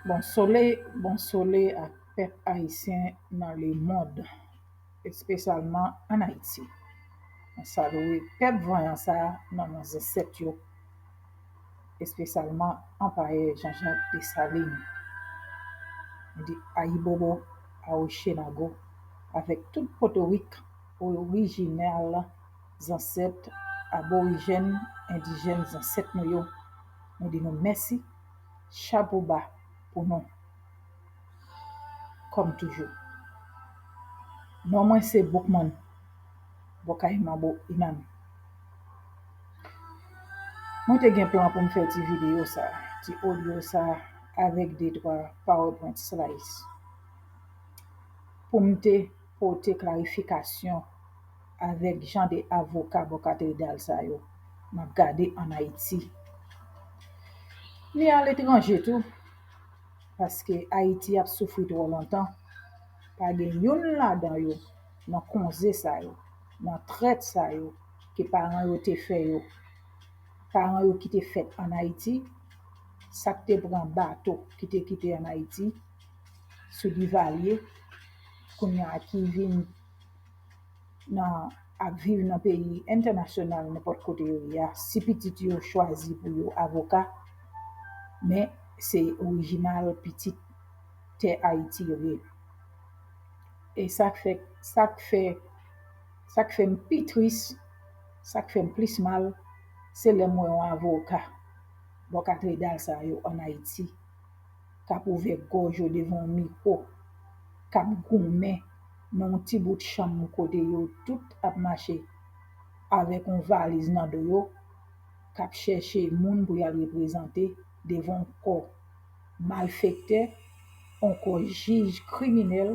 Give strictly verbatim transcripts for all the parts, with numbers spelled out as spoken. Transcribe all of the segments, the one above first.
Bon solèy, bon solèy ak pèp ayisyen nan lemonn, espesyalman ann Ayiti. Mwen salye pèp vanyan sa a nan non zansèt yo, espesyalman anpayè Jean-Jacques Dessalines. Mwen di ayibobo, awochenago, avèk tout potorik orijinal zansèt, aborijèn, endijèn zansèt nou yo. Mwen di nou mèsi, chapo ba pou nou. Kòm toujou, non mwen se Boukman, bò kay Manbo Inan. Mwen te gen plan pou m fè ti videyo sa, ti odyo sa, avèk de twa PowerPoint slides pou m te pote klarifikasyon avèk jan de avoka bò katedral sa yo n ap gade ann Ayiti, ni aletranje tou, paske Ayiti ap soufri twò lontan. Pa gen youn ladan yo nan konze sa yo, nan trèt sa yo ke paran yo te fè yo, paran yo ki te fèt ann Ayiti, sa k te pran bato ki te kite ann Ayiti sou Divalye, kounye a ki vin nan, ap viv nan peyi entènasyonal, nenpòt kote yo ye a, si pitit yo chwazi pou yo avoka, men se orijinal pitit tè Ayiti yo ye. E sa k fè, sa k fè, sa k fè m pi tris, sa k fè m plis mal, se lè m wè yon avoka bò katedral sa yo ann Ayiti k ap ouvè gòj yo devan yon mikwo, k ap goumen nan yon ti bout chanm kote yo tout ap mache avèk yon valiz nan do yo, k ap chèche moun pou y al reprezante devan yon kò malfektè, yon kò jij kriminèl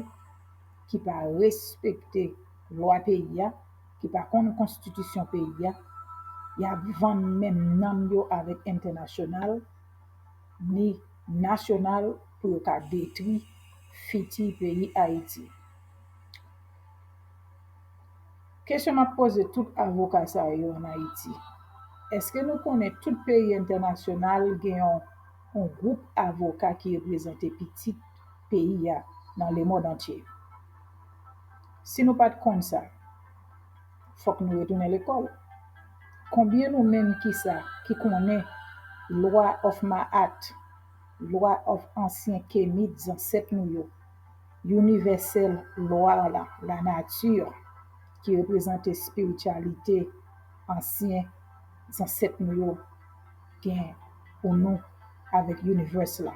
ki pa respekte lwa peyi a, ki pa konn konstitisyon peyi a. Y ap vann menm nanm yo avèk entènasyonal ni nasyonal pou yo ka detwi fiti peyi Ayiti. Kesyon m ap poze tout avoka sa yo ann Ayiti, èske nou konnen tout peyi entènasyonal gen yon, yon gwoup avoka ki reprezante pitit peyi a nan lemonn antye? Si nou pa t konn sa, fòk nou retounen lekòl. Konbyen nou menm ki sa, ki konnen Lwa of Ma'at, Lwa of ansyen Kemit zansèt nou yo, inivèsèl lwa la, lanati, ki reprezante espirityalite ansyen zansèt nou yo gen pou nou avèk univers la?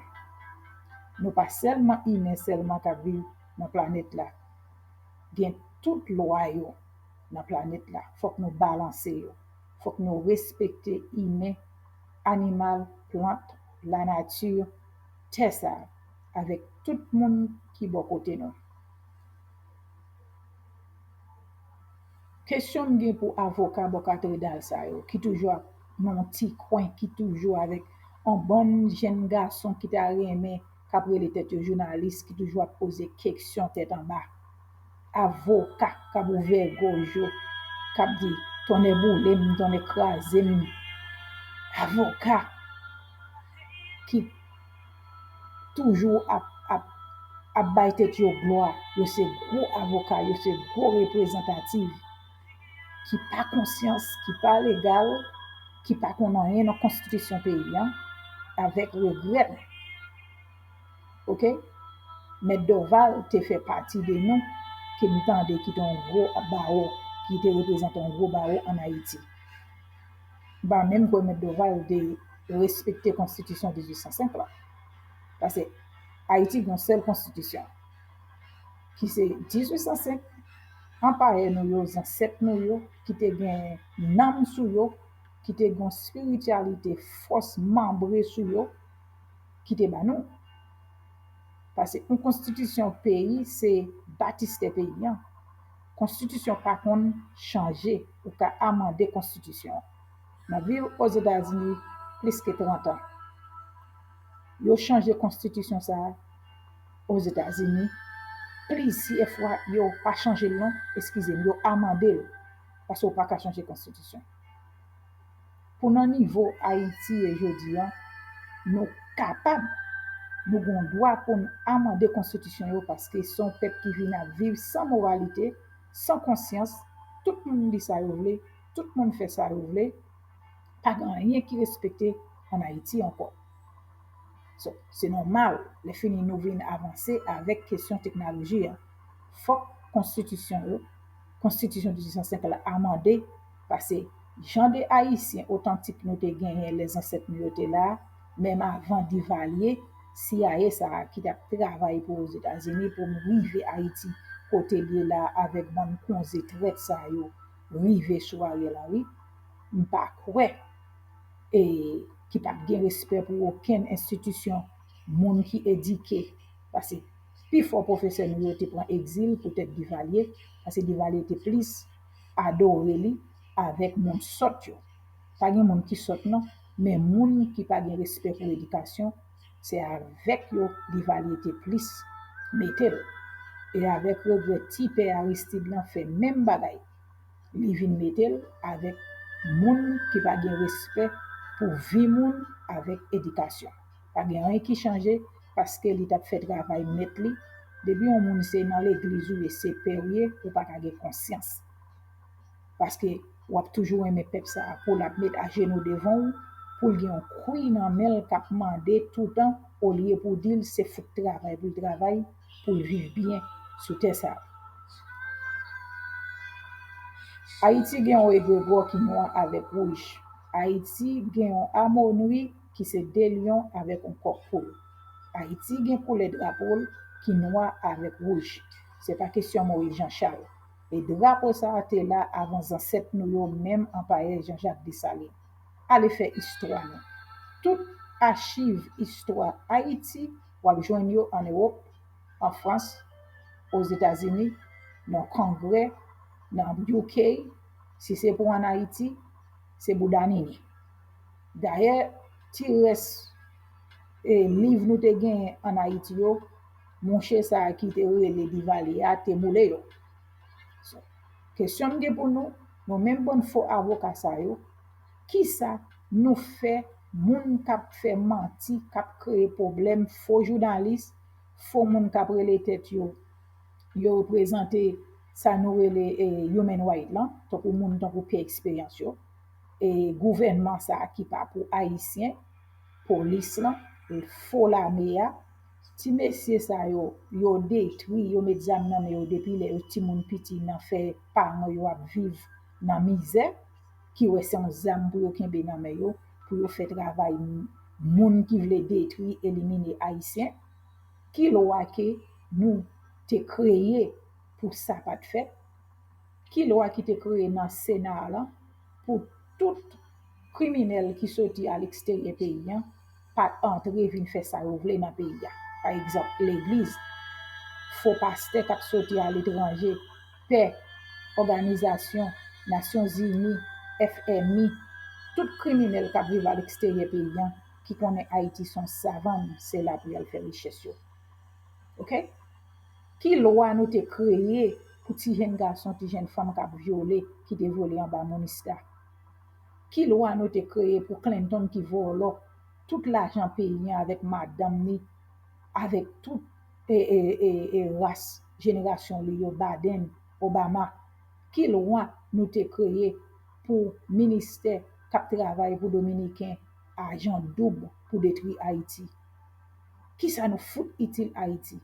Nou pa sèlman imen sèlman k ap viv nan planèt la. Gen tout lwa yo nan planèt la. Fòk nou balanse yo. Fòk nou respekte imen, animal, plant, lanati, tè sa, avèk tout moun ki bò kote nou. Kesyon m gen pou avoka bò katedral sa yo, ki toujou ap nan yon ti kwen, ki toujou avèk yon bann jèn gason ki ta renmen, k ap rele tèt yo jounalis, ki toujou ap poze kesyon tèt anba. Avoka k ap ouvè gòj yo, k ap di, "Tonnè boule m, tonnè kraze m." Avoka ki toujou ap, ap, ap bay tèt yo glwa, yo se gwo avoka, yo se gwo reprezantatif, ki pa konsyans, ki pa legal, ki pa konn anyen nan konstitisyon peyi a, avèk regrè. Oke? Mèt Dorval te fè pati de nou ke m tande ki te yon gwo bawo, ki te reprezante yon gwo bawo ann Ayiti. M pa menm kwè Mèt Dorval te respekte konstitisyon dizuit san senk la. Paske Ayiti gen yon sèl konstitisyon, ki se dizuit san senk, anpayè nou yo, zansèt nou yo, ki te gen nanm sou yo, ki te gen yon espirityalite, fòs manbre sou yo, ki te ba nou. Paske yon konstitisyon peyi se batistè peyi an. Konstitisyon pa konn chanje, ou ka amande konstitisyon an. M ap viv Ozetazini plis ke trant an. Yo chanje konstitisyon sa a Ozetazini plizyè fwa, yo pa chanje l non, eskize m, yo amande l, paske w pa ka chanje konstitisyon. Pou nan nivo Ayiti ye jodi a, nou kapab Nou gen dwa pou n amande konstitisyon yo paske se yon pèp ki vin ap viv san moralite, san konsyans, tout moun di sa yo vle, tout moun fè sa yo vle, pa gen anyen ki respekte ann Ayiti ankò. So, se nòmal, lè fini nou vin avanse avèk kesyon teknoloji a. Fòk konstitisyon yo, konstitisyon de diznèf san senk la amande, paske jan de Ayisyen otantik nou te genyen lè zansèt nou yo te la, menm avan Divalye, C I A sa a ki t ap travay pou Ozetazini pou m rive Ayiti kote l ye la avèk bann konze trèt sa yo rive sou Ariel Henry, m pa kwè e ki pa t gen respè pou okenn enstitisyon, moun ki edike. Paske pifò pwofesè nou yo te pran egzil poutèt Divalye, paske Divalye te plis adore li avèk moun sòt yo. Pa gen moun ki sòt non, men moun ki pa gen respè pou edikasyon, se avèk yo Divalye te plis mete l. E avèk regrè, ti pè Aristide lan fè menm bagay. Li vin mete l avèk moun ki pa gen respè pou vi moun avèk edikasyon. Pa gen anyen ki chanje paske li t ap fè travay mèt li. Depi yon moun se nan legliz ou ye, se pè w ye, ou pa ka gen konsyans. Paske w ap toujou renmen pèp sa a pou l ap met ajenou devan w, pou l gen yon kwi nan men l k ap mande toutan, olye pou di l se fout travay pou l travay, pou l viv byen sou tè sa a. Ayiti gen yon egregò ki nwa avèk wouj. Ayiti gen yon amonri ki se de lyon avèk yon kòk poul. Ayiti gen koulè drapo l ki nwa avèk wouj. Se pa kesyon Moyiz Janchal. E drapo sa a te la avan zansèt nou yo menm anpaye Jean Jacques Dessalines. Ale fè istwa nou. Tout achiv istwa Ayiti, w ap jwenn yo ann Ewòp, an Frans, Ozetazini, nan Kongrè, nan U K, si se pou ann Ayiti, se bouda Nini. Dayè, ti rès e liv nou te genyen ann Ayiti yo, mouche sa a ki te rele Divalye a te boule yo. So, kesyon m gen pou nou, nou menm bann fo avoka sa yo, kisa nou fè moun k ap fè manti, k ap kreye pwoblèm, fo jounalis, fo moun k ap rele tèt yo, yo reprezante sa nou rele e, human right lan, tankou moun tankou Pierre Experience yo, e gouvènman sa a ki pa pou Ayisyen, polis lan, fo lame a, ti mesye sa yo, yo detwi, yo met zam nan men yo depi lè yo timoun piti nan fè paran yo ap viv nan mizè, ki wè se yon zam pou yo kenbe nan men yo, pou yo fè travay moun ki vle detwi, elimine Ayisyen. Ki lwa ke nou te kreye pou sa pa t fèt? Ki lwa ki te kreye nan Sena a lan pou tout kriminèl ki soti alegsteryè peyi an pa t antre vin fè sa yo vle nan peyi a? Pa egzanp, legliz, fo pastè k ap soti aletranje, pè, òganizasyon Nasyonzini, F M I, tout kriminèl k ap viv alegsteryè peyi an ki konnen Ayiti se yon savann, se la pou y al fè richès yo. Oke? Ki lwa nou te kreye pou ti jenn gason, ti jenn fanm k ap vyole, ki te vole anba Monista? Ki lwa nou te kreye pou Clinton ki vòlò tout lajan peyi an avèk madanm li, avèk tout e, e, e, e ras jenerasyon li yo, Baden, Obama? Ki lwa nou te kreye pou ministè k ap travay pou Dominiken, ajan doub pou detwi Ayiti? Kisa nou fout itil Ayiti?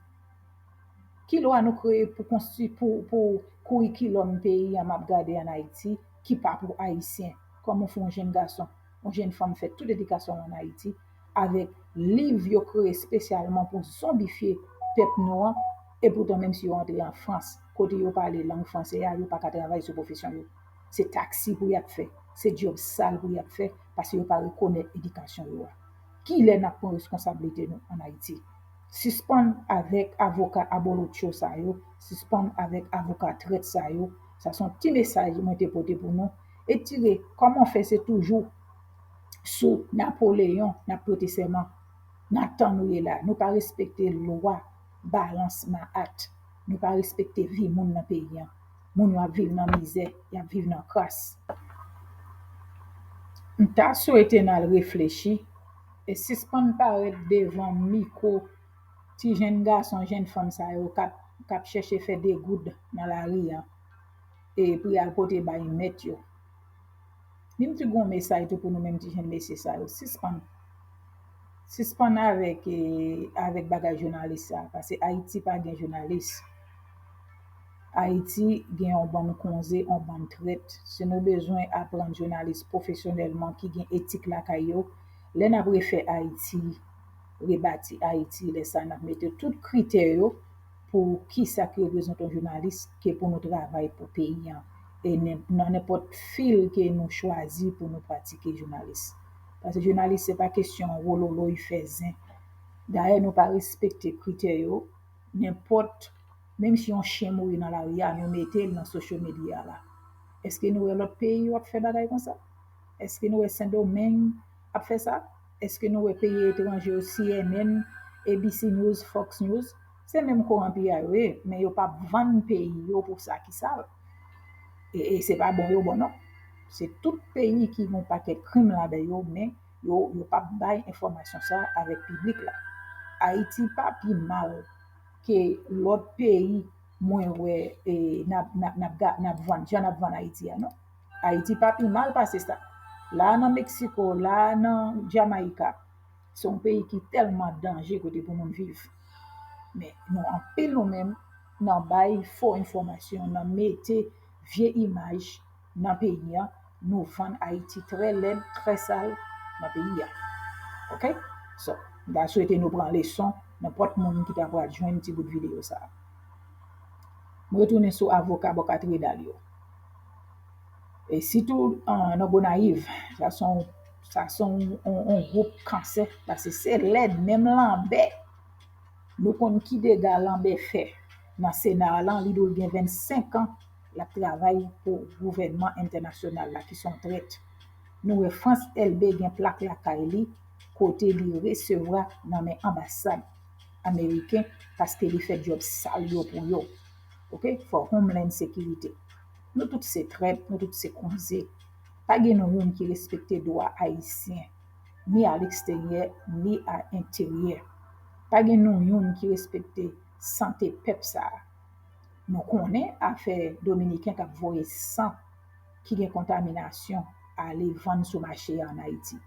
Ki lwa nou kreye pou konsti, pou, pou kourikilòm peyi an m ap gade ann Ayiti, ki pa pou Ayisyen? Kòman w fè yon jenn gason, yon jenn fanm fè tout edikasyon l ann Ayiti, avèk liv yo kreye espesyalman pou zonbifye pèp nou an, epoutan menm si yo antre an Frans, kote yo pale lang franse a, yo pa ka travay sou pwofesyon yo. Se taksi pou y ap fè, se djòb sal pou y ap fè, paske yo pa rekonèt edikasyon yo a. Kilè n ap pran reskonsablite nou ann Ayiti? Sispann avèk avoka abolotcho sa yo, sispann avèk avoka trèt sa yo. Sa se yon ti mesaj mwen te pote pou nou. Etire, kòman fè se toujou sou Napoleyon n ap prete sèman? Nan tan nou ye la, nou pa respekte lwa balans Mahat. Nou pa respekte vi moun nan peyi an. Moun yo ap viv nan mizè, y ap viv nan kras. M ta swete n al reflechi E sispann parèt devan mikwo ti jenn gason, jenn fanm sa yo k ap, k ap chèche fè degoud nan lari a, e pou y al pote bay mèt yo. Ni m ti gon mesaj tou pou nou menm ti jenn mesye sa yo. Sispann. Sispann avèk, e, avèk bagay jounalis sa, paske Ayiti pa gen jounalis. Ayiti gen yon bann konze, yon bann trèt. Si nou bezwen aprann jounalis pwofesyonèlman ki gen etik lakay yo, lè n ap refè Ayiti, rebati Ayiti, lè sa n ap mete tout kritè yo pou kisa ki reprezante yon jounalis ke pou nou travay pou peyi an. E nen- nan nenpòt fil ke nou chwazi pou nou pratike jounalis. Paske jounalis se pa kesyon wololoy fè zen. Dayè nou pa respekte kritè yo, nenpòt, menm si yon chen mouri nan lari a, nou mete l nan social media la. Èske nou wè lòt peyi yo ap fè bagay konsa? Èske nou wè Sendomeng ap fè sa? Èske nou wè peyi etranje yo, C N N, A B C News, Fox News? Se menm kowonpi a yo ye, men yo p ap vann peyi yo pou sa ki sal. E, e se pa bon yo bon non. Se tout peyi ki gen yon pakèt krim ladan yo, men yo, yo p ap bay enfòmasyon sa avèk piblik la. Ayiti pa pi mal ke lòt peyi mwen wè, e, n ap, n ap, n ap ga- n ap vann, jan n ap vann Ayiti a non. Ayiti pa pi mal pase sa. La nan Meksiko, la nan Jamayika, se yon peyi ki tèlman danje kote pou moun viv. Men nou anpil nou menm nan bay fo enfòmasyon, nan mete vye imaj nan peyi an, nou vann Ayiti trè lèd, trè sal nan peyi a. Oke? So, m ta swete nou pran leson, nenpòt moun ki ta pral jwenn ti bout videyo sa a. M retounen sou avoka bò katredal yo. E sitou, ah, nan Gonayiv, sa se yon, sa se yon, yon, yon gwoup kansè, paske se lèd, menm Lanbè. Nou konn ki dega Lanbè fè nan Sena a lan, li di w l gen vennsenk an, l ap travay pou gouvènman entènasyonal la, ki se yon trèt. Nou wè Frantz Elbé gen plak lakay li, kote li resevwa nan men anbasad ameriken, paske li fè djòb sal yo pou yo. Oke? For Homeland Security. Nou tout se trèt, nou tout se konze. Pa gen nou youn ki respekte dwa ayisyen, ni aleksteryè, ni a enteryè. Pa gen nou youn ki respekte sante pèp sa a. Nou konnen afè dominiken k ap voye san ki gen kontaminasyon ale vann sou mache a ann Ayiti.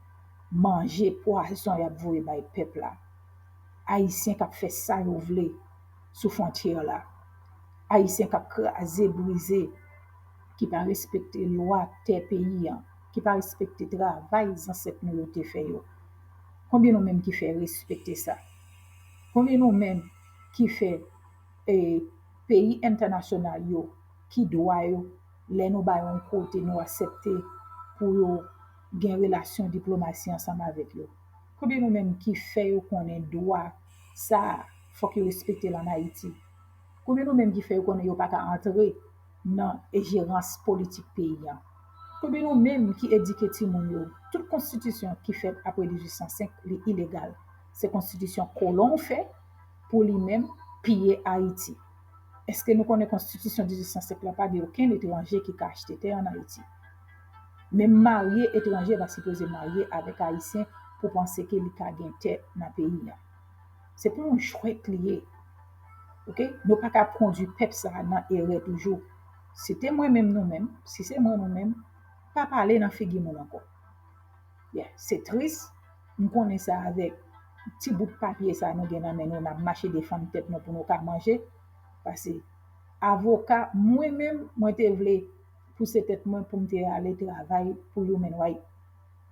Manje pwazon y ap voye bay pèp la. Ayisyen k ap fè sa yo vle sou fwontyè la. Ayisyen k ap kraze, brize, ki pa respekte lwa tè peyi an, ki pa respekte travay zansèt nou yo te fè yo. Konbyen nou menm ki fè respekte sa? Konbyen nou menm ki fè, e, peyi entènasyonal yo, ki dwa yo, lè nou ba yo yon kote, nou aksepte pou yo gen relasyon diplomasi ansanm avèk yo? Konbyen nou menm ki fè yo konnen dwa sa a, fòk yo respekte l ann Ayiti? Konbyen nou menm ki fè yo konnen yo pa ka antre nan jerans politik peyi a? Konbyen nou menm ki edike timoun yo, tout konstitisyon ki fèt apre dizuit san senk, li ilegal. Se konstitisyon kolon fè pou li menm piye Ayiti. Èske nou konnen konstitisyon dizuit san senk la pa di okenn etranje ki ka achte tè ann Ayiti? Menm marye etranje pa sipoze marye avèk Ayisyen pou panse ke li ka gen tè nan peyi a. Se pa yon jwèt li ye. Oke? Nou pa ka kondui pèp sa a nan erè toujou. Si te mwen menm nou menm, si se mwen nou menm, pa pale nan figi moun ankò. Yeah, se tris. M konnen sa avèk ti bout papye sa nou gen nan men nou, n ap mache defann tèt nou pou nou ka manje. Paske avoka, mwen menm, mwen te vle pouse tèt mwen pou m te ale travay pou Human Rights.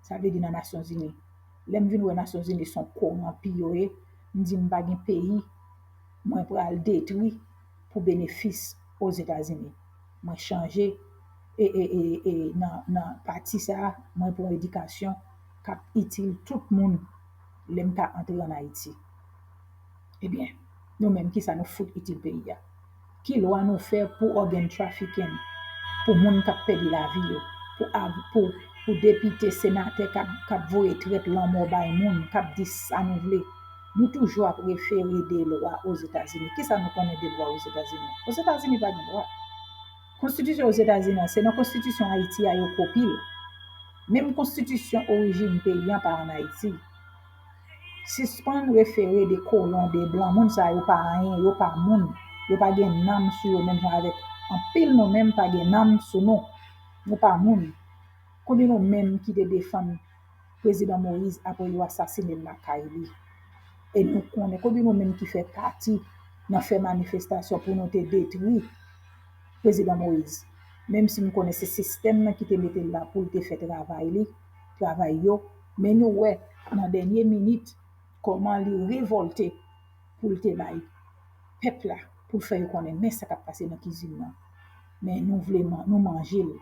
Sa vle di nan Nasyonzini. Lè m vin wè Nasyonzini se yon kowonpi yo ye, m di m pa gen peyi mwen pral detwi pou benefis Ozetazini. Mwen chanje e, e, e, e nan, nan pati sa a, mwen pran edikasyon k ap itil tout moun lè m ta antre ann Ayiti. Ebyen, nou menm, kisa nou fout itil peyi a? Ki lwa nou fè pou organ trafficking, pou moun k ap pèdi lavi yo, pou, pou, pou depite, senatè k ap, k ap voye trèt lanmò bay moun, k ap di sa nou vle? Nou toujou ap refere de lwa Ozetazini. Kisa nou konnen de lwa Ozetazini? Ozetazini pa gen lwa. Konstitisyon Ozetazini an, se nan konstitisyon Ayiti a yo kopi l. Menm konstitisyon orijin peyi an pa ann Ayiti. Sispann refere de kolon, de blan. Moun sa yo pa anyen, yo pa moun. Yo pa gen nanm sou yo menm jan avèk anpil nou menm pa gen nanm sou nou. Nou pa moun. Konbyen nou menm ki te defann Prezidan Moïse apre yo asasine l lakay li? E nou konnen konbyen nou menm ki fè pati nan fè manifestasyon pou nou te detri Prezidan Moïse? Menm si m konnen se sistèm nan ki te mete l la pou l te fè travay li, travay yo, men nou wè nan dènye minit kòman li revòlte pou l te bay pèp la, pou l fè yo konnen men sa k ap pase nan kizin nan. Men nou vle man, nou manje l,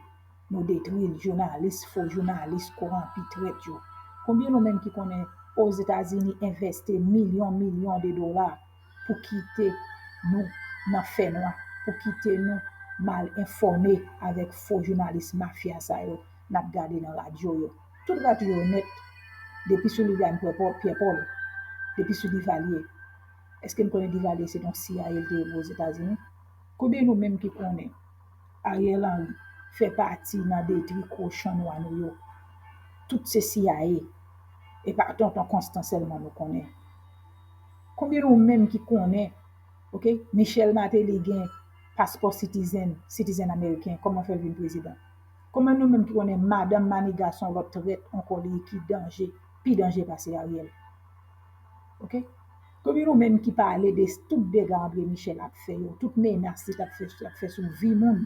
nou detwi l, jounalis, fo jounalis, kowonpi, trèt yo. Konbyen nou menm ki konnen Ozetazini envesti milyon, milyon de dola pou kite nou nan fènwa, pou kite nou mal enfòme avèk fo jounalis mafya sa yo n ap gade nan radyo yo. Tout radyo yo nèt, depi sou Liliane Pierre Paul, Pierre Paul, depi sou Duvalier. Èske n konnen Duvalier se t yon C I A l te ye pou Ozetazini? Konbyen nou menm ki konnen Ariel Henry fè pati nan detwi kochon nwa nou yo? Tout se C I A. E pa tonton Constant sèlman nou konnen. Konbyen nou menm ki konnen, ok, Michel Martelly gen paspò citizen, citizen ameriken, kòman fè l vin prezidan? Konbyen nou menm ki konnen madanm Maniga se yon lòt trèt ankò li ki danje, pi danje pase Ariel? Ok? Konbyen nou menm ki pale de tout dega André Michel ap fè yo, tout menas li t ap fè, ap fè sou vi moun,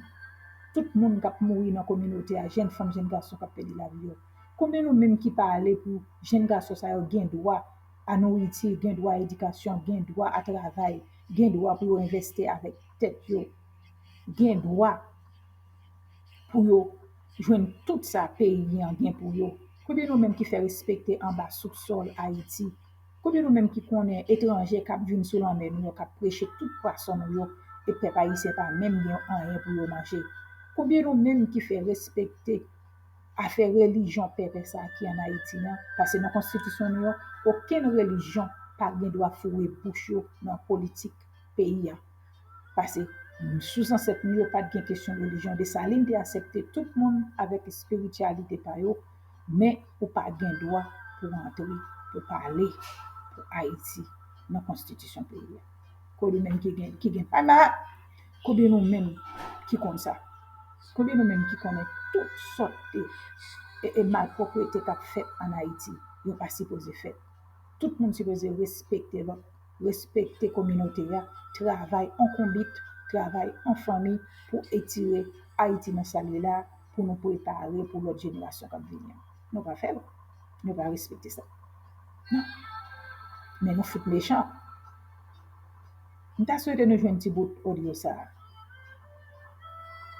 tout moun k ap mouri nan kominote a, jèn fanm, jèn gason k ap pèdi lavi yo? Konbyen nou menm ki pale pou jèn gason sa yo gen dwa a nouriti, gen dwa a edikasyon, gen dwa a travay, gen dwa pou yo envesti avèk tèt yo, gen dwa pou yo jwenn tout sa peyi an gen pou yo? Konbyen nou menm ki fè respekte anba sousòl Ayiti? Konbyen nou menm ki konnen etranje k ap vin sou lanmè nou yo, k ap preche tout pwason nou yo, e pèp ayisyen pa menm gen anyen pou yo manje? Konbyen nou menm ki fè respekte afè relijyon pèpè sa a ki ann Ayiti an? Paske nan konstitisyon nou an, okenn relijyon pa gen dwa foure bouch yo nan politik peyi a. Paske sou zansèt nou yo pa t gen kesyon relijyon. Desalin te aksepte tout moun avèk espirityalite pa yo, men ou pa gen dwa pou antre, pou pale pou Ayiti nan konstitisyon peyi a. Kote nou menm ki gen, ki gen pa ma, konbyen nou menm ki konn sa? Konbyen nou menm ki konnen tout sòt de e, e malpwòpte k ap fèt ann Ayiti? Yo pa sipoze fèt. Tout moun sipoze respekte lòt, respekte kominote a, travay an konbit, travay an fanmi pou etire Ayiti nan sa l ye la, pou nou prepare pou lòt jenerasyon k ap vini an. Nou pa fè l. Nou pa respekte sa. Non. Men nou fout mechan. M ta swete nou jwenn ti bout odyo sa a.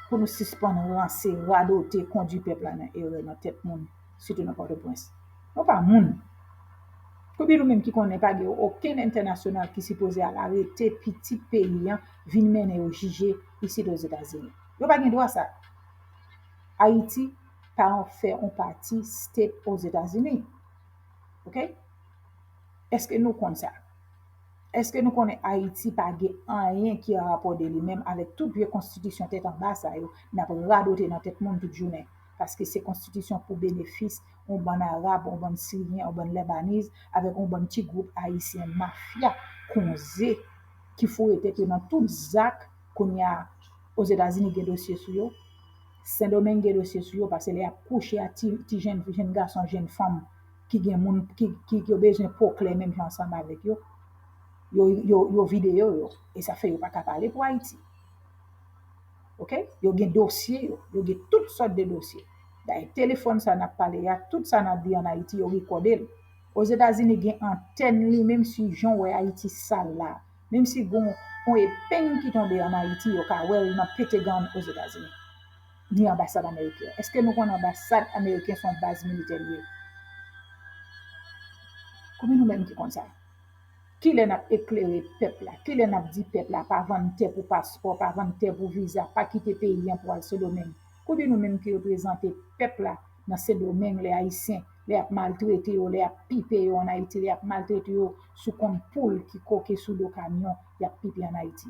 Pou nou sispann ranse, radote, kondui pèp la nan erè nan tèt moun, sitou nan Pòtoprens. Nou pa moun. Konbyen nou menm ki konnen pa gen okenn entènasyonal ki sipoze al arete pitit peyi an vin mennen yo jije isit Ozetazini? Yo pa gen dwa sa. Ayiti pa fè yon pati state Ozetazini. Ok? Èske nou konn sa? Èske nou konnen Ayiti pa gen anyen ki an rapò de li menm avèk tout vye konstitisyon tèt anba sa yo n ap radote nan tèt moun tout jounen? Paske se konstitisyon pou benefis yon bann Arab, yon bann Siryen, yon bann Lèbaniz, avèk yon bann ti gwoup Ayisyen mafya, konze, ki foure tèt yo nan tout zak. Kounye a, Ozetazini gen dosye sou yo, Sendomeng gen dosye sou yo, paske lè y ap kouche ak ti, ti jenn, jenn gason, jenn fanm ki gen moun, ki, ki, ki yo bezwen po klè menm jan ansanm avèk yo, yo, yo, yo videyo yo. E sa fè yo pa ka pale pou Ayiti. Ok? Yo gen dosye yo, yo gen tout sòt de dosye. Dayè, telefòn sa n ap pale a, tout sa n ap di ann Ayiti, yo rekòde l. Ozetazini gen antèn li, menm si jan w wè Ayiti sal la, menm si gon yon epeng ki tonbe ann Ayiti, yo ka wè l nan Pentagon Ozetazini. Ni anbasad ameriken. Èske nou konn anbasad ameriken se yon baz militè li ye? Konbyen nou menm ki konn sa? Kilè n ap eklere pèp la? Kilè n ap di pèp la pa vann tè pou paspò, pa vann tè pou viza, pa kite peyi an pou al Sendomeng? Konbyen nou menm ki reprezante pèp la nan Sendomeng, lè Ayisyen, lè y ap maltrete yo, lè y ap pipe yo ann Ayiti, lè y ap maltrete yo sou kont poul ki koke sou do kamyon, y ap pipe ann Ayiti?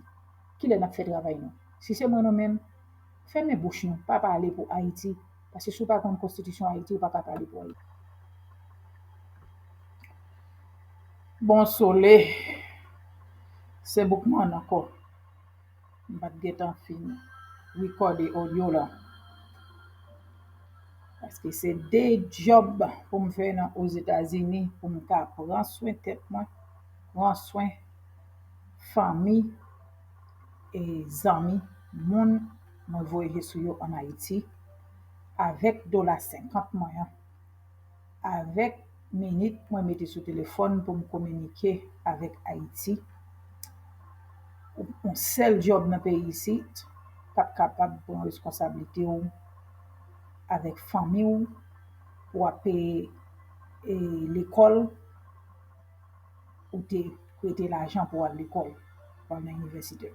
Kilè n ap fè travay nou? Si se mwen nou menm, fèmen bouch nou, pa pale pou Ayiti, paske si w pa konn konstitisyon Ayiti, ou pa ka pale pou Ayiti. Bon sole, se Boukman ankò. M pa t gentan fin rekòde odyo la. Paske se de djòb pou m fè nan Ozetazini pou m ka pran swen tèt mwen, pran swen fanmi e zanmi, moun mwen voye je sou yo ann Ayiti, avèk dola senkant mwen an, avèk minit mwen mete sou telefòn pou m kominike avèk Ayiti. Yon sèl djòb nan peyi isit, p ap kapab pran reskonsablite w avèk fanmi w, pou w ap peye, e, lekòl, ou te prete lajan pou w al lekòl, pou w al nan inivèsite.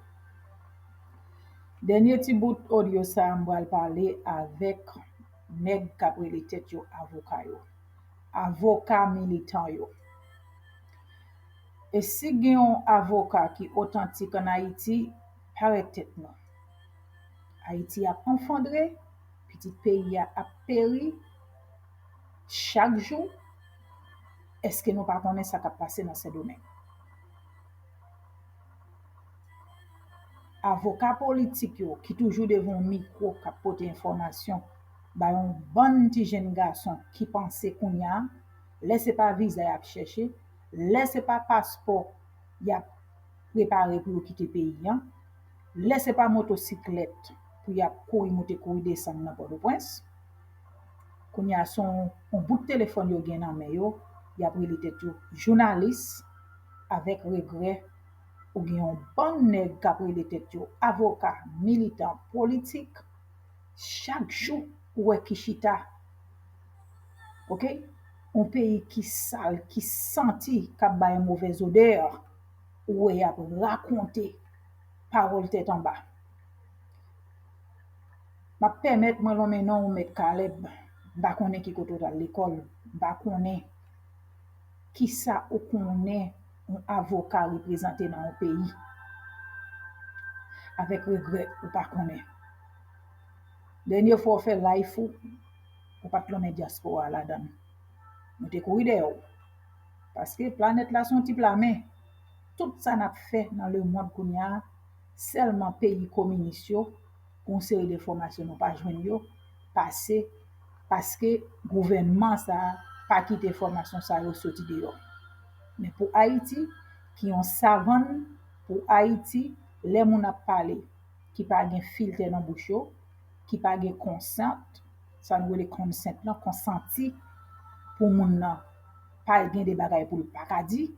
Dènye ti bout odyo sa a, m pral pale avèk nèg k ap rele tèt yo avoka yo. Avoka militan yo. E si gen yon avoka ki otantik ann Ayiti, parèt tèt nou. Ayiti ap anfondre, pitit peyi a ap peri chak jou. Èske nou pa konnen sa k ap pase nan Sendomeng? Avoka politik yo ki toujou devan yon mikwo k ap pote enfòmasyon bay yon bann ti jenn gason ki panse kounye a, lè se pa viza y ap chèche, lè se pa paspò y ap prepare pou yo kite peyi a, lè se pa motosiklèt pou y ap kouri moute kouri desann nan Pòtoprens, kounye a se yon, yon bout telefòn yo gen nan men yo, y ap rele tèt yo jounalis, avèk regrè, ou gen yon bann nèg k ap rele tèt yo avoka, militan politik, chak jou ou wè ki chita, oke? Yon peyi ki sal, ki santi, k ap bay move zodè, ou wè y ap rakonte pawòl tèt anba. M ap pèmèt mwen lonmen non w, Mèt Caleb. M pa konnen ki kote w t al lekòl. M pa konnen kisa ou konnen yon avoka reprezante nan yon peyi. Avèk regrè, ou pa konnen. Dènye fwa w fè live ou, ou pa t lonmen dyaspora a ladan l. Nou te kouri dèyè w. Paske planèt la se yon ti pla, men tout sa n ap fè nan lemonn kounye a, sèlman peyi kominis yo, yon seri de enfòmasyon nou pa jwenn yo, pase, paske gouvènman sa a pa kite enfòmasyon sa yo soti deyò. Men pou Ayiti, ki yon savann, pou Ayiti, lè moun ap pale, ki pa gen filtè nan bouch yo, ki pa gen konsant, sa nou rele consent lan, konsanti pou moun nan pa gen de bagay pou l pa ka di,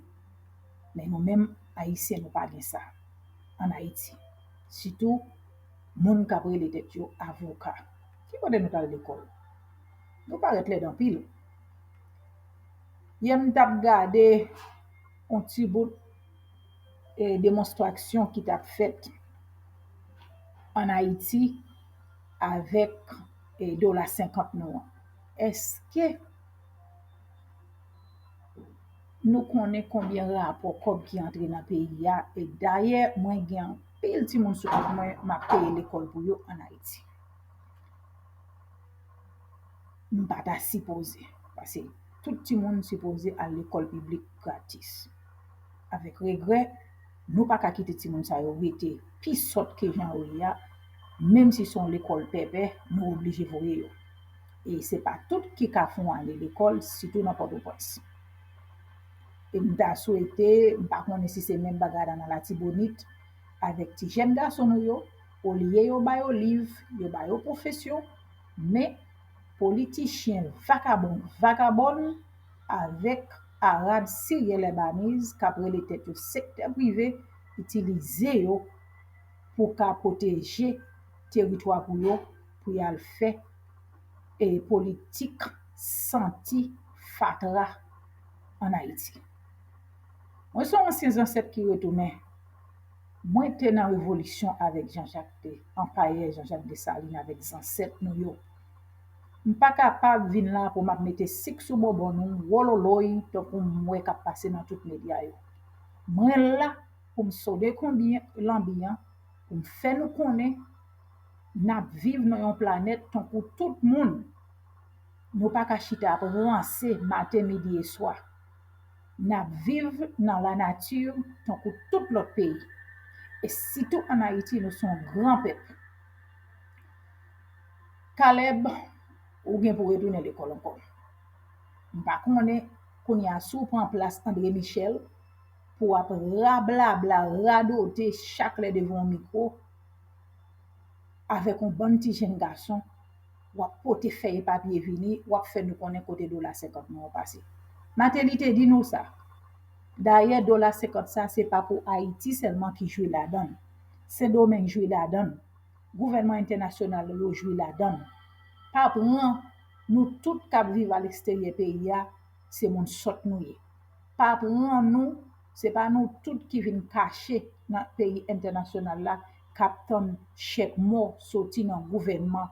men nou menm Ayisyen nou pa gen sa ann Ayiti. Sitou moun k ap rele tèt yo avoka. Ki kote nou t al lekòl? Nou parèt lèd anpil. Yè m t ap gade yon ti bout e demonstrasyon ki t ap fèt ann Ayiti avèk e dola senkant nou an. Èske nou konnen konbyen rapò kòb ki antre nan peyi a? E dayè, mwen gen anpil timoun sou kont mwen, m ap peye lekòl pou yo ann Ayiti. M pa ta sipoze, paske tout timoun sipoze al lekòl piblik gratis. Avèk regrè, nou pa ka kite timoun sa yo rete pi sòt ke jan yo ye a, menm si se yon lekòl pèpè, nou oblije voye yo. E se pa tout ki ka fè yon ane lekòl, sitou nan Pòtoprens. E m ta swete, m pa konnen si se menm bagay la nan Latibonit, avèk ti jèn gason nou yo, olye yo ba yo liv, yo ba yo pwofesyon, men politichyen vakabon, vakabòn, avèk Arab, Siryen, Lèbaniz k ap rele tèt yo sektè prive, itilize yo pou ka pwoteje teritwa pou yo, pou y al fè e politik santi fatra ann Ayiti. Mwen se yon ansyen zansèt ki retounen. Mwen te nan revolisyon avèk Jean-Jacques de, anpayè Jean-Jacques Dessalines avèk zansèt nou yo. M pa kapab vin la pou m ap mete sik sou bonbòn nou, wololoy, tankou m wè k ap pase nan tout medya yo. Mwen la pou m sode konbyen lanbi an, pou m fè nou konnen n ap viv nan yon planèt tankou tout moun. Nou pa ka chita ap ranse maten, midi e swa. N ap viv nan lanati tankou tout lòt peyi. E sitou ann Ayiti, nou se yon gran pèp. Caleb, ou gen pou retounen lekòl ankò. M pa konnen kounye a si w pran plas André Michel pou w ap rablabla, radote chak lè devan yon mikwo avèk yon bann ti jenn gason, w ap pote fèy papye vini, w ap fè nou konnen kote dola senkant nou an pase. Martelly te di nou sa. Dayè, dola senkant sa, se pa pou Ayiti sèlman ki jwi ladan l. Sendomeng jwi ladan l. Gouvènman entènasyonal yo jwi ladan l. Pa pran nou tout k ap viv aleksteryè peyi a, se moun sòt nou ye. Pa pran nou, se pa nou tout ki vin kache nan peyi entènasyonal la k ap tann chèk mò soti nan gouvènman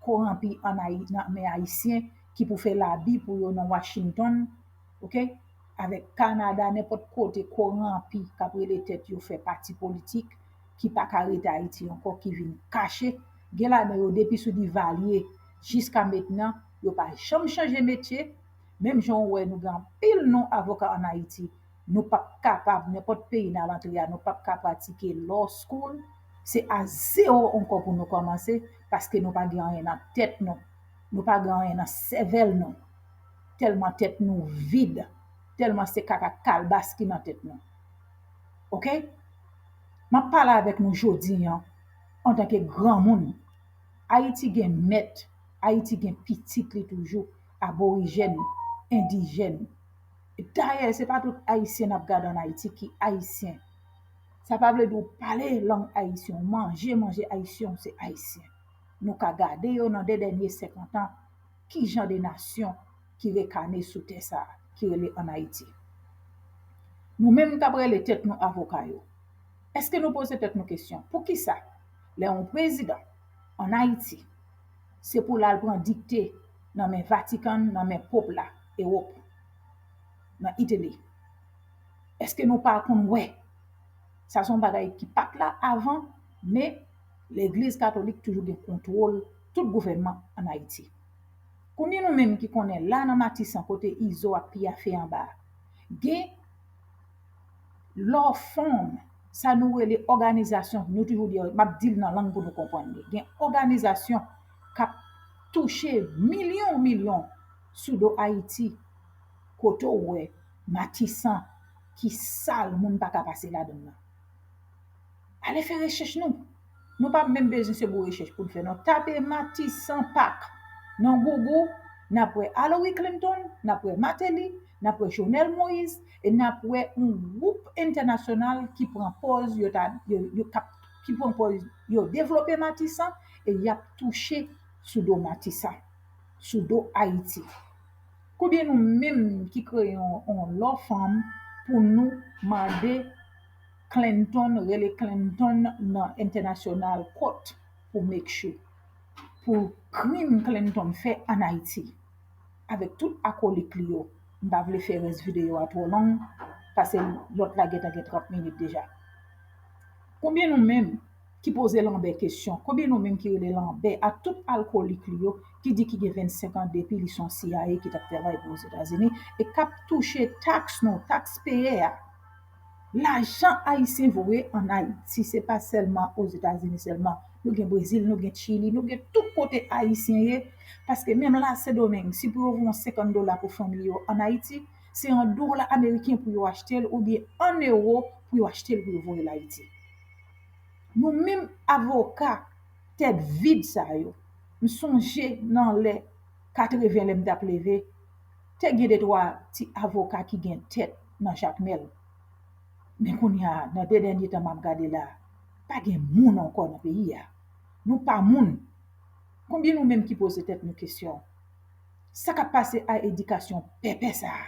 koranpi ann Ayi-, nan men Ayisyen ki pou fè labi pou yo nan Washington, oke? Avèk Kanada, nenpòt kote koranpi k ap rele tèt yo fè pati politik ki pa ka rete Ayiti ankò, ki vin kache. Gen ladan yo depi sou Divalye jiska mentnan, yo pa janm chanje metye. Menm jan w wè nou gen anpil non avoka ann Ayiti, nou p ap kapab, nenpòt peyi n al antre a, nou p ap ka pratike law school. Se a zewo ankò pou nou kòmanse, paske nou pa gen anyen nan tèt nou. Nou pa gen anyen nan sèvèl nou. Tèlman tèt nou vid, tèlman se kaka kalbas ki nan tèt nou. Oke? M ap pale avèk nou jodi a, antanke granmoun. Ayiti gen mèt, Ayiti gen pitit li toujou, aborijèn, endijèn. Dayè, se pa tout Ayisyen n ap gade ann Ayiti ki Ayisyen. Sa pa vle di w pale lang ayisyen, w manje manje ayisyen, w se Ayisyen. Nou ka gade yo nan de dènye senkant an, ki jan de nasyon ki rekane sou tè sa a, ki rele ann Ayiti. Nou menm k ap rele tèt nou avoka yo, èske nou poze tèt nou kesyon, poukisa lè yon prezidan ann Ayiti, se pou l al pran dikte nan men Vatikan, nan men Pòp la, Ewòp, nan Itali? Èske nou pa konn wè? Sa se yon bagay ki pa t la avan, men Legliz Katolik toujou gen kontwòl tout gouvènman ann Ayiti. Konbyen nou menm ki konnen la nan Matisan kote Izo ap piyafe anba a, gen law firm, sa nou rele òganizasyon, nou toujou di, m ap di l nan lang pou nou konprann li. Gen òganizasyon k ap touche milyon milyon sou do Ayiti, kote w wè Matisan ki sal, moun pa ka pase ladan l nan. Ale fè rechèch nou. Nou pa menm bezwen se gwo rechèch pou n fè non. Tape Matisan Pak nan Google, n ap wè Hillary Clinton, n ap wè Martelly, n ap wè Jovenel Moïse, e n ap wè yon gwoup entènasyonal ki pran pòz yo ta, yo, yo k ap, ki pran pòz yo devlope Matisan e y ap touche sou do Matisan, sou do Ayiti. Konbyen nou menm ki kreye yon, yon law firm pou nou mande Clinton, rele Clinton nan entènasyonal court pou make sure, pou krim Clinton fè ann Ayiti avèk tout akolik li yo? M pa vle fè rès videyo a twò long, paske lòt la gentan gen trant minit deja. Konbyen nou menm ki poze Lanbè kesyon? Konbyen nou menm ki rele Lanbè ak tout alkolik li yo, ki di ki gen vennsenk an depi li se yon C I A ki t ap travay pou Ozetazini e k ap touche taks nou, tax payè a? Lajan Ayisyen voye ann Ayiti, se pa sèlman Ozetazini sèlman. Nou gen Brezil, nou gen Chili, nou gen tout kote Ayisyen ye. Paske menm la Sendomeng, si pou yo voye yon senkant dola pou fanmi yo ann Ayiti, se yon dola ameriken pou yo achte l oubyen an ewo pou yo achte l pou yo voye l Ayiti. Nou menm avoka tèt vid sa yo, m sonje nan lè katreven lè m t ap leve, te gen de twa ti avoka ki gen tèt nan Jakmèl. Men kounye a, nan de dènye tan m ap gade la, pa gen moun ankò nan peyi a. Nou pa moun. Konbyen nou menm ki poze tèt nou kesyon? Sa k ap pase a edikasyon pèpè sa a?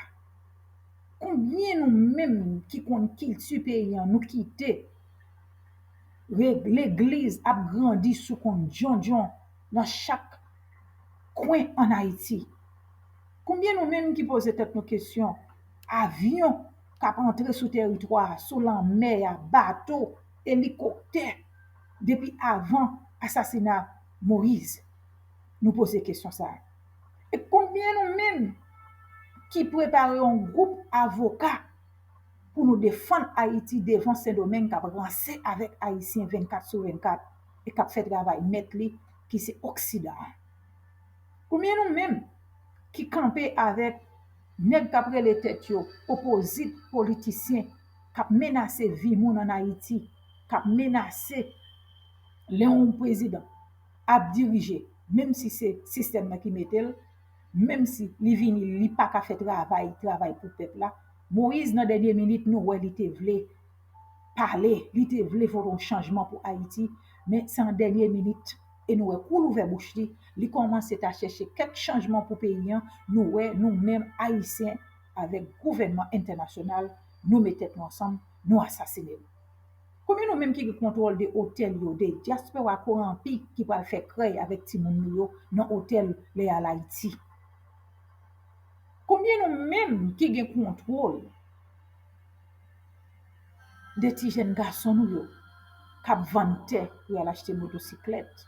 Konbyen nou menm ki konn kilti peyi an, nou kite re-, legliz ap grandi sou kont djondjon nan chak kwen ann Ayiti? Konbyen nou menm ki poze tèt nou kesyon? Avyon k ap antre sou teritwa a, sou lanmè a, bato, elikoptè, depi avan asasina Moyiz? Nou poze kesyon sa a. E konbyen nou menm ki prepare yon gwoup avoka pou nou defann Ayiti devan Sendomeng k ap ranse avèk Ayisyen vennkat sou vennkat e k ap fè travay mèt li, ki se Oksidan an. Konbyen nou menm ki kanpe avèk nèg k ap rele tèt yo opozit politisyen k ap menase vi moun ann Ayiti, k ap menase lè yon prezidan ap dirije, menm si se sistèm nan ki mete l, menm si li vini, li pa ka fè travay, travay pou pèp la. Moyiz, nan dènye minit, nou wè li te vle pale, li te vle voye yon chanjman pou Ayiti, men se an dènye minit, e nou wè kou l ouvè bouch li, li kòmanse ta chèche kèk chanjman pou peyi an, nou wè nou menm Ayisyen avèk gouvènman entènasyonal, nou met tèt nou ansanm, nou asasine l. Konbyen nou menm ki gen kontwòl de otèl yo, de dyaspora koranpi ki pral fè krèy avèk timoun nou yo nan otèl Leyal Ayiti? Konbyen nou menm ki gen kontwòl de ti jèn gason nou yo k ap vann tè pou y al achte motosiklèt,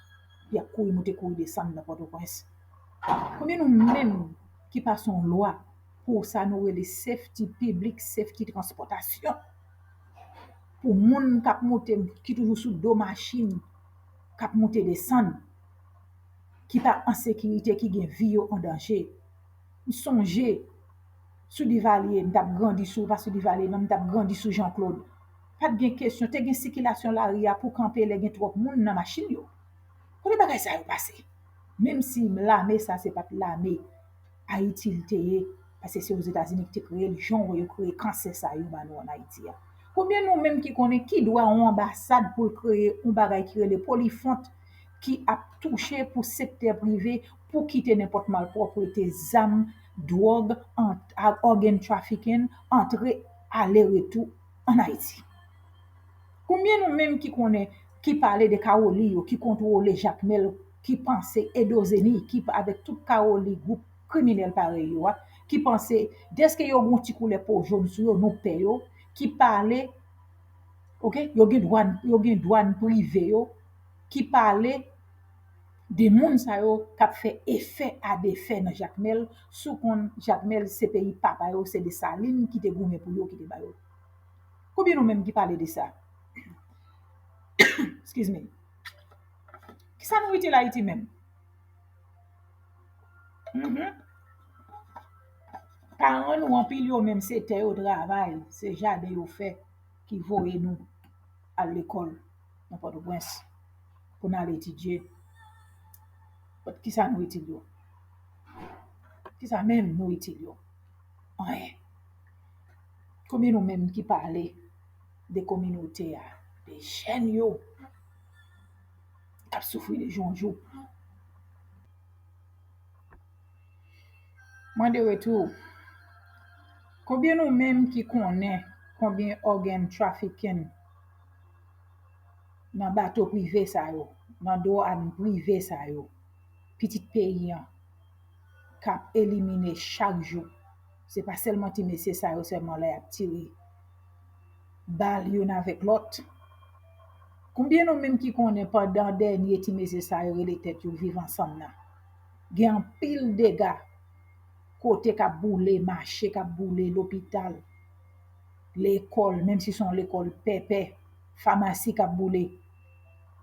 y ap kouri moute kouri desann nan Pòtoprens? Konbyen nou menm ki pase yon lwa pou sa nou rele safety, public safety transpòtasyon? Pou moun k ap moute, ki toujou sou do machin, k ap moute desann, ki pa an sekirite, ki gen vi yo an danje. M sonje sou Divalye, m t ap grandi sou, pa sou Divalye, non, m t ap grandi sou Jean Claude. Pa t gen kesyon, te gen sikilasyon lari a pou kanpe lè gen twòp moun nan machin yo. Kote bagay sa yo pase? Menm si lame sa se pa t lame Ayiti li te ye, paske se Ozetazini ki te kreye l, jan w wè yo kreye kansè sa yo ba nou ann Ayiti a. Konbyen nou menm ki konnen ki dwa yon anbasad pou l kreye yon bagay ki rele Polifront ki ap touche pou sektè prive pou kite nenpòt malpwòpte, zam, dwòg, ant-, a-, organ trafficking, antre, ale retou ann Ayiti? Konbyen nou menm ki konnen, ki pale de Kawoli yo, ki kontwole Jakmèl, ki panse Edo Zeni, ki avèk tout Kawoli gwoup kriminèl parèy yo a, ki panse dèske yo gen yon ti koulè po jòn sou yo, nou pè yo, ki pale, oke, yo gen dwàn, yo gen dwàn prive yo, ki pale de moun sa yo k ap fè efè a defè nan Jakmèl, sou konn Jakmèl se peyi papa yo, se Desalin ki te goumen pou yo, ki te ba yo. Konbyen nou menm ki pale de sa? Excuse me. Kisa nou itil Ayiti menm? Mhm. Paran nou, anpil yo menm, se tè yo travay, se jaden yo fè ki voye nou al lekòl nan Pòtoprens pou n al etidye. But kisa nou itil yo? Kisa menm nou itil yo? Anyen. Konbyen nou menm ki pale de kominote a, de jèn yo k ap soufri de jou an jou? Mwen de retou, konbyen nou menm ki konnen konbyen organ trafficking nan bato prive sa yo, nan dwàn prive sa yo, pitit peyi an k ap elimine chak jou? Se pa sèlman ti mesye sa yo sèlman la y ap tire bal youn avèk lòt. Konbyen nou menm ki konnen pandan dènye ti mesye sa yo rele tèt yo Viv Ansanm nan? Gen anpil dega, kote k ap boule, mache k ap boule, lopital, lekòl, menm si se yon lekòl pèpè, famasi k ap boule.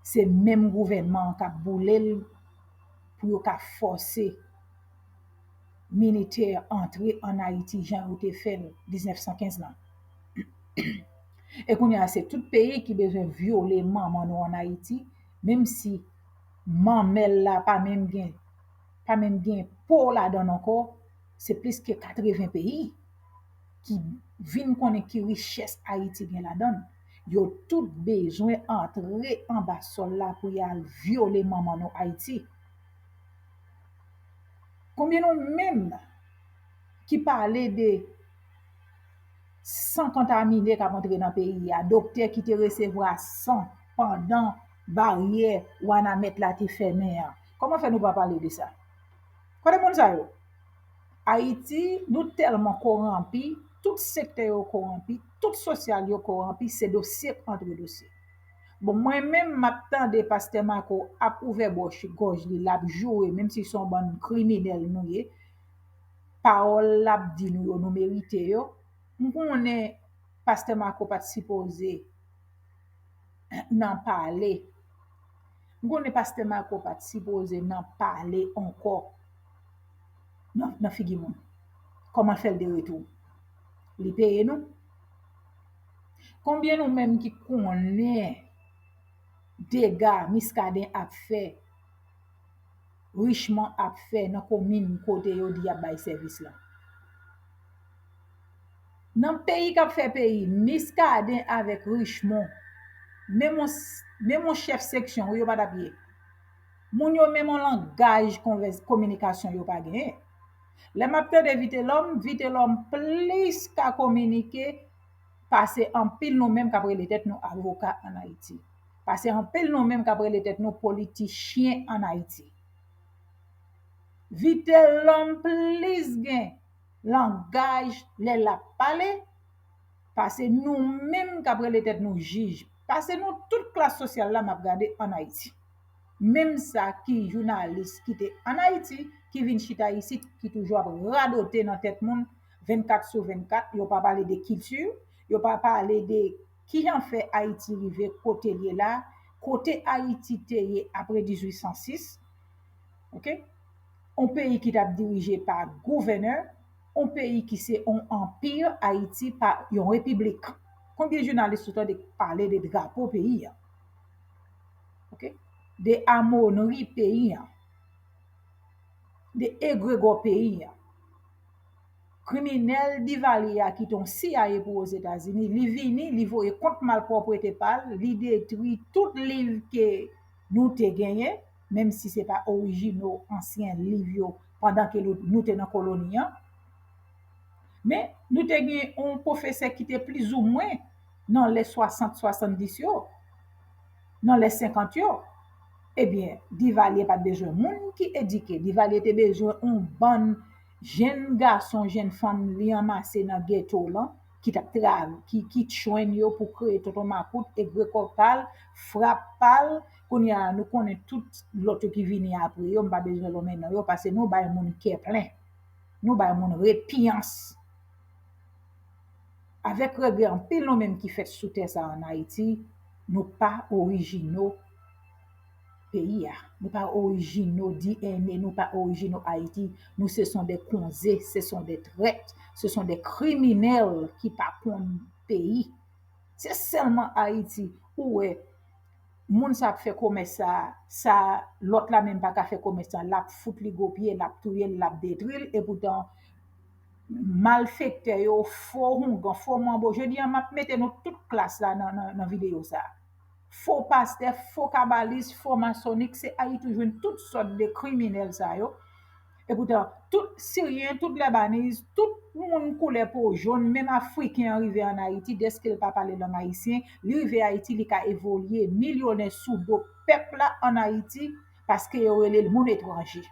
Se menm gouvènman an k ap boule l pou yo ka fòse militè antre ann Ayiti jan yo te fè l diznèf san kenz lan. E kounye a, se tout peyi ki bezwen vyole manman nou ann Ayiti, menm si manmèl la pa menm gen, pa menm gen po ladan l ankò, se plis ke katreven peyi ki vin konnen ki richès Ayiti gen ladan l. Yo tout bezwen antre anba sòl la pou y al vyole manman nou Ayiti. Konbyen nou menm ki pale de san kontamine k ap antre nan peyi a, doktè ki te resevwa san pandan baryè Wanament la te fèmen an? Kòman fè nou pa pale de sa? Kote moun sa yo? Ayiti, nou tèlman kowonpi, tout sektè yo kowonpi, tout sosyal yo kowonpi, se dosye k antre dosye. Bon, mwen menm, m ap tande pastè Marco ap ouvè bòch, gòj li, l ap joure, menm si se yon bann kriminèl nou ye. pawòl l ap di nou yo, nou merite yo. M konnen pastè Marco pa t sipoze nan pale. M konnen pastè Marco pa t sipoze nan pale ankò nan, nan figi moun. Kòman l fè l de retou? Li peye nou? Konbyen nou menm ki konnen dega Muscadin ap fè, Richemond ap fè nan komin kote yo di y ap bay sèvis la? Nan peyi k ap fè peyi, Muscadin avèk Richemond, menm yon, menm yon chèf seksyon, wi, yo pa t ap ye. Moun yo menm yon langaj konvès-, kominikasyon yo pa genyen. Lè m ap tande Vitelhomme, Vitelhomme plis ka kominike pase anpil nou menm k ap rele tèt nou avoka ann Ayiti. Pase anpil nou menm k ap rele tèt nou politichyen ann Ayiti. Vitelhomme plis gen langaj lè l ap pale pase nou menm k ap rele tèt nou jij, pase nou tout klas sosyal la m ap gade ann Ayiti. Menm sa ki jounalis ki te ann Ayiti, ki vin chita isit, ki toujou ap radote nan tèt moun vennkat sou vennkat, yo pa pale de kilti, yo pa pale de kijan fè Ayiti rive kote l ye la, kote Ayiti te ye apre dizuit san sis, oke? Yon peyi ki t ap dirije pa gouvènè, yon peyi ki se yon anpi, Ayiti pa yon repiblik. Konbyen jounalis ou tande pale de drapo peyi a? Oke? De amonri peyi a. De egregò peyi a. Kriminèl Divalye a ki te yon C I A pou Ozetazini, li vini, li voye kont malpwòpte pa l, li detwi tout liv ke nou te genyen, menm si se pa orijino ansyen liv yo pandan ke nou, nou te nan koloni an. Men, nou te gen yon pwofesè ki te plizoumwen nan lè swasant, swasanndis yo, nan lè senkant yo. Ebyen, Divalye pa t bezwen moun ki edike. Divalye te bezwen yon bann jenn gason, jenn fanm li anmase nan geto lan, ki t ap trav-, ki, ki tchwenn yo pou kreye tonton makout, egregò pa l, frap pa l. Kounye a, nou konnen tout lòt yo ki vini apre yo, m pa bezwen lonmen non yo, paske nou bay moun kè plen. Nou bay moun repiyans. Avèk regrè, anpil nou menm ki fèt sou tè sa a ann Ayiti, nou pa orijino peyi a. Nou pa orijino D N A, nou pa orijino Ayiti. Nou se son de konze, se son de trèt, se son de kriminèl ki pa konn peyi. Se sèlman Ayiti ou wè moun sa ap fè komès sa, sa lòt la menm pa ka fè komès la, l ap fout li gwo pye, l ap touye l, l ap detwi l, epoutan malfektè yo, fo houngan, fo manbo. Jodi a, m ap mete nou tout klas la nan, nan, nan videyo sa. Fo pastè, fo kabalis, fo masonik, se Ayiti ou jwenn tout sòt de kriminèl sa yo. Epoutan, tout Siryen, tout Lèbaniz, tout moun koulè po jòn, menm Afriken an rive ann Ayiti, dèske l pa pale lang ayisyen, li rive Ayiti, li ka evolye milyonè sou do pèp la ann Ayiti, paske yo rele l moun etranje.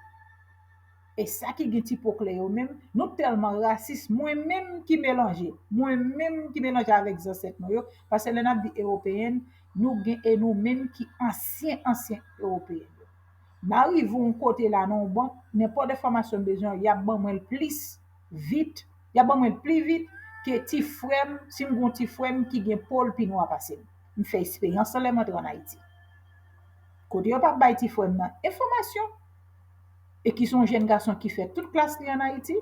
E sa ki gen ti po klè yo menm, nou tèlman rasis, mwen menm ki melanje, mwen menm ki melanje avèk zansèt nou yo, paske lè n ap di ewopeyen, nou gen e nou menm ki ansyen, ansyen ewopeyen yo. M a rive yon kote la nan yon bank, nenpòt enfòmasyon m bezwen, y ap ban mwen l plis vit, y ap ban mwen l pli vit ke ti frè m, si m gen yon ti frè m ki gen po l pi nwa pase m. M fè esperyans lan lè m antre ann Ayiti. Kote yo p ap bay ti frè m nan enfòmasyon, e ki se yon jèn gason ki fè tout klas li ann Ayiti,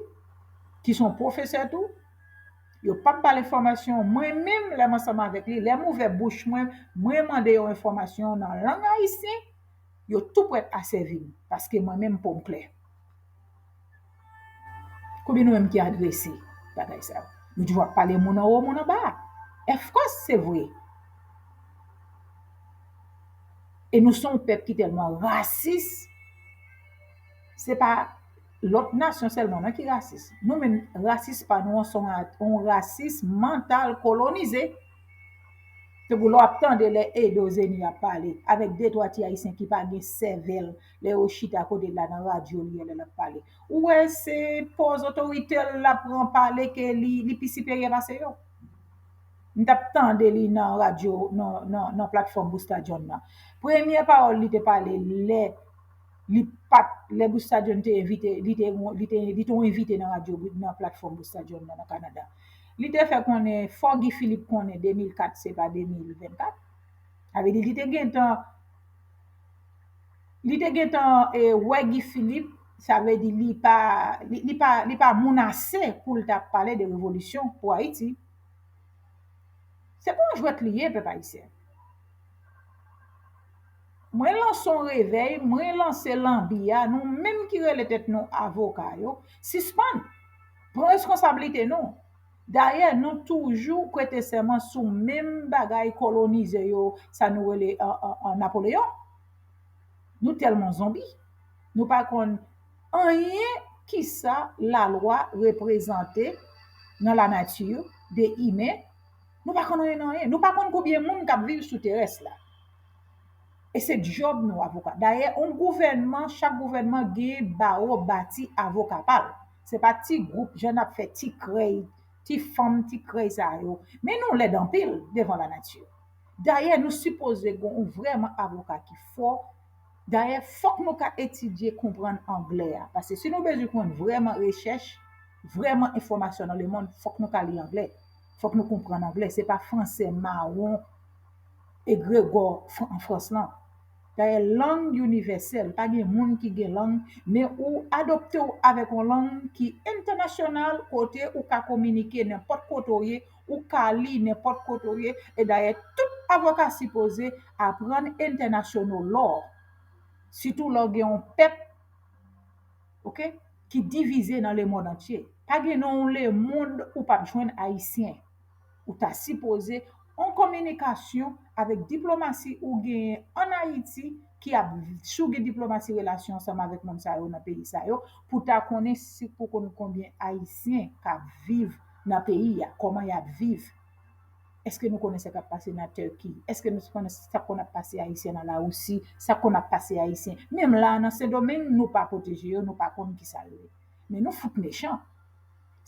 ki se yon pwofesè tou, yo p ap ba l enfòmasyon. Mwen menm, lè m ansanm avèk li, lè m ouvè bouch mwen, mwen mande yo enfòmasyon nan lang ayisyen, yo tou prèt a sèvi m, paske mwen menm po m klè. Konbyen nou menm ki adrese bagay sa yo? Nou toujou ap pale moun anwo, moun anba. Of course, se vre. E nou se yon pèp ki tèlman rasis, se pa lòt nasyon sèlman non ki rasis. Nou menm, rasis pa nou an se yon, yon rasis mantal kolonize. Tankou lè w ap tande lè Edo Zeni ap pale avèk de twa ti ayisyen ki pa gen sèvèl, lè yo chita kote l la nan radyo li an lè l ap pale. Ou wè se pòz otorite l l ap pran pale ke li, li pi siperyè pase yo. M t ap tande li nan radyo, nan, nan, nan platfòm Busta John nan. Premye pawòl li te pale lè Li pa t, lè Busta John te envite, li te, li te, li te yon envite nan radyo, nan platfòm Busta John nan, nan Kanada. Li te fè konnen, fò Guy Philippe konnen de mil kat se pa de mil vennkat. Sa vle di, li te gentan, li te gentan e, wè Guy Philippe, sa vle di, li pa, li, li pa, li pa moun ase pou l ta pale de revolisyon pou Ayiti. Se pa yon jwèt li ye, pèp ayisyen. Mwen lanse yon revèy, mwen lanse lanbi a, nou menm ki rele tèt nou avoka yo, sispann pran reskonsablite nou. Dayè, nou toujou prete sèman sou menm bagay kolonize yo, sa nou rele an, an, an Napoleyon. Nou tèlman zonbi. Nou pa konn anyen kisa lalwa reprezante nan lanati de imen. Nou pa konn anyen nan anyen. Nou pa konn konbyen moun k ap viv sou terès la. E se djòb nou, avoka. Dayè, yon gouvènman, chak gouvènman gen bawo bati avoka pa l. Se pa ti gwoup, jan n ap fè ti krèy, ti fanm, ti krèy sa yo. Men nou lèd anpil devan lanati. Dayè, nou sipoze gen yon vrèman avoka ki fò. Dayè, fòk nou ka etidye, konprann anglè a. Paske si nou bezwen konn vrèman rechèch, vrèman enfòmasyon nan lemonn, fòk nou ka li anglè. Fòk nou konprann anglè. Se pa fransè mawon egregò Fran- an Frans lan. Dayè, lang inivèsèl, pa gen moun ki gen lang, men ou adopte w avèk yon lang ki entènasyonal, kote ou ka kominike nenpòt kote w ye, ou ka li nenpòt kote w ye, e dayè, tout avoka sipoze aprann entènasyonal law, sitou lè w gen yon pèp, oke, ki divize nan lemonn antye. Pa gen nan yon lemonn ou p ap jwenn Ayisyen. Ou ta sipoze yon kominikasyon avèk diplomasi ou genyen ann Ayiti ki ap, si w gen diplomasi relasyon ansanm avèk moun sa yo nan peyi sa yo, pou ta konnen si pou konn konbyen Ayisyen k ap viv nan peyi a, kòman y ap viv. Èske nou konnen sa k ap pase nan Turkey? Èske nou konnen sa k konn ap pase Ayisyen nan Larisi? Sa k konn ap pase Ayisyen? Menm la a nan Sendomeng, nou pa pwoteje yo, nou pa konn kisa yo ye. Men nou fout mechan.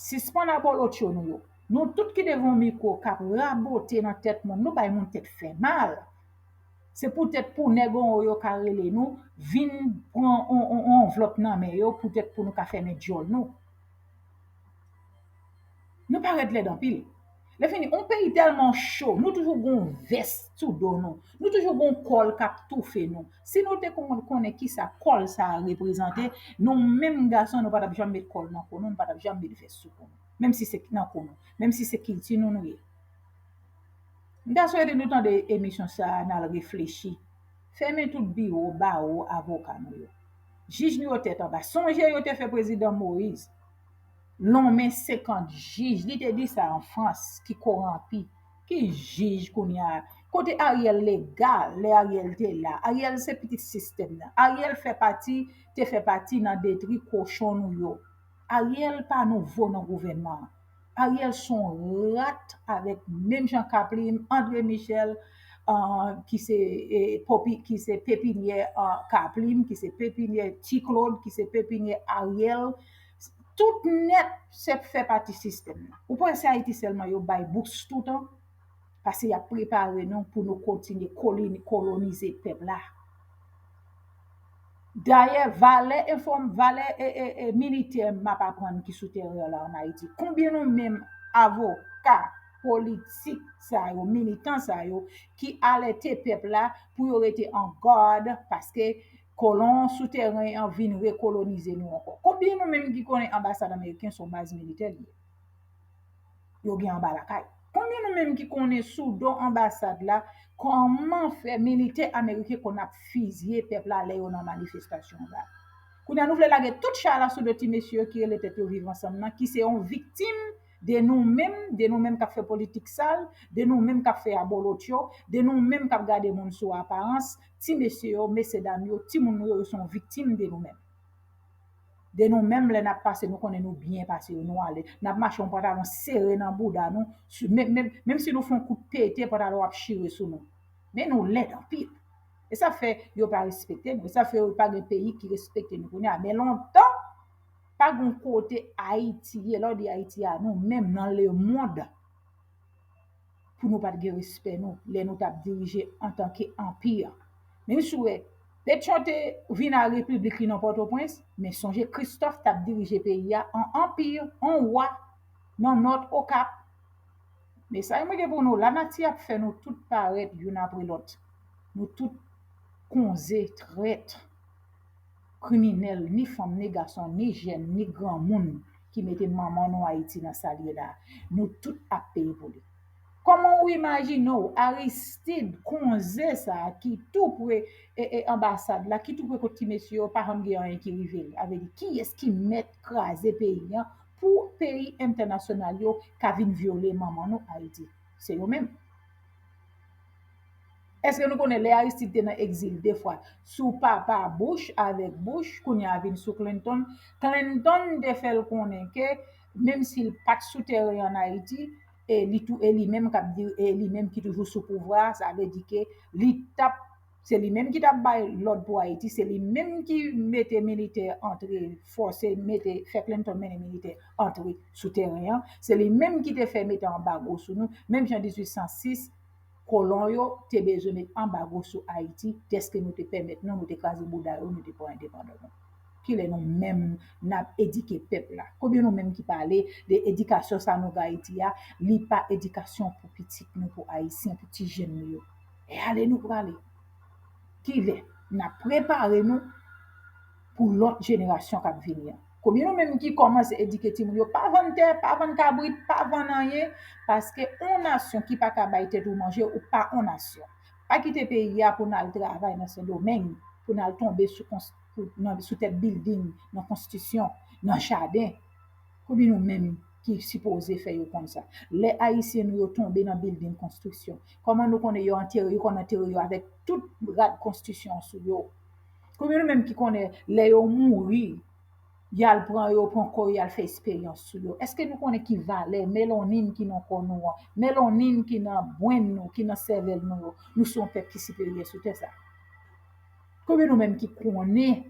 Sispann abolotcho nou yo. Nou tout ki devan yon mikwo k ap rabote nan tèt moun, nou bay moun tèt fè mal. Se poutèt pou nèg anwo yo ka rele nou, vin pran yon, yon, yon anvlòp nan men yo, poutèt pou nou ka fèmen djòl nou. Nou parèt lèd anpil. Lè fini, yon peyi tèlman cho, nou toujou gon vès sou do nou. Nou toujou gon kòl k ap toufe nou. Si nou te konn konnen kisa kòl sa a reprezante, nou menm gason, nou pa t ap janm met kòl nan kou nou, nou pa t ap janm met vès sou kou nou. Menm si se nan kou nou, menm si se kilti nou nou ye. M ta swete nou tande emisyon sa a, n al reflechi. Fèmen tout biwo, bawo, avoka nou yo. Jij nou yo tèt anba. Sonje yo te fè prezidan Moyiz lonmen senkant jij. Li te di sa an Frans, ki koranpi. Ki jij kounye a? Kote Ariel legal, lè Ariel te la? Ariel se pitit sistèm nan. Ariel fè pati, te fè pati nan detri kochon nou yo. Ariel pa nouvo nan gouvènman an. Ariel se yon rat avèk menm jan Kaplim, André Michel, uh, ki se, eh, popi, ki se pepinyè uh, Kaplim, ki se pepinyè Ti Claude, ki se pepinyè Ariel. Tout nèt se fè pati sistèm nan. Ou panse Ayiti sèlman yo bay bous toutan? Paske y ap prepare nou pou nou kontinye koloni- kolonize pèp la. Dayè, valè enfòm- valè e, e, e, militè m ap aprann ki sou teren an la ann Ayiti. Konbyen nou menm avoka politik sa yo, militan sa yo, ki alète pèp la pou yo rete an gad, paske kolon sou teren an vin rekolonize nou ankò? Konbyen nou menm ki konnen anbasad ameriken se yon baz militè li ye? Yo gen anba lakay. Konbyen nou menm ki konnen sou do anbasad la, kòman fè militè ameriken konn ap fizye pèp la lè yo nan manifestasyon anba? Kounye a nou vle lage tout chay la sou do ti mesye yo ki rele tèt yo Viv Ansanm nan, ki se yon viktim de nou menm, de nou menm k ap fè politik sal, de nou menm k ap fè abolotcho, de nou menm k ap gade moun sou aparans. Ti mesye yo, mesye dam yo, timoun nou yo, yo se yon viktim de nou menm. De nou menm, lè n ap pase, nou konnen nou byen pase yo, nou ale. N ap mache yon pantalon sere nan bouda nou, menm, menm, menm si nou fè yon kout pete, pantalon ap chire sou nou. Men nou lèd anpil. E sa fè yo pa respekte nou. E sa fè yo pa gen peyi ki respekte nou kounye a. Men lontan, pa gen kote Ayiti ye. Lè w di Ayiti a, nou menm nan lemonn, pou nou pa t gen respè nou lè nou t ap dirije antanke anpi. Men si w wè, Pétion te vin a repiblik li nan Pòtoprens, men sonje Kristòf t ap dirije peyi a an anpi, an wa, nan Nòt Okap. Mesaj mwen gen pou nou, lanati ap fè nou tout parèt youn apre lòt. Nou tout konze, trèt, kriminèl, ni fanm, ni gason, ni jèn, ni granmoun ki mete manman nou Ayiti nan sa l ye la. Nou tout ap peye pou li. Kòman w imajine w, Aristide, konze sa a ki tou pre e, e, anbasad la, ki tou pre kot ti mesye yo, pa janm gen anyen ki rive l? A vle di, kiyès ki mèt kraze peyi an pou peyi entènasyonal yo ka vin vyole manman nou Ayiti? Se yo menm. Èske nou konnen lè Aristide te nan egzil de fwa, sou papa Bush avèk Bush, kounye a vin sou Clinton, Clinton te fè l konnen ke menm si l pa t sou teren an Ayiti, e li tou, e li menm k ap di, e li menm ki toujou sou pouvwa a, sa vle di ke li t ap, se li menm ki t ap bay lòd pou Ayiti, se li menm ki mete militè antre, fòse mete, fè Clinton mennen militè antre sou teren an, se li menm ki te fè mete anbago sou nou, menm jan dizuit san sis, kolon yo te bezwen met anbago sou Ayiti, dèske nou te pèmèt nou, nou te kraze bouda yo, nou te pran endepandans nou. Kilè nou menm n ap edike pèp la? Konbyen nou menm ki pale de edikasyon sa nou gen Ayiti a, li pa edikasyon pou pitit nou, pou Ayisyen, pou ti jèn nou yo? E ale nou prale. Kilè n ap prepare nou pou lòt jenerasyon k ap vini an? Konbyen nou menm ki kòmanse edike timoun yo, pa vann tè, pa vann kabrit, pa vann anyen, paske yon nasyon ki pa ka bay tèt ou manje, ou pa yon nasyon. Pa kite peyi a pou n al travay nan Sendomeng, pou n al tonbe sou, pou, nan, sou tèt bilding, nan konstrisyon, nan jaden. Konbyen nou menm ki sipoze fè yo konn sa? Lè Ayisyen nou yo tonbe nan bilding konstriksyon, kòman nou konnen yo antere, yo konn antere yo avèk tout rad konstrisyon sou yo? Konbyen nou menm ki konnen lè yo mouri, y al pran yo, pran kò yo, y al fè esperyans sou yo? Èske nou konnen ki valè melanin ki nan kò nou an, melanin ki nan brenn nou, ki nan sèvèl nou yo? Nou se yon pèp ki siperyè sou tè sa. Konbyen nou menm ki konnen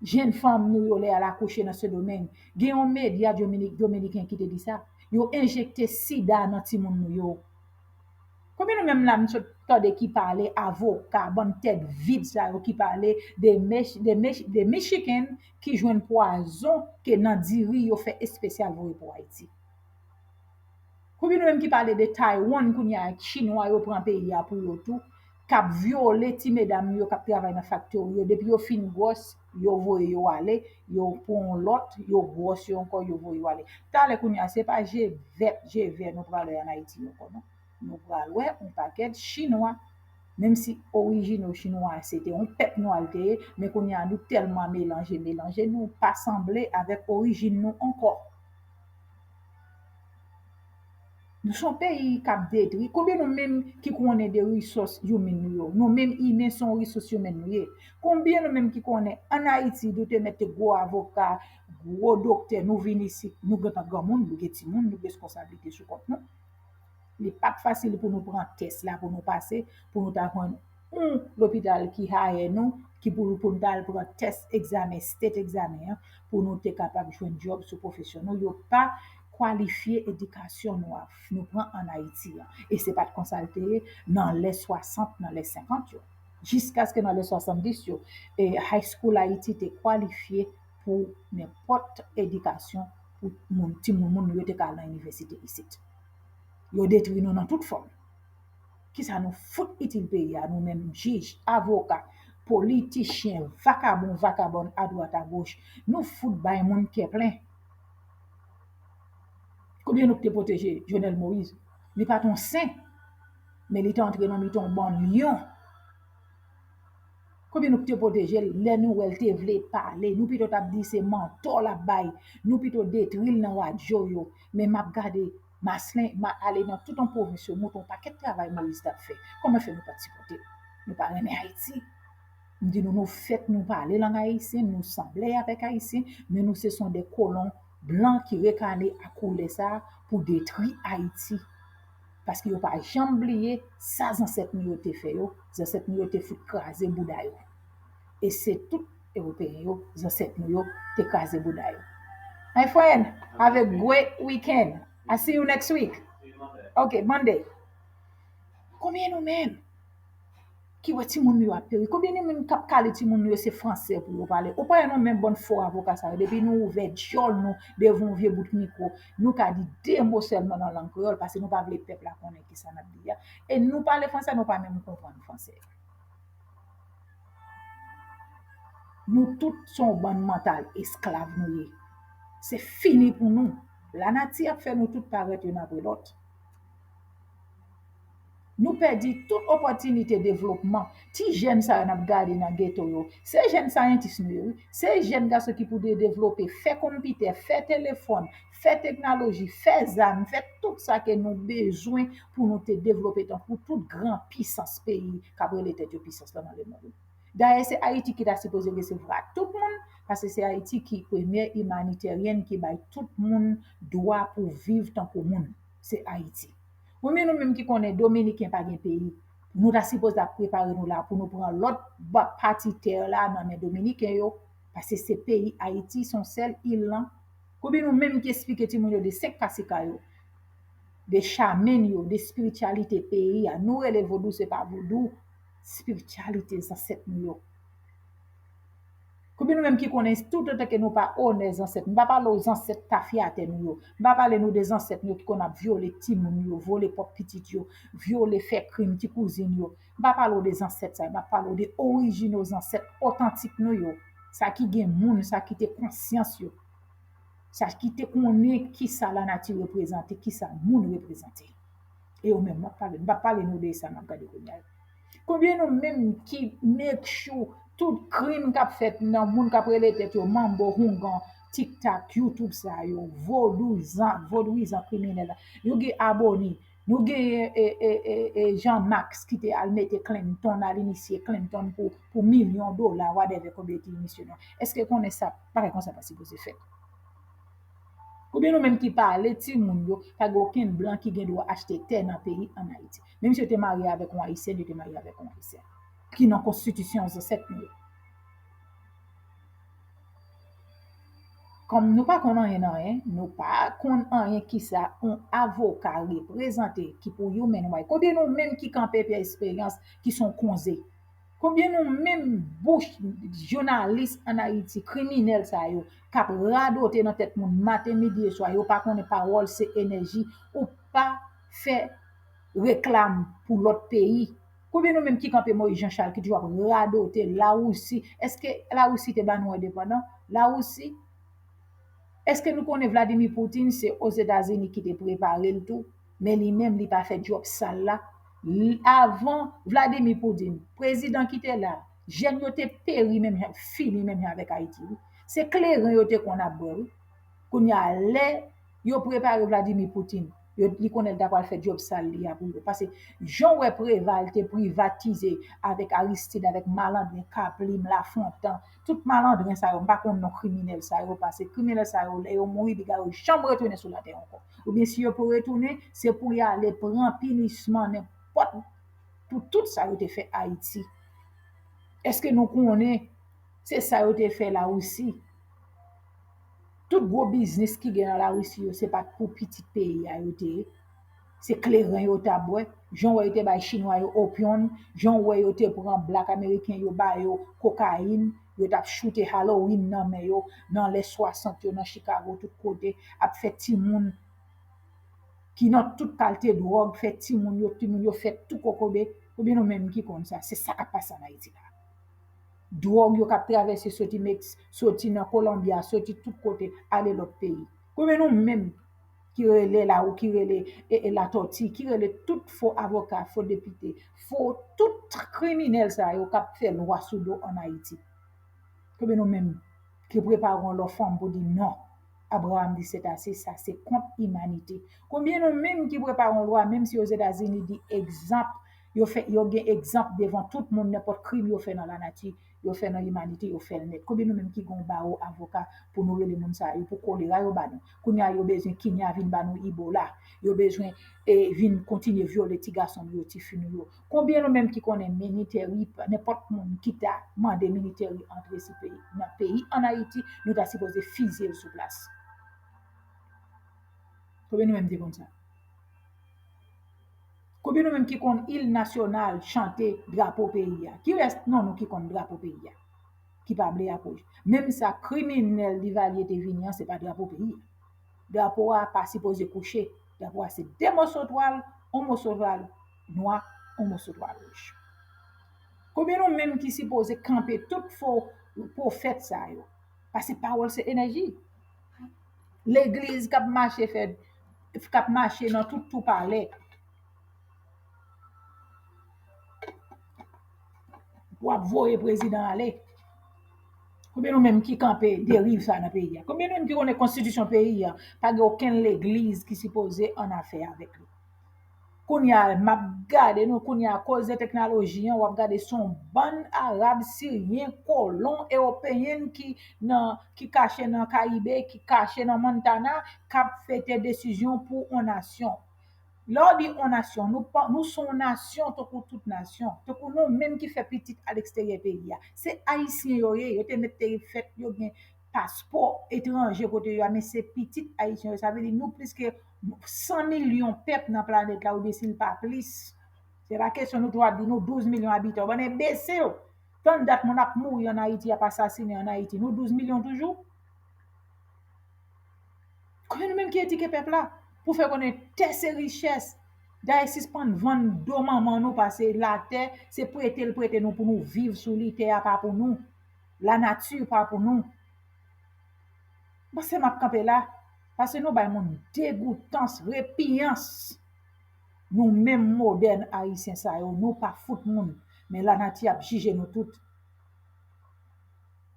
jèn fanm nou yo lè y al akouche nan Sendomeng? Gen yon medya Dominik, dominiken ki te di sa. Yo enjekte sida nan timoun nou yo. Konbyen nou menm la m sot tande ki pale avoka, bann tèt vid sa yo ki pale de, de, de Michigan ki jwenn pwazon ke nan diri yo fè espesyal voye pou Ayiti? Konbyen nou menm ki pale de Taiwan kounye a, Chinwa yo pran peyi a pou yo tou, k ap vyole ti medam yo k ap travay nan faktori yo, depi yo fin gwòs, yo voye yo ale, yo pran yon lòt, yo gwòs yo ankò, yo voye yo ale. Talè kounye a, se pa je vèt, je vè nou prale an Ayiti ankò non. Nou pral wè yon pakèt Chinwa. Menm si orijin yo chinwa, se te yon pèp nwa l te ye, men kounye a nou tèlman melanje, melanje, nou pa sanble avèk orijin nou ankò. Nou se yon peyi k ap detwi. Konbyen nou menm ki konnen de resous human nou yo? Nou menm imen se yon resous human nou ye. Konbyen nou menm ki konnen ann Ayiti, nou te mèt te gwo avoka, gwo doktè, nou vin isit, nou gentan granmoun, nou gen timoun, nou gen responsablite sou kont nou. Li pa t fasil pou nou pran tès la, pou nou pase, pou nou ta jwenn yon lopital ki hire nou, ki pou, pou nou ta al pran tès egzamen, state egzamen an, pou nou te kapab jwenn djòb sou pwofesyon nou. Yo pa kwalifye edikasyon nou a, nou pran ann Ayiti an. E se pa t konsa l te ye nan lè swasant, nan lè senkant yo. Jiskaske nan lè swasanndis yo, e High School Ayiti te kwalifye pou nenpòt edikasyon pou moun, timoun, moun nou yo te ka al nan inivèsite isit. Yo detwi nou nan tout fòm. Kisa nou fout itil peyi a, nou menm jij, avoka, politichen, vakabon, vakabòn, adwat, agoch? Nou fout bay moun kè plen. Konbyen nou ki te pwoteje Jovenel Moïse? Li pa t yon sen, men li te antre nan mitan yon bann lyon. Konbyen nou ki te pwoteje l lè nou wè l te vle pale? Nou pito t ap di se mantò l ap bay. Nou pito detwi l nan radyo yo. Men m ap gade Maslin, m a ale nan tout yon pwovens yo, montre yon pakèt travay Moïse t ap fè. Kòman fè nou pa t sipòte l? Nou pa renmen Ayiti. M di nou, nou fèt, nou pale lang ayisyen, nou sanble avèk Ayisyen, men nou se son de kolon blan ki rekane ak koulè sa a pou detwi Ayiti. Paske yo pa janm bliye sa zansèt nou yo te fè yo, zansèt nou yo te fout kraze bouda yo. E se tout Ewopeyen yo, zansèt nou yo, te kraze bouda yo. My friend, have a great weekend. I see you next week. Ok, Monday. Konbyen nou menm? ki wè timoun nou yo ap peri. Konbyen de moun k ap kale timoun nou yo se fransè pou yo pale? Ou pa wè nou menm bann fo avoka sa yo, depi nou ouvè djòl nou devan yon vye bout mikwo, nou ka di de mo sèlman nan lang kreyòl, paske nou pa vle pèp la konnen kisa n ap di a. E nou pale fransè, nou pa menm konprann fransè. Nou tout se yon bann mantal esklav nou ye. Se fini pou nou. Lanati ap fè nou tout parèt youn apre lòt. Nou pèdi tout opòtinite devlopman. Ti jèn sa yo n ap gade nan geto yo, se jèn syantis nou ye, wi. Se jèn gason ki pou de-, devlope, fè konpitè, fè telefòn, fè teknoloji, fè zam, fè tout sa ke nou bezwen pou nou te devlope tankou tout gran pisans peyi k ap rele tèt yo pisans lan nan lemonn. Dayè, se Ayiti ki ta sipoze resevwa tout moun, paske se Ayiti ki premyè imanitèryèn ki bay tout moun dwa pou viv tankou moun. Se Ayiti. Konbyen nou menm ki konnen Dominiken pa gen peyi? Nou ta sipoze ap prepare nou la pou nou pran lòt ba-, pati tè la nan men Dominiken yo, paske se peyi Ayiti, se yon sèl il lan. Konbyen nou menm ki esplike timoun yo de senk kasika yo, de chamen yo, de espirityalite peyi a? Nou rele vodou, se pa vodou, espirityalite zansèt nou yo. Konbyen nou menm ki konnen toutotan ke nou pa onè zansèt? M pa pale w zansèt tafyatè nou yo. M pa pale nou de zansèt nou yo ki konn ap vyole timoun yo, vole pwòp pitit yo, vyole, fè krim, ti kouzin yo. M pa pale w de zansèt sa yo. M ap pale w de orijino zansèt otantik nou yo. Sa ki gen moun, sa ki te konsyans yo. Sa ki te konnen kisa lanati reprezante, kisa moun reprezante. E yo menm, m ap pale, m p ap pale nou de sa n ap gade kounye a yo. Konbyen nou menm ki make sure tout krim k ap fèt nan moun k ap rele tèt yo manbo, houngan, tiktak, YouTube sa yo, vodouyizan, vodouyizan kriminèl la, yo gen abone. Nou genyen e, e, e, e Jean Max ki te al mete Clinton, al inisye Clinton pou, pou milyon dola, whatever, konbyen te inisye non. Èske konnen sa, bagay konsa pa sipoze fèt? Oubyen nou menm ki pale timoun yo, pa gen okenn blan ki gen dwa achte tè nan peyi ann Ayiti. Menm si yo te marye avèk yon ayisyèn, yo te marye avèk yon ayisyèn. Ki nan konstitisyon zansèt nou yo. Kòm nou pa konn anyen nan anyen, nou pa konn anyen kisa yon avoka reprezante ki pou human right. Konbyen nou menm ki kanpe Pierre Espérance ki se yon konze? Konbyen nou menm bouch jounalis ann Ayiti, kriminèl sa yo, k ap radote nan tèt moun maten, midi e swa, yo pa konnen pawòl se enèji, ou pa fè reklam pou lòt peyi? Konbyen nou menm ki kanpe Moïse Jean Charles ki toujou ap radote Larisi? Èske Larisi te ba nou endepandan? Larisi? Èske nou konnen Vladimir Putin se Ozetazini ki te prepare l tou? Men li menm, li pa fè djòb sal la. Li, avan Vladimir Putin, prezidan ki te la, jèn yo te peri menm jan, fini menm jan avèk Ayiti, wi. Se kleren yo te konn ap bwè, wi. Kounye a, lè yo prepare Vladimir Putin, yo, li konnen l ta pral fè djòb sal li a pou yo. Paske jan w wè Preval te privatize avèk Aristide, avèk malandren Kaplim, Lafontan, tout malandren sa yo, m pa konn non kriminèl sa yo, paske kriminèl sa yo, lè yo mouri, piga yo janm retounen sou latè ankò. Oubyen si yo pou retounen, se pou y ale pran pinisman nenpòt pou tout sa yo te fè Ayiti. Èske nou konnen se sa yo te fè Larisi? Tout gwo biznis ki gen nan Larisi yo, se pa t pou pitit peyi a yo te ye. Se kleren yo t ap bwè. Jan w wè yo te bay Chinwa yo opyòm, jan w wè yo te pran blak ameriken yo ba yo kokayin, yo t ap choute Halloween nan men yo, nan lè swasant yo, nan Chicago, tout kote, ap fè timoun ki nan tout kalte dwòg, fè timoun yo, timoun yo fèt tou kokobe, oubyen nou menm ki konn sa, se sa k ap pase ann Ayiti la. Dwòg yo k ap travèse soti Mex-, soti nan Colombia, soti tout kote, ale lòt peyi. Oubyen nou menm ki rele la ou ki rele e, e Latòti, ki rele tout fo avoka, fo depite, fo tout kriminèl sa yo k ap fè lwa sou do ann Ayiti. Konbyen nou menm ki prepare yon lwa fanm pou di non? Abraham di c'est assez, sa se kont imanite. Konbyen nou menm ki prepare yon lwa, menm si Ozetazini di egzanp, yo fè, yo gen egzanp devan tout moun, nenpòt krim yo fè nan lanati, yo fè nan imanite, yo fè l nèt. Konbyen nou menm ki gen yon bawo avoka pou nou rele moun sa yo, pou kolera yo ba nou? Kounye a yo bezwen kinya vin ba nou Ebola, yo bezwen e vin kontinye vyole ti gason nou yo, ti fi nou yo. Konbyen nou menm ki konnen militèri, nenpòt moun ki ta mande militèri antre si peyi, nan peyi ann Ayiti, nou ta sipoze fizye l sou plas? Konbyen nou menm ki konn sa? Konbyen nou menm ki konn im nasyonal chante drapo peyi a? Kilès nan nou ki konn drapo peyi a? Ki pa ble ak wouj? Menm sa kriminèl Divalye te vini an, se pa drapo peyi a. Drapo a pa sipoze kouche. Drapo a se de moso twal, yon moso twal nwa, yon moso twal wouj. Konbyen nou menm ki sipoze kanpe tout fo pwofèt sa yo? Paske pawòl se enèji. Legliz k ap mache fè, k ap mache nan tout tou palè pou ap voye prezidan ale. Konbyen nou menm ki kanpe deriv sa nan peyi a? Konbyen nou menm ki konnen konstitisyon peyi a pa gen okenn legliz ki sipoze an afè avèk li? Kounye a, m ap gade nou, kounye a, akoz de teknoloji an, w ap gade se yon bann Arab, Siryen, kolon, Ewopeyen ki nan, ki kache nan Karibe, ki kache nan Montana, k ap fete desizyon pou yon nasyon. Lè w di yon nasyon, nou pa, nou se yon nasyon tankou tout nasyon, tankou nou menm ki fè pitit aleksteryè peyi a. Se Ayisyen yo ye, yo te mete fèt, yo gen paspò etranje kote yo a, men se pitit Ayisyen yo. Sa vle di nou plis ke san milyon pèp nan planèt la, oubyen si l pa plis. Se pa kesyon nou tou ap di nou douz milyon abitan. Bann enbesil! Tann dat moun ap mouri ann Ayiti, ap asasinen ann Ayiti. Nou douz milyon toujou? Konbyen nou menm ki edike pèp la pou fè konnen tè se richès? Dayè sispann vann do manman nou, paske latè se prete l prete nou pou nou viv sou li, tè a pa pou nou. Lanati pa pou nou. M panse m ap kanpe la, paske nou bay moun degoutans, repiyans. Nou menm modèn ayisyen sa yo, nou pa fout moun, men lanati ap jije nou tout.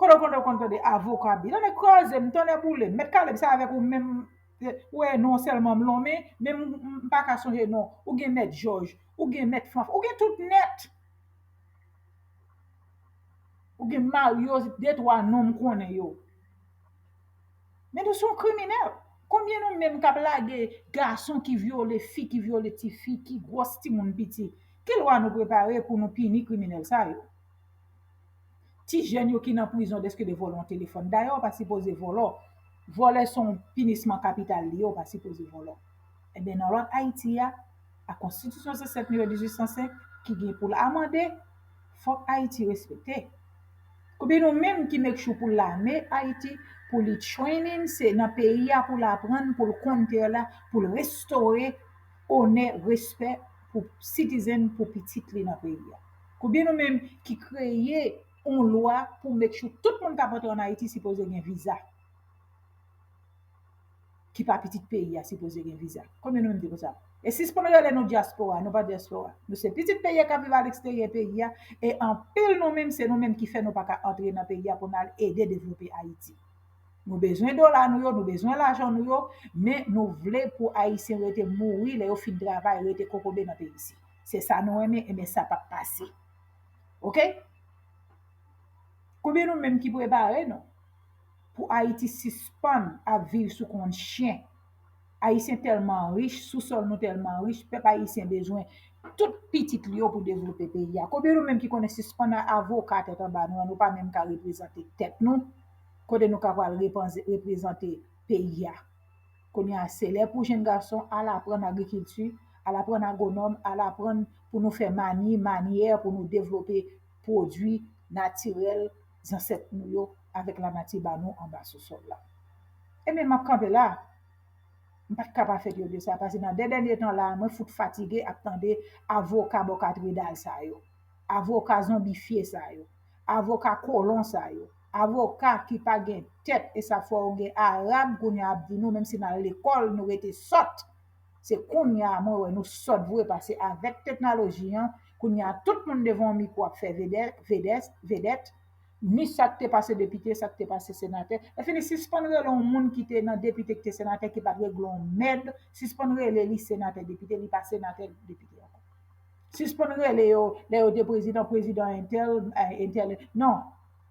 Kote w konn, w konn tande avoka ap di, tande kraze m, tande boule m, mèt Kalèb se avèk ou menm, ou wè non sèlman m lonmen, men m, m, m pa ka sonje non. Ou gen mèt Jòj, ou gen mèt Fanf, ou gen tout nèt. Ou gen Mario, de twa non m konnen yo. Men nou se yon kriminèl. Konbyen nou menm k ap lage gason ki vyole fi, ki vyole tifi, ki gwòs timoun piti? Ki lwa nou prepare pou nou pini kriminèl sa yo? Ti jèn yo ki nan prizon dèske de vòlò yon telefòn. Dayè, w pa sipoze vòlò. Vòlè se yon pinisman kapital li ye, w pa sipoze vòlò. Ebyen, nan lòt Ayiti a, a konstitisyon san sèt nou yo dizuit san senk ki gen pou l amande, fòk Ayiti respekte. Konbyen nou menm ki make sure pou lame Ayiti, pou li training, se nan peyi a pou l aprann, pou l konn tè la, pou l restore onè, respè pou citizen, pou pitit li nan peyi a? Konbyen nou menm ki kreye yon lwa pou make sure tout moun k ap antre ann Ayiti sipoze gen viza? Ki pa pitit peyi a sipoze gen viza? Konbyen nou menm ki konsa? E sispann rele nou dyaspora, nou pa dyaspora. Nou se pitit peyi a k ap viv aleksteryè peyi a, e anpil nou menm, se nou menm ki fè nou pa ka antre nan peyi a pou n al ede devlope Ayiti. Nou bezwen dola nou yo, nou bezwen lajan nou yo, men nou vle pou Ayisyen rete mouri lè yo fin travay, rete kokobe nan peyi isi. Se sa nou renmen, ebyen sa p ap pase. Oke? Konbyen nou menm ki prepare nou pou Ayiti sispann ap viv sou kont chen? Ayisyen tèlman rich, sousòl nou tèlman rich, pèp ayisyen bezwen tout pitit li yo pou devlope peyi a. Konbyen nou menm ki konnen sispann avoka tèt anba nou an, nou pa menm ka reprezante tèt nou, kote nou ka pral repanze-, reprezante peyi a? Kounye a, se lè pou jenn gason al aprann agrikilti, al aprann agwonòm, al aprann pou nou fè mani, manyè pou nou devlope pwodui natirèl zansèt nou yo avèk lanati ba nou anba sousòl la. Ebyen, m ap kanpe la. M pa t ka pa fè yo de sa, paske nan de dènye tan la, mwen fout fatige ap tande avoka bò katredal sa yo, avoka zonbifye sa yo, avoka kolon sa yo, avoka ki pa gen tèt, e sa fè w gen Arab kounye a ap di nou, menm si n al lekòl, nou rete sòt. Se kounye a mwen wè nou sòt vre, paske avèk teknoloji an, kounye a tout moun devan yon mikwo ap fè vedè-, vedès-, vedèt, ni sa k te pase depite, sa k te pase senatè. Lè fini, sispann rele yon moun ki te nan depite, ki te senatè, ki pa t regle yon mèd, sispann rele li senatè, depite, li pa senatè, depite ankò. Sispann rele yo, lè yo te prezidan, prezidan entèl, eh, entèl. Non,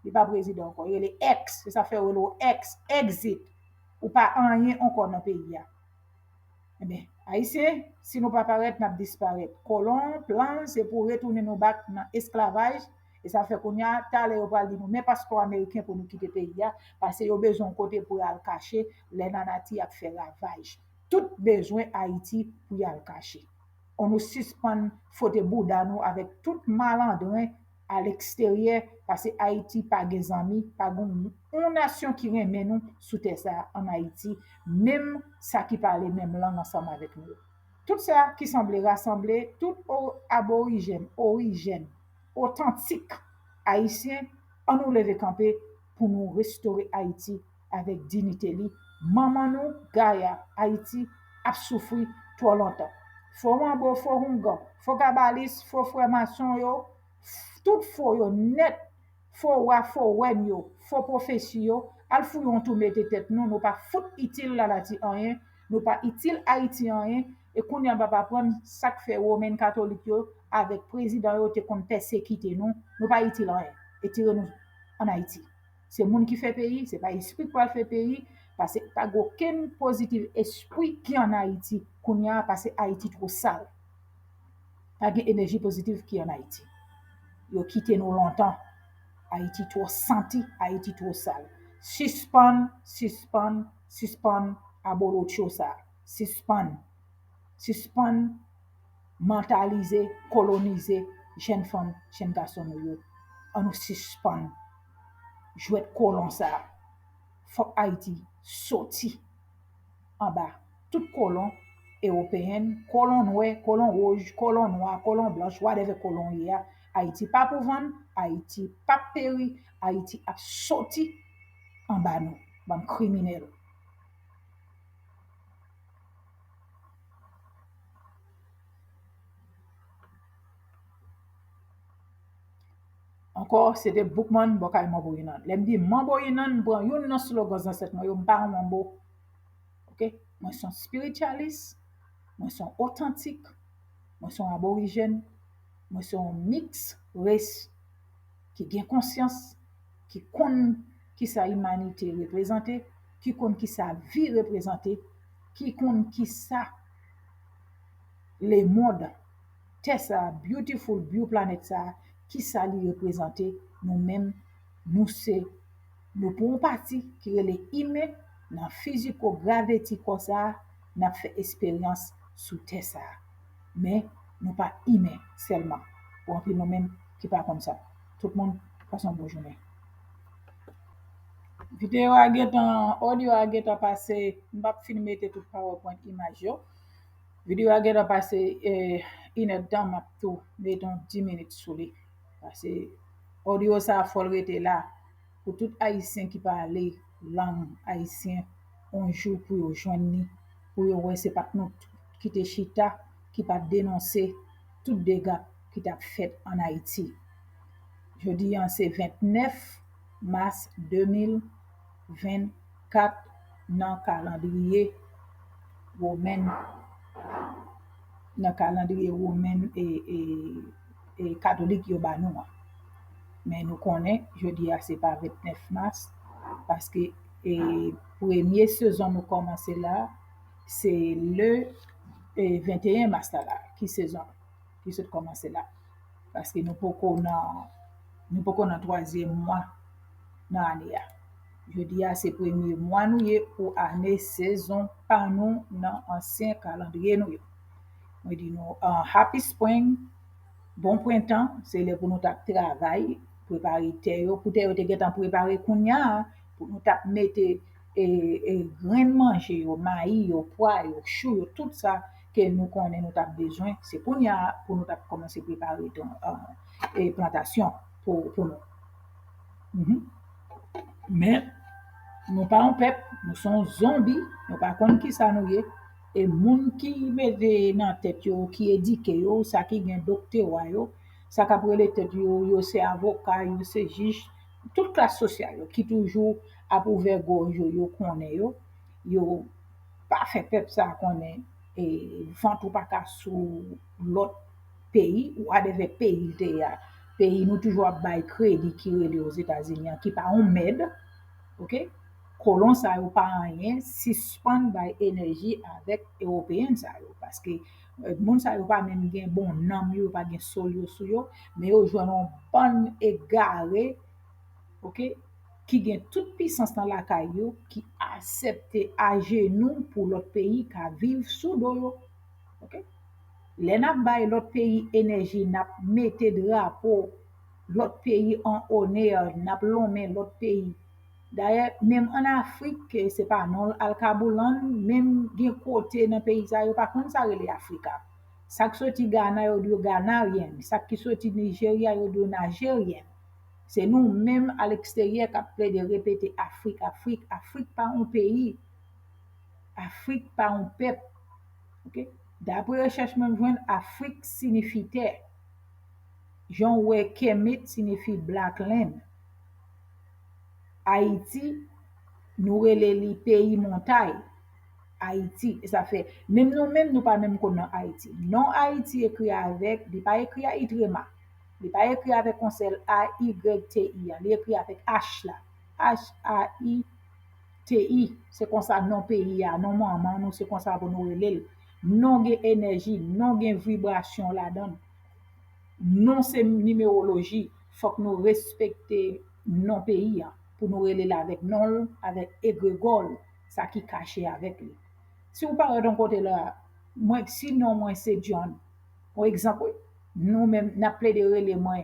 li pa prezidan ankò. Rele ex, se sa fè yo rele w ex, exit. Ou pa anyen ankò nan peyi a. Ebyen, Ayisyen, si nou pa parèt, n ap disparèt. Kolon, plan l, se pou retounen nou back nan esklavaj. E sa fè kounye a, talè yo pral di nou, men paspò ameriken pou nou kite peyi a, paske yo bezwen yon kote pou y al kache, lè lanati ap fè ravaj. Tout bezwen Ayiti pou y al kache. Ann nou sispann fwote bouda nou avèk tout malandren a leksteryè, paske Ayiti pa gen zanmi, pa gen yon nasyon ki renmen nou sou tè sa a ann Ayiti, menm sa ki pale menm lang ansanm avèk nou yo. Tout sa ki sanble rasanble, tout o-, aborijèn, orijèn, otantik ayisyen, ann nou leve kanpe pou nou restore Ayiti avèk diyite li. Manman nou, Gaya, Ayiti ap soufri twò lontan. Fo manbo, fo houngan, fo kabalis, fo frè mason yo, tout fo yo nèt, fo wa, fo wèn yo, fo pwofesi yo, al fouye yon twou mete tèt nou, nou pa fout itil lalati anyen, nou pa itil Ayiti anyen, e kounye a m ap aprann sa k fè Women Katolik yo avèk prezidan yo te konn pèsekite nou, nou pa itil anyen, e tire nou ann Ayiti. Se moun ki fè peyi, se pa espri k pral fè peyi, paske pa gen okenn pozitiv espri ki ann Ayiti kounye a, paske Ayiti twò sal. Pa gen enèji pozitiv ki ann Ayiti. Yo kite nou lontan. Ayiti twò santi, Ayiti twò sal. Sispann, sispann, sispann abolotcho sa. Sispann. Sispann mantalize, kolonize jèn fanm, jèn gason nou yo. Ann nou sispann jwèt kolon sa. Fòk Ayiti soti anba tout kolon ewopeyen, kolon nwè, kolon wouj, kolon nwa, kolon blanch, whatever kolon ye a. Ayiti pa pou vann, Ayiti p ap peri, Ayiti ap soti anba nou, bann kriminèl. Ankò, se te Boukman bò kay Manbo Inan. Lè m di Manbo Inan, m pran youn nan slogan zansèt mwen yo, m pa yon manbo. Ok? Mwen se yon spirityalis, mwen se yon otantik, mwen se yon aborijèn, mwen se yon miks res ki gen konsyans, ki konn kisa imanite reprezante, ki konn kisa vi reprezante, ki konn kisa lemonn, tè sa, beautiful, beau planèt sa, kisa li reprezante, nou menm, nou se, nou pou yon pati ki rele imen, nan fiziko graveti kò sa, n ap fè esperyans sou tè sa. Men, nou pa imen sèlman. Pou anpil nou menm ki pa konn sa. Tout moun, pase yon bon jounen. Videyo a gentan, odyo a gentan pase, m p ap fin mete tout PowerPoint imaj yo. Videyo a gentan pase, eh, inèdtan, m ap tou mete yon dis minit sou li. Paske odyo sa fò l rete la pou tout Ayisyen ki pale lang ayisyen, yon jou pou yo jwenn li, pou yo wè se pa t nou ki te chita, ki pa t denonse tout dega ki t ap fèt ann Ayiti. Jodi a se vennèf mas de mil vennkat nan kalandriye women, nan kalandriye women e, e, e katolik yo ba nou an. Men nou konnen, jodi a se pa vennèf mas, paske, e, premye sezon nou kòmanse la, se le, e, venteyen mas la la, ki sezon ki sot kòmanse la. Paske nou poko nan, nou poko nan twazyèm mwa nan ane a. Jodi a se premye mwa nou ye pou ane sezon pa nou nan ansyen kalandriye nou yo. Mwen di nou, ah, Happy Spring, bon prentan, se lè pou nou t ap travay, prepare tè yo, pou tè yo te gentan prepare kounya a, pou nou t ap mete, e, e, grenn manje yo, mayi yo, pwa yo, chou yo, tout sa ke nou konnen nou t ap bezwen, se kounya a pou nou t ap kòmanse prepare ton, ah, e, plantasyon pou, pou nou. Mhm. Men, nou pa yon pèp, nou se yon zonbi, nou pa konn kisa nou ye. E moun ki mete nan tèt yo, ki edike yo, sa ki gen doktora yo, sa k ap rele tèt yo, yo se avoka, yo se jij, tout klas sosyal yo, ki toujou ap ouvè gòj yo, yo konnen yo, yo pa fè pèp sa konnen, e, vant ou pa ka sou lòt peyi, whatever peyi l te ye a. Peyi nou toujou ap bay kredi ki rele Ozetazini an, ki pa yon mèd, ok? Kolon sa yo pa anyen, sispann bay enèji avèk ewopeyen sa yo, paske, eh, moun sa yo pa menm gen bon nanm yo, yo pa gen sòl yo sou yo, men yo jwenn yon bann egare, ok, ki gen tout pisans nan lakay yo, ki aksepte ajenou pou lòt peyi ka viv sou do yo. Ok? Lè n ap bay lòt peyi enèji, n ap mete drapo lòt peyi an onè, n ap lonmen lòt peyi. Dayè, menm ann Afrik, ke se pa non l al kaboulann, menm gen kote nan peyi sa, yo pa konn sa rele Afrika. Sa k soti Gana, yo di yo Ganaryen. Sa ki soti Nijerya, yo di yo Najeryen. Se nou menm aleksteryè k ap plede repete Afrik, Afrik, Afrik pa yon peyi. Afrik pa yon pèp. Ok? Dapre rechèch mwen jwenn, Afrik siyifi tè. Jan w wè Kemet siyifi black land. Ayiti, nou rele li peyi montay. Ayiti, e sa fè, menm nou menm, nou pa menm konn non Ayiti. Non Ayiti ekri avèk, li pa ekri a itrema. Li pa ekri avèk yon sèl A, Y, T, I a. Li ekri avèk H la. H, A, I, T, I. Se konsa non peyi a, non manman nou, se konsa pou nou rele l. Non gen enèji, non gen vibrasyon ladan l. Non se nimewoloji. Fòk nou respekte non peyi a pou nou rele l avèk non l, avèk egregò l, sa ki kache avèk li. Si w parèt yon kote la, mwen, si non mwen se John, yon egzanp, wi, nou menm, n ap plede rele mwen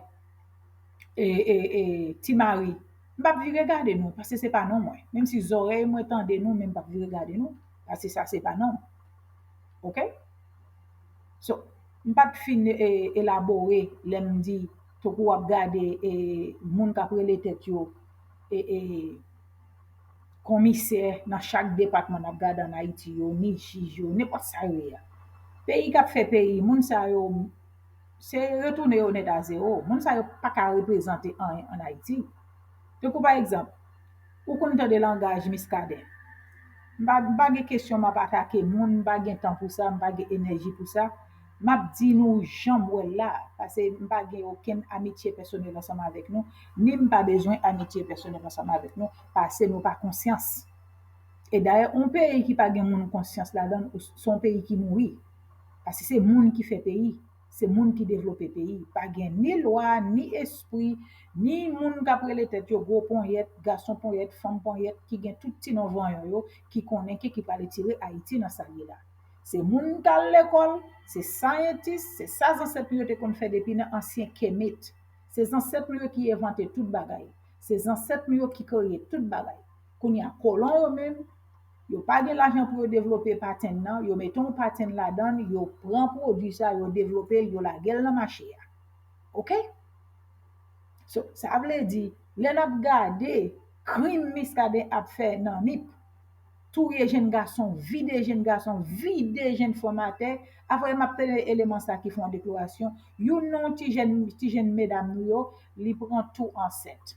e, e, e, Ti Mari, m p ap vire gade nou, paske se pa non mwen. Menm si zòrèy mwen tande nou, men m p ap vire gade nou, paske sa se pa non m. Ok? So, m pa t fin e, elabore lè m di, tankou w ap gade e, moun k ap rele tèt yo e, e, komisè nan chak depatman n ap gade ann Ayiti yo, ni jij yo, nenpòt sa yo ye a. Peyi k ap fè peyi, moun sa yo, se retounen yo nèt a zewo. Moun sa yo pa ka reprezante anyen ann Ayiti. Tankou pa egzanp, ou konn tande langaj Miskaden. M pa, m pa gen kesyon m ap atake moun, m pa gen tan pou sa, m pa gen enèji pou sa. M ap di nou jan m wè l la, paske m pa gen okenn amitye pèsonèl ansanm avèk nou, ni m pa bezwen amitye pèsonèl ansanm avèk nou, paske nou pa konsyans. E dayè, yon peyi ki pa gen moun konsyans ladan l, se yon peyi ki mouri. Paske se moun ki fè peyi, se moun ki devlope peyi. Pa gen ni lwa, ni espri, ni moun k ap rele tèt yo gwo ponyèt, gason ponyèt, fanm ponyèt, ki gen tout ti non vanyan yo, ki konnen ki, ki prale tire Ayiti nan sa l ye la. Se moun k al lekòl, se sayentis, se sa zansèt nou yo te konn fè depi nan ansyen Kemet. Se zansèt nou yo ki envante tout bagay. Se zansèt nou yo ki kreye tout bagay. Kounye a, kolon yo menm, yo pa gen lajan pou yo devlope patenn nan, yo mete yon patenn ladan l, yo pran pwodui sa, yo devlope l, yo lage l nan mache a. Ok? So, sa vle di, lè n ap gade krim Miskaden ap fè nan Nip, touye jenn gason, vide jenn gason, vide jenn fanm atè, apre m ap tande eleman sa ki fè yon deklarasyon, youn nan ti jenn, ti jenn medam nou yo, li pran tou ansent.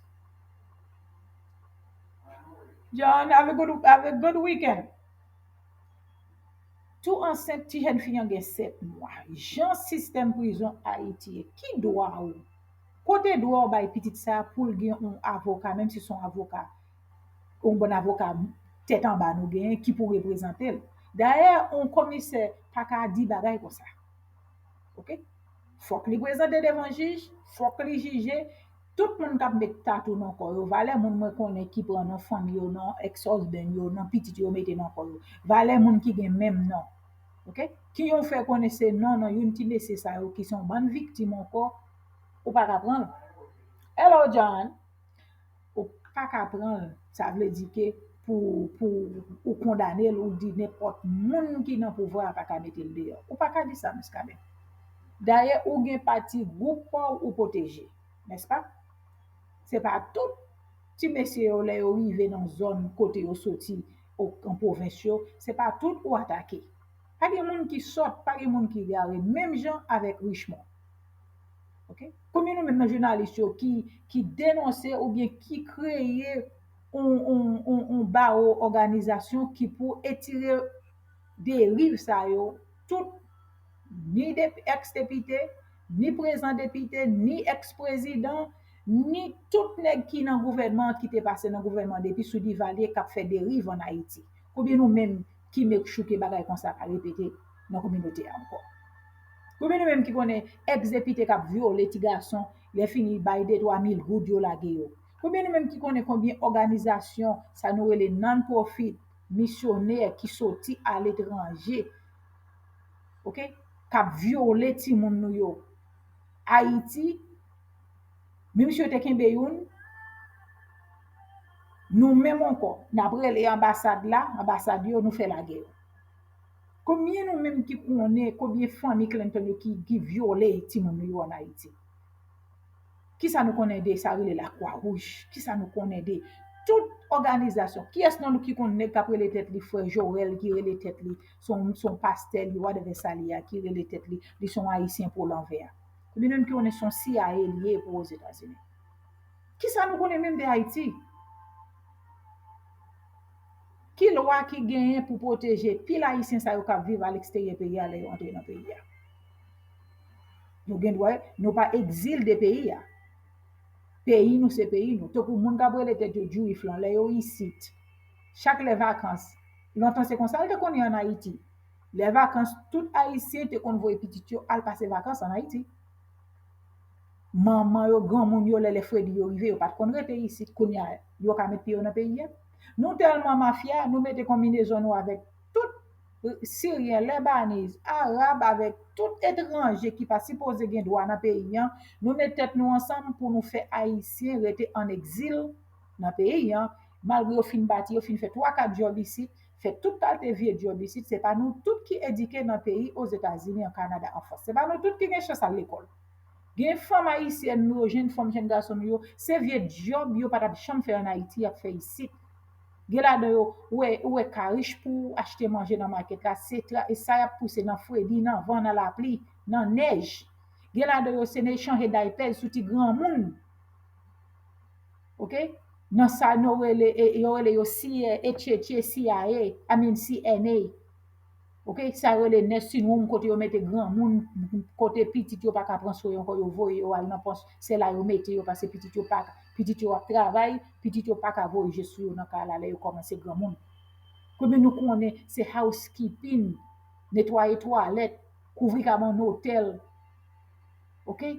John, have a good, have a good weekend. Tou ansent, ti jèn fi an gen sèt mwa. Jan sistèm prizon Ayiti ye, ki dwa ou? Kote dwa ou bay pitit sa a pou l gen yon avoka, menm si se yon avoka, yon bon avoka tèt anba nou genyen ki pou reprezante l? Dayè, yon komisè pa ka di bagay konsa. Ok? Fòk li prezante devan jij, fòk li jije. Tout moun k ap met tatou nan kò yo, valè moun mwen konnen ki pran non fanmi yo, non ex-husband yo, non pitit yo mete nan kò yo. Valè moun ki gen menm non. Ok? Ki yon fè konnen se non, non, youn ti mesye sa yo ki se yon bann viktim ankò, ou pa ka pran l. Hello, John. Ou pa ka pran l, sa vle di ke pou, pou ou kondane l, ou di nenpòt moun ki nan pouvwa a pa ka mete l deyò. Ou pa ka di sa, Miskaden. Dayè, ou gen pati gwoup pa w ou pwoteje, nèspa? Se pa tout ti mesye yo, lè yo rive nan zòn kote yo soti, o-, an pwovens yo, se pa tout ou atake. Pa gen moun ki sòt, pa gen moun ki egare, menm jan avèk Richmond. Ok? Konbyen nou menm nan jounalis yo ki, ki denonse oubyen ki kreye yon, yon, yon, yon bawo òganizasyon ki pou etire deriv sa yo, tout, ni de-, ex-depite, ni prezan depite, ni ex-prezidan, ni tout nèg ki nan gouvènman an, ki te pase nan gouvènman depi sou Divalye k ap fè deriv ann Ayiti. Konbyen nou menm ki make sure ke bagay konsa pa repete nan kominote a ankò? Konbyen nou menm ki konnen ex-depite k ap vyole ti gason, lè fini bay de twa mil goud yo lage yo? Konbyen nou menm ki konnen konbyen òganizasyon, sa nou rele non-profit, misyonè ki soti aletranje, ok, k ap vyole timoun nou yo Ayiti, menm si yo te kenbe youn, nou menm ankò, n ap rele anbasad la, anbasad yo, nou fè lagè yo. Konbyen nou menm ki konnen konbyen fanmi Clinton yo ki, ki vyole timoun nou yo ann Ayiti? Kisa nou konnen de sa rele Lakwa Wouj? Kisa nou konnen de tout òganizasyon? Kiyès nan nou ki konn nèg k ap rele tèt li frè Jorèl, ki rele tèt li se yon, se yon pastè li, whatever sa li a, ki rele tèt li, li se yon Ayisyen po lanvè a? Konbyen nou menm ki konnen se yon C I A li ye pou Ozetazini? Kisa nou konnen menm de Ayiti? Ki lwa ki genyen pou pwoteje pil Ayisyen sa yo k ap viv aleksteryè peyi a lè yo antre nan peyi a? Yo gen dwa, nou pa egzil de peyi a. Peyi nou se peyi nou. Tankou moun k ap rele tèt yo Juif lan, lè yo isit, chak lè vakans, lontan se konsa l te konn ye ann Ayiti. Lè vakans, tout Ayisyen te konn voye pitit yo al pase vakans ann Ayiti. Manman yo, granmoun yo, lè, lè fredi yo rive, yo pa t konn rete isit. Kounye a, yo ka met pye yo nan peyi a. Nou tèlman mafya, nou mete konbinezon nou avèk tout Siryen, Lebanèz, Arab, avèk tout etranje ki pa sipoze gen dwa nan peyi a. Nou met tèt nou ansanm pou nou fè Ayisyen rete ann egzil nan peyi a. Malgre yo fin bati, yo fin fè twa, kat djòb isit, fè tout kalte vye djòb isit, se pa nou tout ki edike nan peyi Ozetazini, an Kanada, an Frans. Se pa nou tout ki gen chans al lekòl. Gen fanm ayisyèn nou yo, jenn fanm, jenn gason nou yo, se vye djòb yo pa t ap janm fè ann Ayiti, y ap fè isit. Gen ladan yo, ou wè, ou wè ka rich pou achte manje nan makèt la, se tra-, e sa y ap pouse nan fredi, nan van, nan lapli, nan nèj. Gen ladan yo, se nan chanje daypè sou ti granmoun. Oke? Nan sa nou rele, e, yo rele yo C I A, H H A, C I A, I mean C N A. Oke? Sa yo rele nursing home, kote yo mete granmoun, kote pitit yo pa ka pran swen yo ankò, yo voye yo al nan pòs, se la yo mete yo, paske pitit yo pa ka, pitit yo ap travay, pitit yo pa ka voye je sou yo nan kay la lè yo kòmanse granmoun. Konbyen nou konnen se housekeeping, netwaye twalèt, kouvri kabann otèl, oke?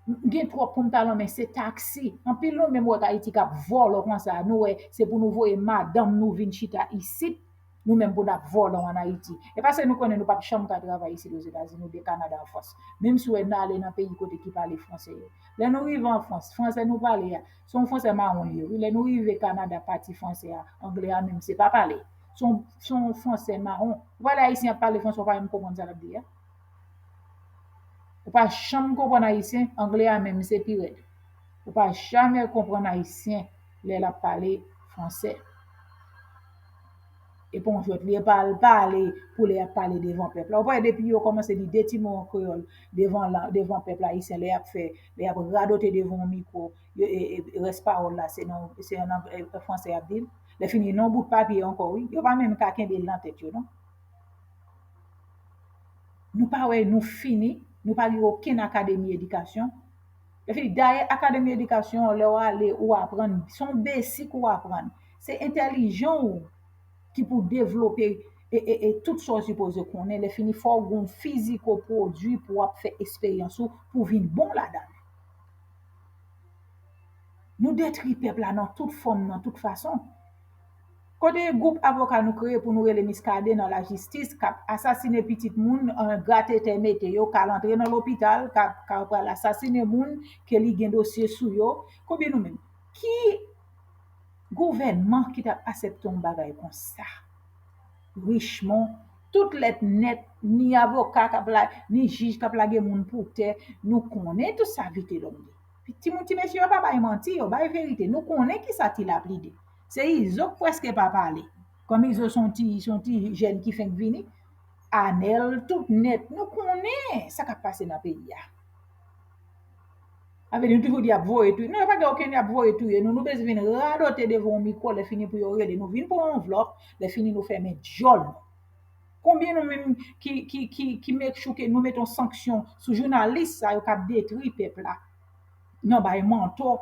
M gen twòp pou m ta lonmen, se taksi. Anpil nou menm wè k Ayiti k ap vòlò konsa, nou wè se pou nou voye madanm nou vin chita isit, nou menm pou n ap vòlò ann Ayiti. E paske nou konnen nou p ap janm ka travay isit Ozetazini oubyen Kanada, an Frans. Menm si w wè n ale nan peyi kote ki pale franse yo. Lè nou rive an Frans, franse nou pale a, se yon franse mawon li ye, wi. Lè nou rive Kanada, pati franse a, angle a menm se pa pale. Se yon, se yon franse mawon. Ou pa wè lè Ayisyen ap pale franse, ou pa menm konprann sa l ap di a. Ou pa janm konprann Ayisyen, angle a menm se pi rèd. Ou pa jamè konprann Ayisyen lè l ap pale franse. E pa yon jwèt li ye, pa al pale pou lè y ap pale devan pèp la. Ou pa wè depi yo kòmanse di de ti mo an kreyòl devan la, devan pèp la ayisyen, lè y ap fè, lè y ap radote devan yon mikwo, yo, e, e, rès pawòl la, se nan, se nan, e, franse y ap di l. Lè fini, nan yon bout papye ankò, wi. Yo pa menm ka kenbe l nan tèt yo, non. Nou pa wè nou fini, nou pa gen okenn akademi edikasyon. Lè fini, dayè, akademi edikasyon, lè w ale, ou aprann, se yon besik ou aprann. Se entèlijan w ki pou devlope e, e, e tout sa w sipoze konnen. Lè fini, fò w gen yon fiziko pwodui pou w ap fè esperyans ou, pou w vin bon ladan l. Nou detwi pèp la nan tout fòm, nan tout fason. Kote gwoup avoka nou kreye pou nou rele Muscadin nan lajistis, k ap asasine pitit moun, an, grate tè mete yo, k al antre nan lopital, k ap, k ap pral asasine moun ke li gen dosye sou yo. Konbyen nou menm? Ki gouvènman ki t ap aksepte yon bagay konsa? Richmond, tout lèt nèt, ni avoka k ap la, ni jij k ap lage moun pou tè, nou konnen tout sa Vitelhomme di. Timoun, ti mesye yo pa bay manti, yo bay verite. Nou konnen kisa Ti Lapli di. Se Izo k prèske pa pale. Kòm Izo se yon ti, se yon ti jèn ki fenk vini, Anèl, tout nèt, nou konnen sa k ap pase nan peyi a. Sa vle di nou toujou di y ap voye touye. Non, yo pa gen okenn y ap voye touye nou. Nou bezwen vin radote devan yon mikwo, lè fini pou yo rele nou. Vin pran yon anvlòp, lè fini nou fèmen djòl nou. Konbyen nou menm ki, ki, ki, ki make sure ke nou mete yon sanksyon sou jounalis sa yo k ap detwi pèp la? Nan bay manto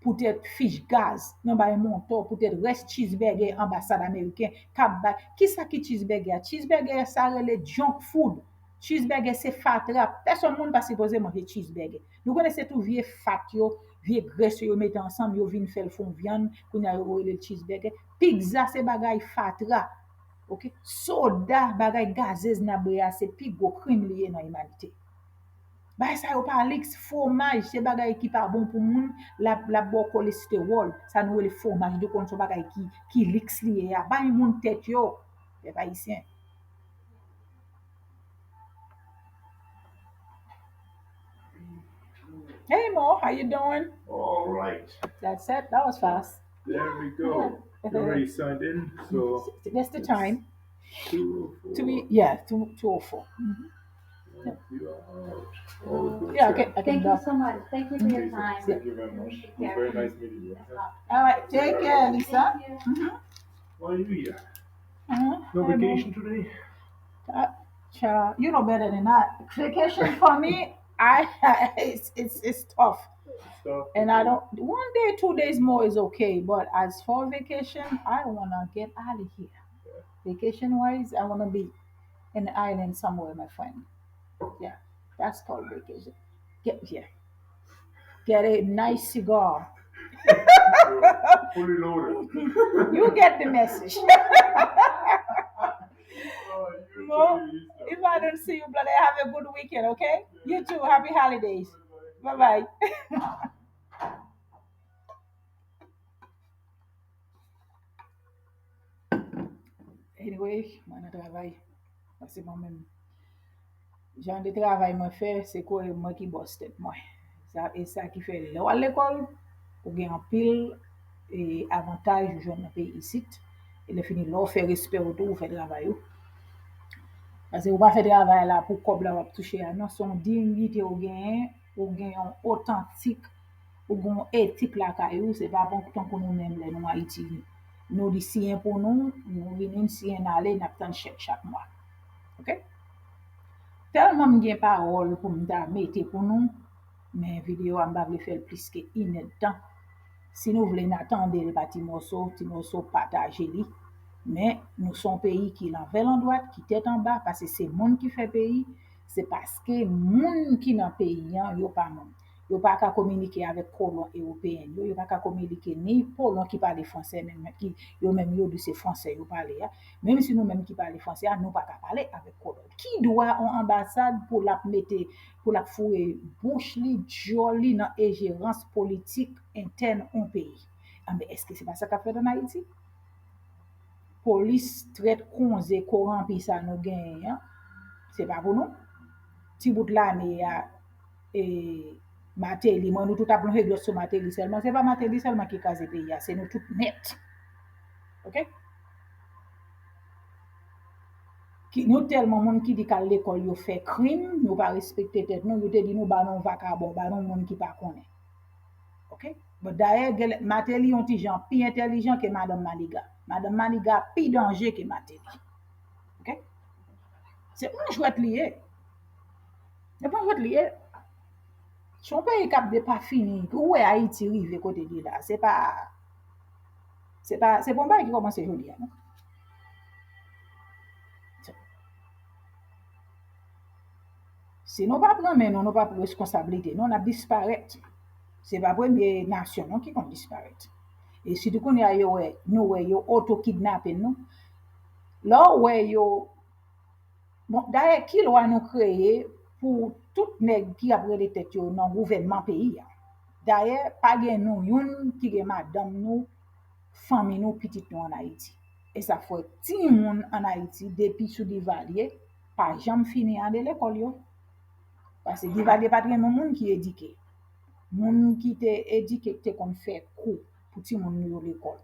poutèt fich gaz, nan bay manto poutèt rès cheeseburger anbasad ameriken k ap bay. Kisa ki cheeseburger a? Cheeseburger sa rele junk food. Cheeseburger se fatra. Pèsonn moun pa sipoze manje cheeseburger. Nou konnen se tou vye fat yo, vye grès yo, yo mete ansanm, yo vin fè l fè yon vyann, kounye a yo rele l cheeseburger. Pizza se bagay fatra. Ok? Soda, bagay gazez n ap bwè a, se pi gwo krim li ye nan imanite. Bagay sa yo pa liks, fwomaj, se bagay ki pa bon pou moun, l ap, l ap ba w kolestewòl. Sa nou rele fwomaj, nou konn se yon bagay ki, ki liks li ye a. Bay moun tèt yo, pèp ayisyen. Hey Mo, how you doing? All right. That's it. That was fast. There we go. You already signed in, so That's the time. two oh four. To be, yeah, two, two oh four. You are out. All good. Yeah, okay, I can Thank you go. So much. Thank you for your time. Thank you very much. It was very nice meeting you. All right, take care, Lisa. Thank you. Why are you here? Uh-huh. No Hey, Mo. Vacation today? Child, you know better than that. Vacation for me, I it's it's it's tough. Stuff. And I don't, one day, two days more is okay, but as for vacation, I wanna get out of here. Vacation wise, I wanna be in the island somewhere, my friend. Yeah, that's called vacation. Get, yeah. Get a nice cigar. Fully loaded. You get the message. Oh, you Mo, too, Lisa. If I don't see you, brother, have a good weekend, okay? You too. Happy holidays. Bye bye. Anyway, mwen nan travay. Paske mwen menm, jan de travay mwen fè, se kwè mwen ki bòs tèt mwen. Sa, e sa ki fè lè w al lekòl, ou gen anpil e, avantaj ou jwenn nan peyi isit. E lè fini, lè w fè respè w tou, ou fè travay ou. Paske ou pa fè travay la pou kòb la w ap touche a, non. Se yon diyite ou genyen, ou gen yon otantik, ou gen yon etik lakay ou, se pa bon tankou nou menm lè nou Ayiti. Nou di siyen pou nou, nou vini, n siyen n ale, n ap tann chèk chak mwa. Ok? Tèlman m gen pawòl pou m ta mete pou nou, men videyo a m pa vle fè l plis ke inèdtan. Si nou vle n a tande l pa ti mòso, ti mòso pataje li. Men nou se yon peyi ki lanvè landwat, ki tèt anba, paske se moun ki fè peyi, se paske moun ki nan peyi an, yo pa moun. Yo pa ka kominike avèk kolon ewopeyen yo, yo pa ka kominike ni kolon ki pale fransè, menm ki yo menm yo di se fransè yo pale a. Menm si nou menm ki pale fransè a, nou pa ka pale avèk kolon. Ki dwa yon anbasad pou l ap mete, pou l ap foure bouch li, djòl li nan enjerans politik entèn yon peyi? Anben, èske se pa sa k ap fèt ann Ayiti? Polis trèt, konze, koranpi sa nou genyen an, se pa pou nou. Ti bout lame a, e, Mateli, mwen nou tout ap lonje dwèt sou Mateli sèlman. Se pa Mateli sèlman ki kraze peyi a, se nou tout nèt. Ok? Ki, nou tèlman moun ki di k al lekòl yo fè krim, nou pa respekte tèt nou, yo te di nou ba nou vakabon, ba nou moun ki pa konnen. Ok? Bon, dayè, gen lè, Mateli yon ti jan pi entèlijan ke Madanm Maniga. Madanm Maniga pi danje ke Mateli. Ok? Se yon jwèt li ye. Se pa yon jwèt li ye. Se yon peyi k ap depafini. Ou wè Ayiti rive kote li la. Se pa, se pa, se pa yon bagay ki kòmanse jodi a, non. Si nou pa pran men nou, nou pa pran reskonsablite nou, n ap disparèt. Se pa premye nasyon non ki konn disparèt. E sitou kounye a yo wè, nou wè yo oto kidnape nou. Lè w wè yo, bon, dayè ki lwa nou kreye pou tout nèg ki ap rele tèt yo nan gouvènman peyi a? Dayè pa gen nou youn ki gen madanm nou, fanmi nou, pitit nou ann Ayiti. E sa fè timoun ann Ayiti depi sou Divalye pa janm fini ale lekòl yo. Paske Divalye pa t renmen moun ki edike. Moun ki te edike te konn fè kou pou timoun nou yo lekòl.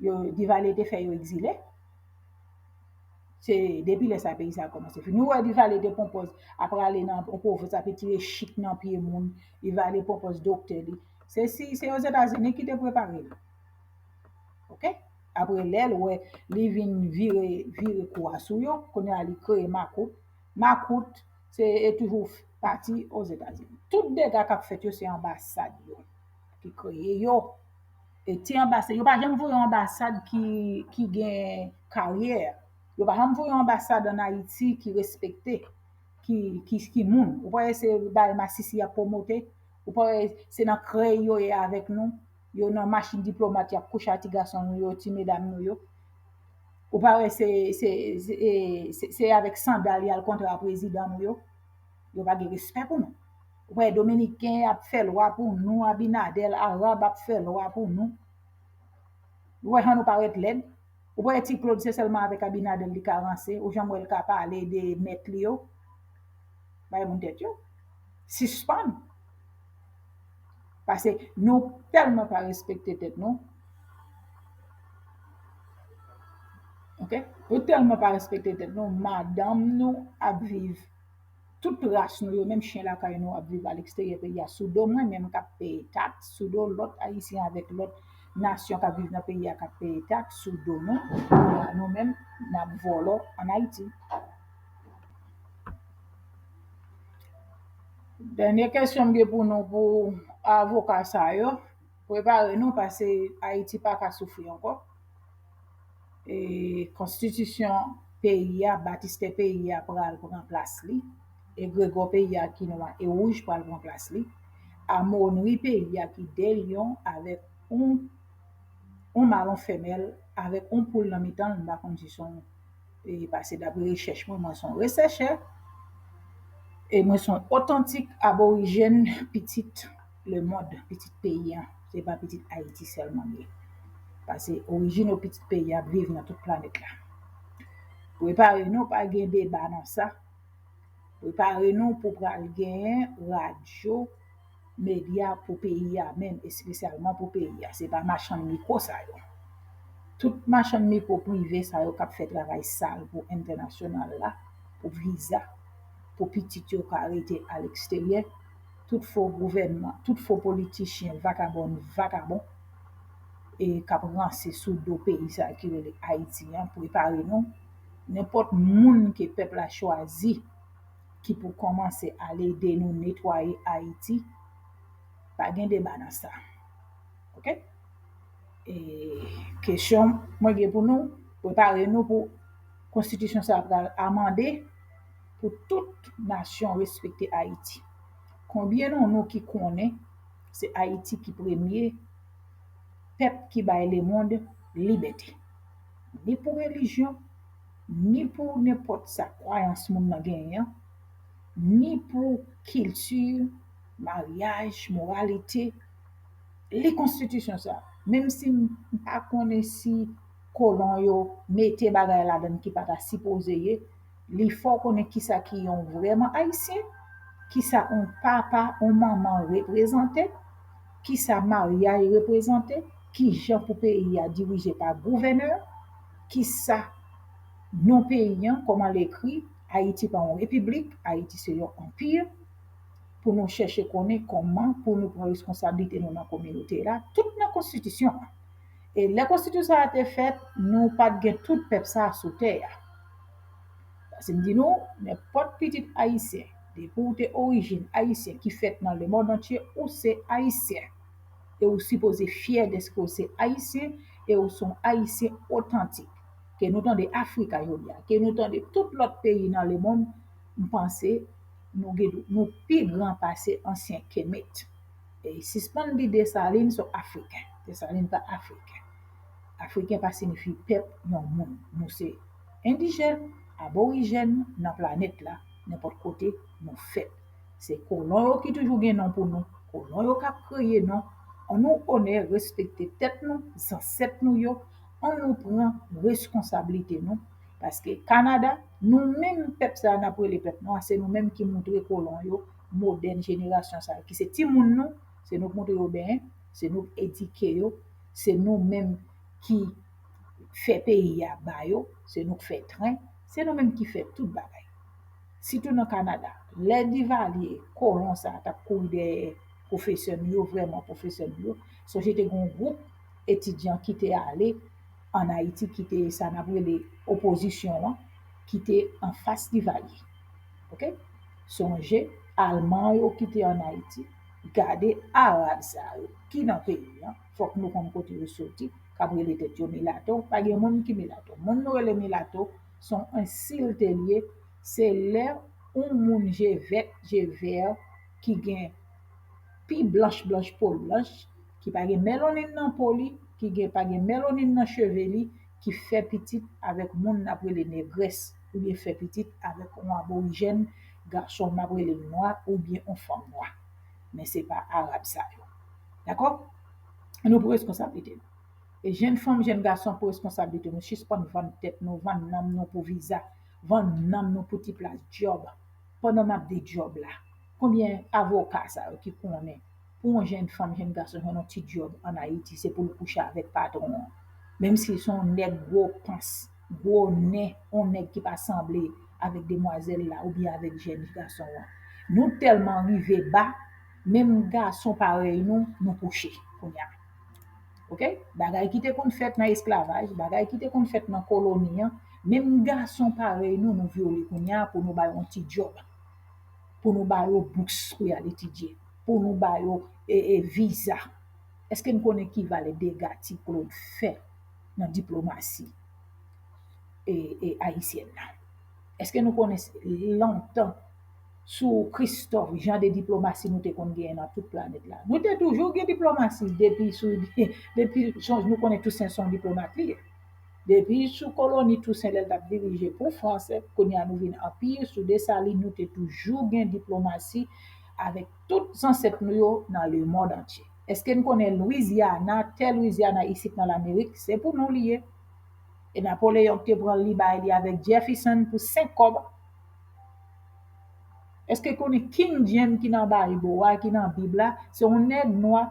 Yo, Divalye te fè yo egzile. Se depi lè sa peyi sa kòmanse fini. Nou wè Divalye te pran pòz ap prale nan yon pwovens ap retire chik nan pye moun. Divalye pran pòz doktè li. Se si, se Ozetazini ki te prepare l. Ok? Apre lè l wè li vin vire, vire kou a sou yo, kounye a li kreye makout. Makout, se e toujou pati Ozetazini. Tout dega k ap fèt yo, se anbasad yo ki kreye yo. E ti anbasad, yo pa janm voye yon anbasad ki, ki gen karyè. Yo pa janm voye yon anbasad ann Ayiti ki respekte, ki, ki, ki moun. Ou pa wè se bay masisi y ap pwomote? Ou pa wè se nan krèy yo ye avèk nou? Yo nan machin diplomat y ap kouche a ti gason nou yo, ti medam nou yo. Ou pa wè se, se, se, se, se avèk sandal y al kontre a prezidan nou yo? Yo pa gen respè pou nou. Ou pa wè Dominiken ap fè lwa pou nou, Abinader, Arab ap fè lwa pou nou. Ou wè jan nou parèt lèd? Ou pa wè Ti Claude se sèlman avèk Abinader li ka ranse? Ou janm wè l ka pale de mèt li yo? Bay moun tèt yo. Sispann. Paske nou tèlman pa respekte tèt nou. Ok? Nou tèlman pa respekte tèt nou, madanm nou ap viv, tout ras nou yo, menm chen lakay nou ap viv aleksteryè peyi a, sou do mwen menm k ap peye taks, sou do lòt Ayisyen avèk lòt nasyon k ap viv nan peyi a k ap peye taks, sou do nou, nou menm n ap vòlò ann Ayiti. Dènye kesyon m gen pou nou, pou avoka sa yo, prepare nou, paske Ayiti pa ka soufri ankò. E konstitisyon peyi a, batistè peyi a pral pran plas li. Egregò peyi a ki nwa e wouj pral pran plas li. Amonri peyi a ki de lyon avèk yon, yon mal, yon femèl, avèk yon poul nan mitan l, m pa konn si se yon, e, paske dapre rechèch mwen, mwen se yon resèchè. E mwen se yon otantik aborijèn, pitit lemonn, pitit peyi a. Se pa pitit Ayiti sèlman m ye. Paske orijin yo pitit peyi a ap viv nan tout planèt la. Prepare nou, pa gen deba nan sa. Prepare nou pou pral genyen radyo, medya pou peyi a menm, espesyalman pou peyi a. Se pa machann mikwo sa yo. Tout machann mikwo prive sa yo k ap fè travay sal pou entènasyonal la, pou viza, pou pitit yo ka rete aleksteryè, tout fo gouvènman, tout fo politichyen, vakabòn, vakabon, e k ap ranse sou do peyi sa ki rele Ayiti an, prepare nou. Nenpòt moun ke pèp la chwazi ki pou kòmanse al ede nou netwaye Ayiti, pa gen deba nan sa. Ok? E kesyon mwen gen pou nou, prepare nou pou konstitisyon sa a pral amande pou tout nasyon respekte Ayiti. Konbyen nan nou ki konnen se Ayiti ki premye pèp ki bay lemonn libète? Ni pou relijyon, ni pou nenpòt sa kwayans moun nan genyen an, ni pou kilti, maryaj, moralite. Li konstitisyon sa. Menm si m pa konnen si kolon yo mete bagay ladan l ki pa ta sipoze ye, li fè w konnen kisa ki yon vrèman ayisyen, kisa yon papa, yon manman reprezante, kisa maryaj reprezante, kijan pou peyi a dirije pa gouvènè, kisa non peyi an, kòman l ekri, Ayiti pa yon repiblik, Ayiti se yon anpi, pou nou chèche konnen kòman pou nou pran reskonsablite nou nan kominote la, tout nan konstitisyon an. E lè konstitisyon sa a te fèt, nou pa t gen tout pèp sa a sou tè a. Paske m di nou, nenpòt pitit ayisyen, depi w te orijin ayisyen ki fèt nan lemonn antye, ou se ayisyen. E ou sipoze fyè dèske ou se ayisyen e ou se yon ayisyen otantik. Ke nou tande Afrika jodi a, ke nou tande tout lòt peyi nan lemonn, m panse nou gen, nou pi gran pase ansyen Kemet. E sispann di Desalin se yon Afriken. Desalin pa Afriken. Afriken pa siyifi pèp yon moun. Nou se endijèn, aborijèn nan planèt la, nenpòt kote nou fèt. Se kolon yo ki toujou gen non pou nou. Kolon yo k ap kreye non. Ann nou onè, respekte tèt nou, zansèt nou yo. Ann nou pran reskonsablite nou. Paske Kanada, nou menm pèp sa a n ap rele pèp nwa, se nou menm ki moutre kolon yo, modèn jenerasyon sa a, ki se timoun nou, se nou k moutre yo benyen, se nou k edike yo, se nou menm ki fè peyi a ba yo, se nou k fè tren, se nou menm ki fè tout bagay. Sitou nan Kanada, lè Divalye, kolon sa a, t ap kouri dèyè pwofesè nou yo, vrèman pwofesè nou yo, sonje te gen yon gwoup etidyan ki te ale ann Ayiti, ki te sa n ap rele opozisyon an, ki te anfas Divalye. Ok? Sonje, Alman yo ki te ann Ayiti, gade Arab sa yo ki nan peyi an, fòk nou konn kote yo soti, k ap rele tèt yo milato, pa gen moun ki milato. Moun nou rele milato, se yon ensilte l ye, se lè yon moun je vèt, je vè, ki gen pi blanch blanch po l blanch, ki pa gen melanin nan po li, ki gen, pa gen melanin nan cheve li, ki fè pitit avèk moun n ap rele negrès, oubyen fè pitit avèk yon aborijèn gason n ap rele nwa, oubyen yon fanm nwa. Men se pa arab sa yo. Dakò? Nou pou responsablite nou. E jèn fanm, jèn gason pou responsablite nou. Sispann vann tèt nou, vann nanm nou pou viza, vann nanm nou pou ti plas djòb. Pandan n ap di djòb la, konbyen avoka sa yo ki konnen pou yon jèn fanm, jèn gason jwenn yon ti djòb ann Ayiti, se pou l kouche avèk patwon an? Menm si se yon nèg gwo pans, gwo nen, yon nèg ki pa sanble avèk demwazèl la oubyen avèk jèn gason an. Nou tèlman rive ba, menm gason parèy nou, nou kouche kounye a. Oke? Bagay ki te konn fèt nan esklavaj, bagay ki te konn fèt nan koloni an, menm gason parèy nou, nou vyole kounye a pou nou ba yo yon ti djòb, pou nou ba yo bous pou y al etidye, pou nou ba yo e, e, viza. Èske n konnen ki valè dega Ti Claude fè nan diplomasi e, e, ayisyèn nan? Èske nou konnen s- lontan sou Christophe, jan de diplomasi nou te konn genyen nan tout planèt la? Nou te toujou gen diplomasi depi sou, depi sonj nou konnen Tousen se yon diplomat li ye. Depi sou koloni Tousen lè l t ap dirije pou Frans, kounye a nou vin anpi, sou Desalin nou te toujou gen diplomasi avèk tout zansèt nou yo nan lemond antye. Èske n konnen Louisiana, tè Louisiana isit nan Lamerik, se pou nou li ye? E Napoleyon ki te pran li bay li avèk Jefferson pou senk kòb. Èske konnen King James ki nan Bible a, ki nan Bib la, se yon nèg nwa?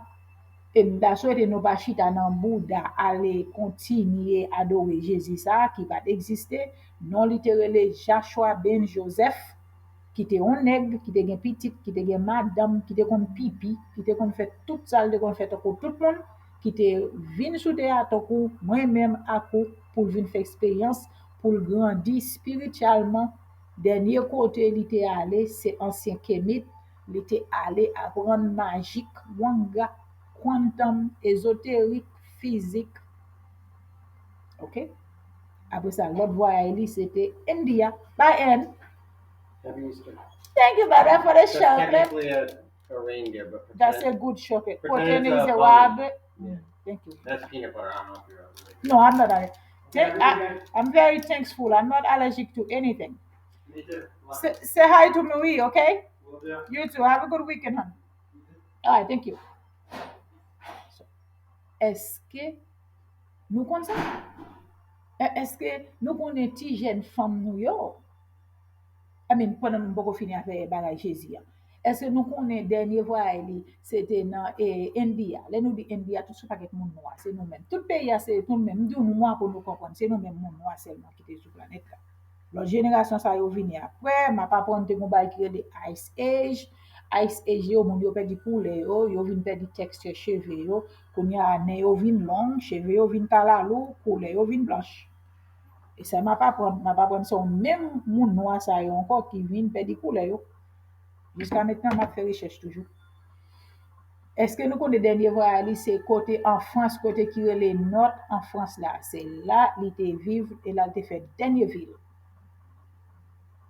E m ta swete nou pa chita nan bouda, ale kontinye adore Jezi sa a ki pa t egziste. Non li te rele Joshua ben Joseph, ki te yon nèg, ki te gen pitit, ki te gen madanm, ki te konn pipi, ki te konn fè tout sa l te konn fè tankou tout moun, ki te vin sou tè a tankou mwen menm ak ou, pou l vin fè eksperyans, pou l grandi espirityèlman. Dènye kote li te ale, se ansyen Kemit, li te ale aprann majik, wanga, quantum, ezoterik, fizik. Oke? Apre sa, lòt vwayay li, se te India. Bye, Ann. Happy Easter. Thank you, brother, for the chocolate. That's a good chocolate. Protein is a rabbit. Thank you. That's peanut butter. I don't know if you're allergic. No, I'm not allergic. I'm very thankful. I'm not allergic to anything. Say, say hi to Marie, okay? Will do. You too. Have a good weekend, honey. All right, thank you. So, èske nou konn sa? Èske nou konnen ti jèn fanm nou yo? I mean, pandan nou poko fini avè bagay Jezi a. Èske nou konnen dènye vwayay li, se te nan e, India? Lè nou di India, tout se pakèt moun nwa, se nou menm. Tout peyi a, se nou menm. M di w nwa pou nou konprann, se nou menm moun nwa sèlman ki te sou planèt la. Lòt jenerasyon sa yo vini apre, m ap aprann te gon bagay ki rele Ice Age. Ice Age yo, moun yo pèdi koulè yo, yo vin pèdi tekstè cheve yo. Kounye a, nen yo vin long, cheve yo vin kalalou, koulè yo vin blanch. E sa m ap aprann, m ap aprann se yon menm moun nwa sa yo ankò ki vin pèdi koulè yo. Jiska mentnan, m ap fè rechèch toujou. Èske nou konnen dènye vwayay li se kote an Frans, kote ki rele Nòt an Frans la? Se la li te viv e la li te fè dènye vi l.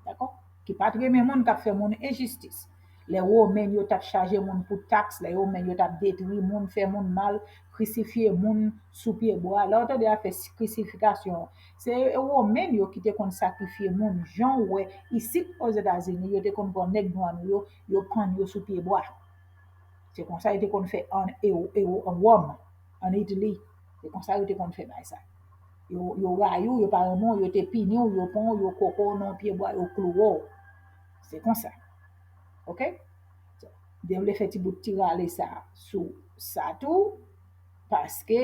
Dakò? Ki pa t renmen moun k ap fè moun enjistis. Lè Women yo t ap chaje moun pou taks, lè Women yo t ap detwi moun, fè moun mal, krisifye moun sou pye bwa. Lè w tande afè krisifikasyon, se Women yo ki te konn sakrifye moun. Jan w wè isit Ozetazini, yo te konn pran nèg nwa nou yo, yo pann yo sou pye bwa. Se konsa yo te konn fè an, e, e, an Wòm, an Itali. Se konsa yo te konn fè bagay sa. Yo, yo rayi w, yo pa renmen w, yo te pini w, yo pran w, yo koke w nan pye bwa, yo klouwe w. Se konsa. Oke? So, m te vle fè ti bout ti rale sa sou sa tou, paske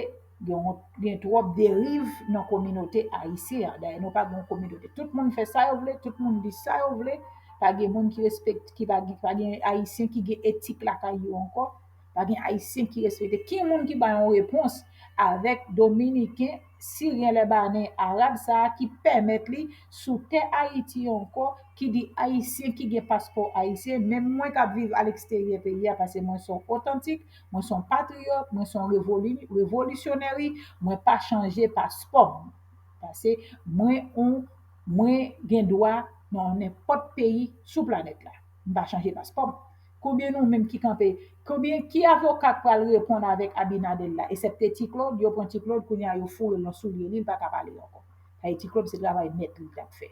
gen, gen twòp deriv nan kominote ayisyen an. Dayè, nou pa gen yon kominote. Tout moun fè sa yo vle, tout moun di sa yo vle. Pa gen moun ki respekte, ki pa gen, pa gen Ayisyen ki gen etik lakay yo ankò. Pa gen Ayisyen ki respekte. Ki moun ki bay yon repons avèk Dominiken, Siryen, Lebanen, Arab sa a ki pèmèt li sou tè Ayiti ankò, ki di Ayisyen ki gen paspò ayisyen, menm mwen k ap viv aleksteryè peyi a, paske mwen se yon otantik, mwen se yon patriyòt, mwen se yon revoli-, revolisyonè, wi, mwen pa chanje paspò m. Paske mwen on, mwen gen dwa nan nenpòt peyi sou planèt la. M pa chanje paspò m. Konbyen nou menm ki kanpe? Konbyen, ki avoka k pral reponn avèk Abinader la? Eksepte Ti Claude, yo pran Ti Claude, kounye a yo foure l nan soulye li, li pa ka pale ankò. Sa vle di Ti Claude se travay mèt li t ap fè.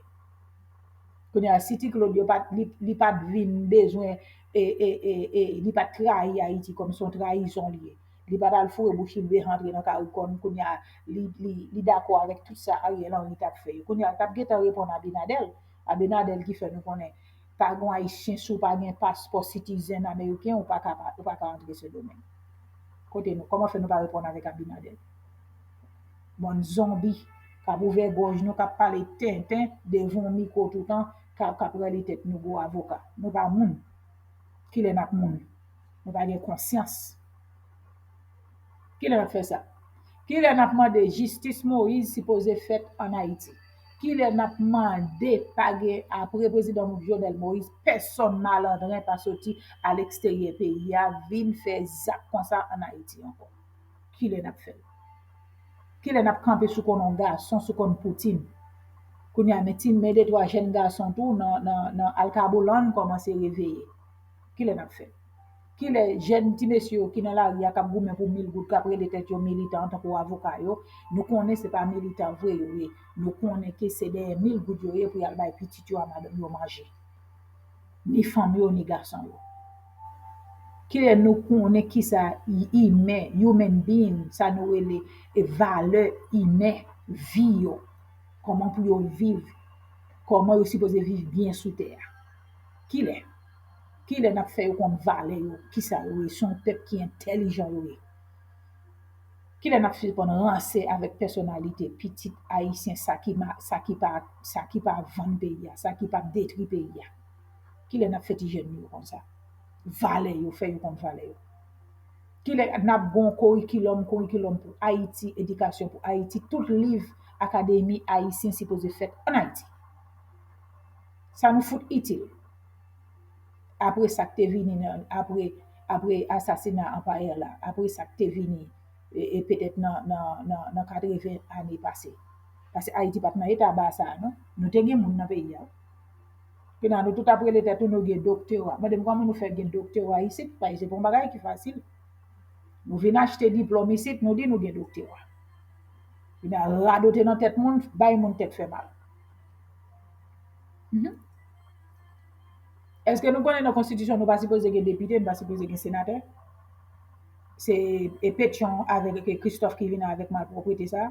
Kounye a, si Ti Claude yo pa t, li, li pa t vin bezwen, e, e, e, e, li pa t trayi Ayiti kòm se yon trayizon li ye. Li pa t al foure bouch li dwe rantre nan CARICOM, kounye a, li, li, li dakò avèk tout sa Ariel Henry t ap fè yo. Kounye a, l t ap gentan reponn Abinader. Abinader ki fè nou konnen pa gen Ayisyen, si w pa gen paspò citizen ameriken, ou pa ka, ou pa ka antre Sendomeng. Kote nou? Kòman fè nou pa reponn avèk Abinader? Bann zonbi k ap ouvè gòj nou, k ap pale tenten devan yon mikwo toutan, k ap, k ap rale tèt nou gwo avoka. Nou pa moun. Kilè n ap moun? Nou pa gen konsyans. Kilè n ap fè sa? Kilè n ap mande jistis Moïse sipoze fèt ann Ayiti? Kilè n ap mande pa gen, apre prezidan Jovenel Moïse, pèsonn malandren pa soti aleksteryè peyi a vin fè zak konsa ann Ayiti ankò? Kilè n ap fè l? Kilè n ap kanpe sou kòn yon gason, sou kòn Poutine? Kounye a, men ti, men de twa jèn gason tou nan, nan, nan Alkabolan kòmanse reveye. Kilè n ap fè l? Kilè jèn ti mesye yo ki nan lari a, k ap goumen pou mil goud, k ap rele tèt yo militan antanke avoka yo, nou konnen se pa militan vre yo ye. Nou konnen ke se dèyè mil goud yo ye pou y al bay pitit yo a madanm yo manje. Ni fanm yo, ni gason yo. Kilè nou konnen kisa i-, imen, human being, sa nou rele, e valè imen, vi yo? Kòman pou yo viv? Kòman yo sipoze viv byen sou tè a? Kilè? Kilè n ap fè yo konn valè yo? Kisa yo ye? Se yon pèp ki entèlijan yo ye. Kilè n ap sispann ranse avèk pèsonalite pitit ayisyen, sa ki ma-, sa ki pa, sa ki pa vann peyi a, sa ki pa detwi peyi a? Kilè n ap fè ti jèn nou yo konsa? Valè yo, fè yo konn valè yo. Kilè n ap gon korikilòm, korikilòm pou Ayiti, edikasyon pou Ayiti, tout liv akademi ayisyen sipoze fèt ann Ayiti. Sa nou fout itil? Apre sa k te vini nan, apre, apre asasina anpayè la, apre sa k te vini, e, e petèt nan, nan, nan, nan katreven ane pase. Paske Ayiti pa t nan eta ba sa a, non. Nou te gen moun nan peyi a. Kounye a, nou tout ap rele tèt nou, nou gen doktora. Mande m kòman nou fè gen doktora isit, paske se pa yon bagay ki fasil. Nou vin achte diplòm isit, nou di nou gen doktora. Kounye a, radote nan tèt moun, bay moun tèt fè mal. Mhm. Èske nou konnen nan konstitisyon nou pa sipoze gen depite, nou pa sipoze gen senatè? Se, e, Petyon avèk, e, Christophe ki vin avèk malpwòpte sa?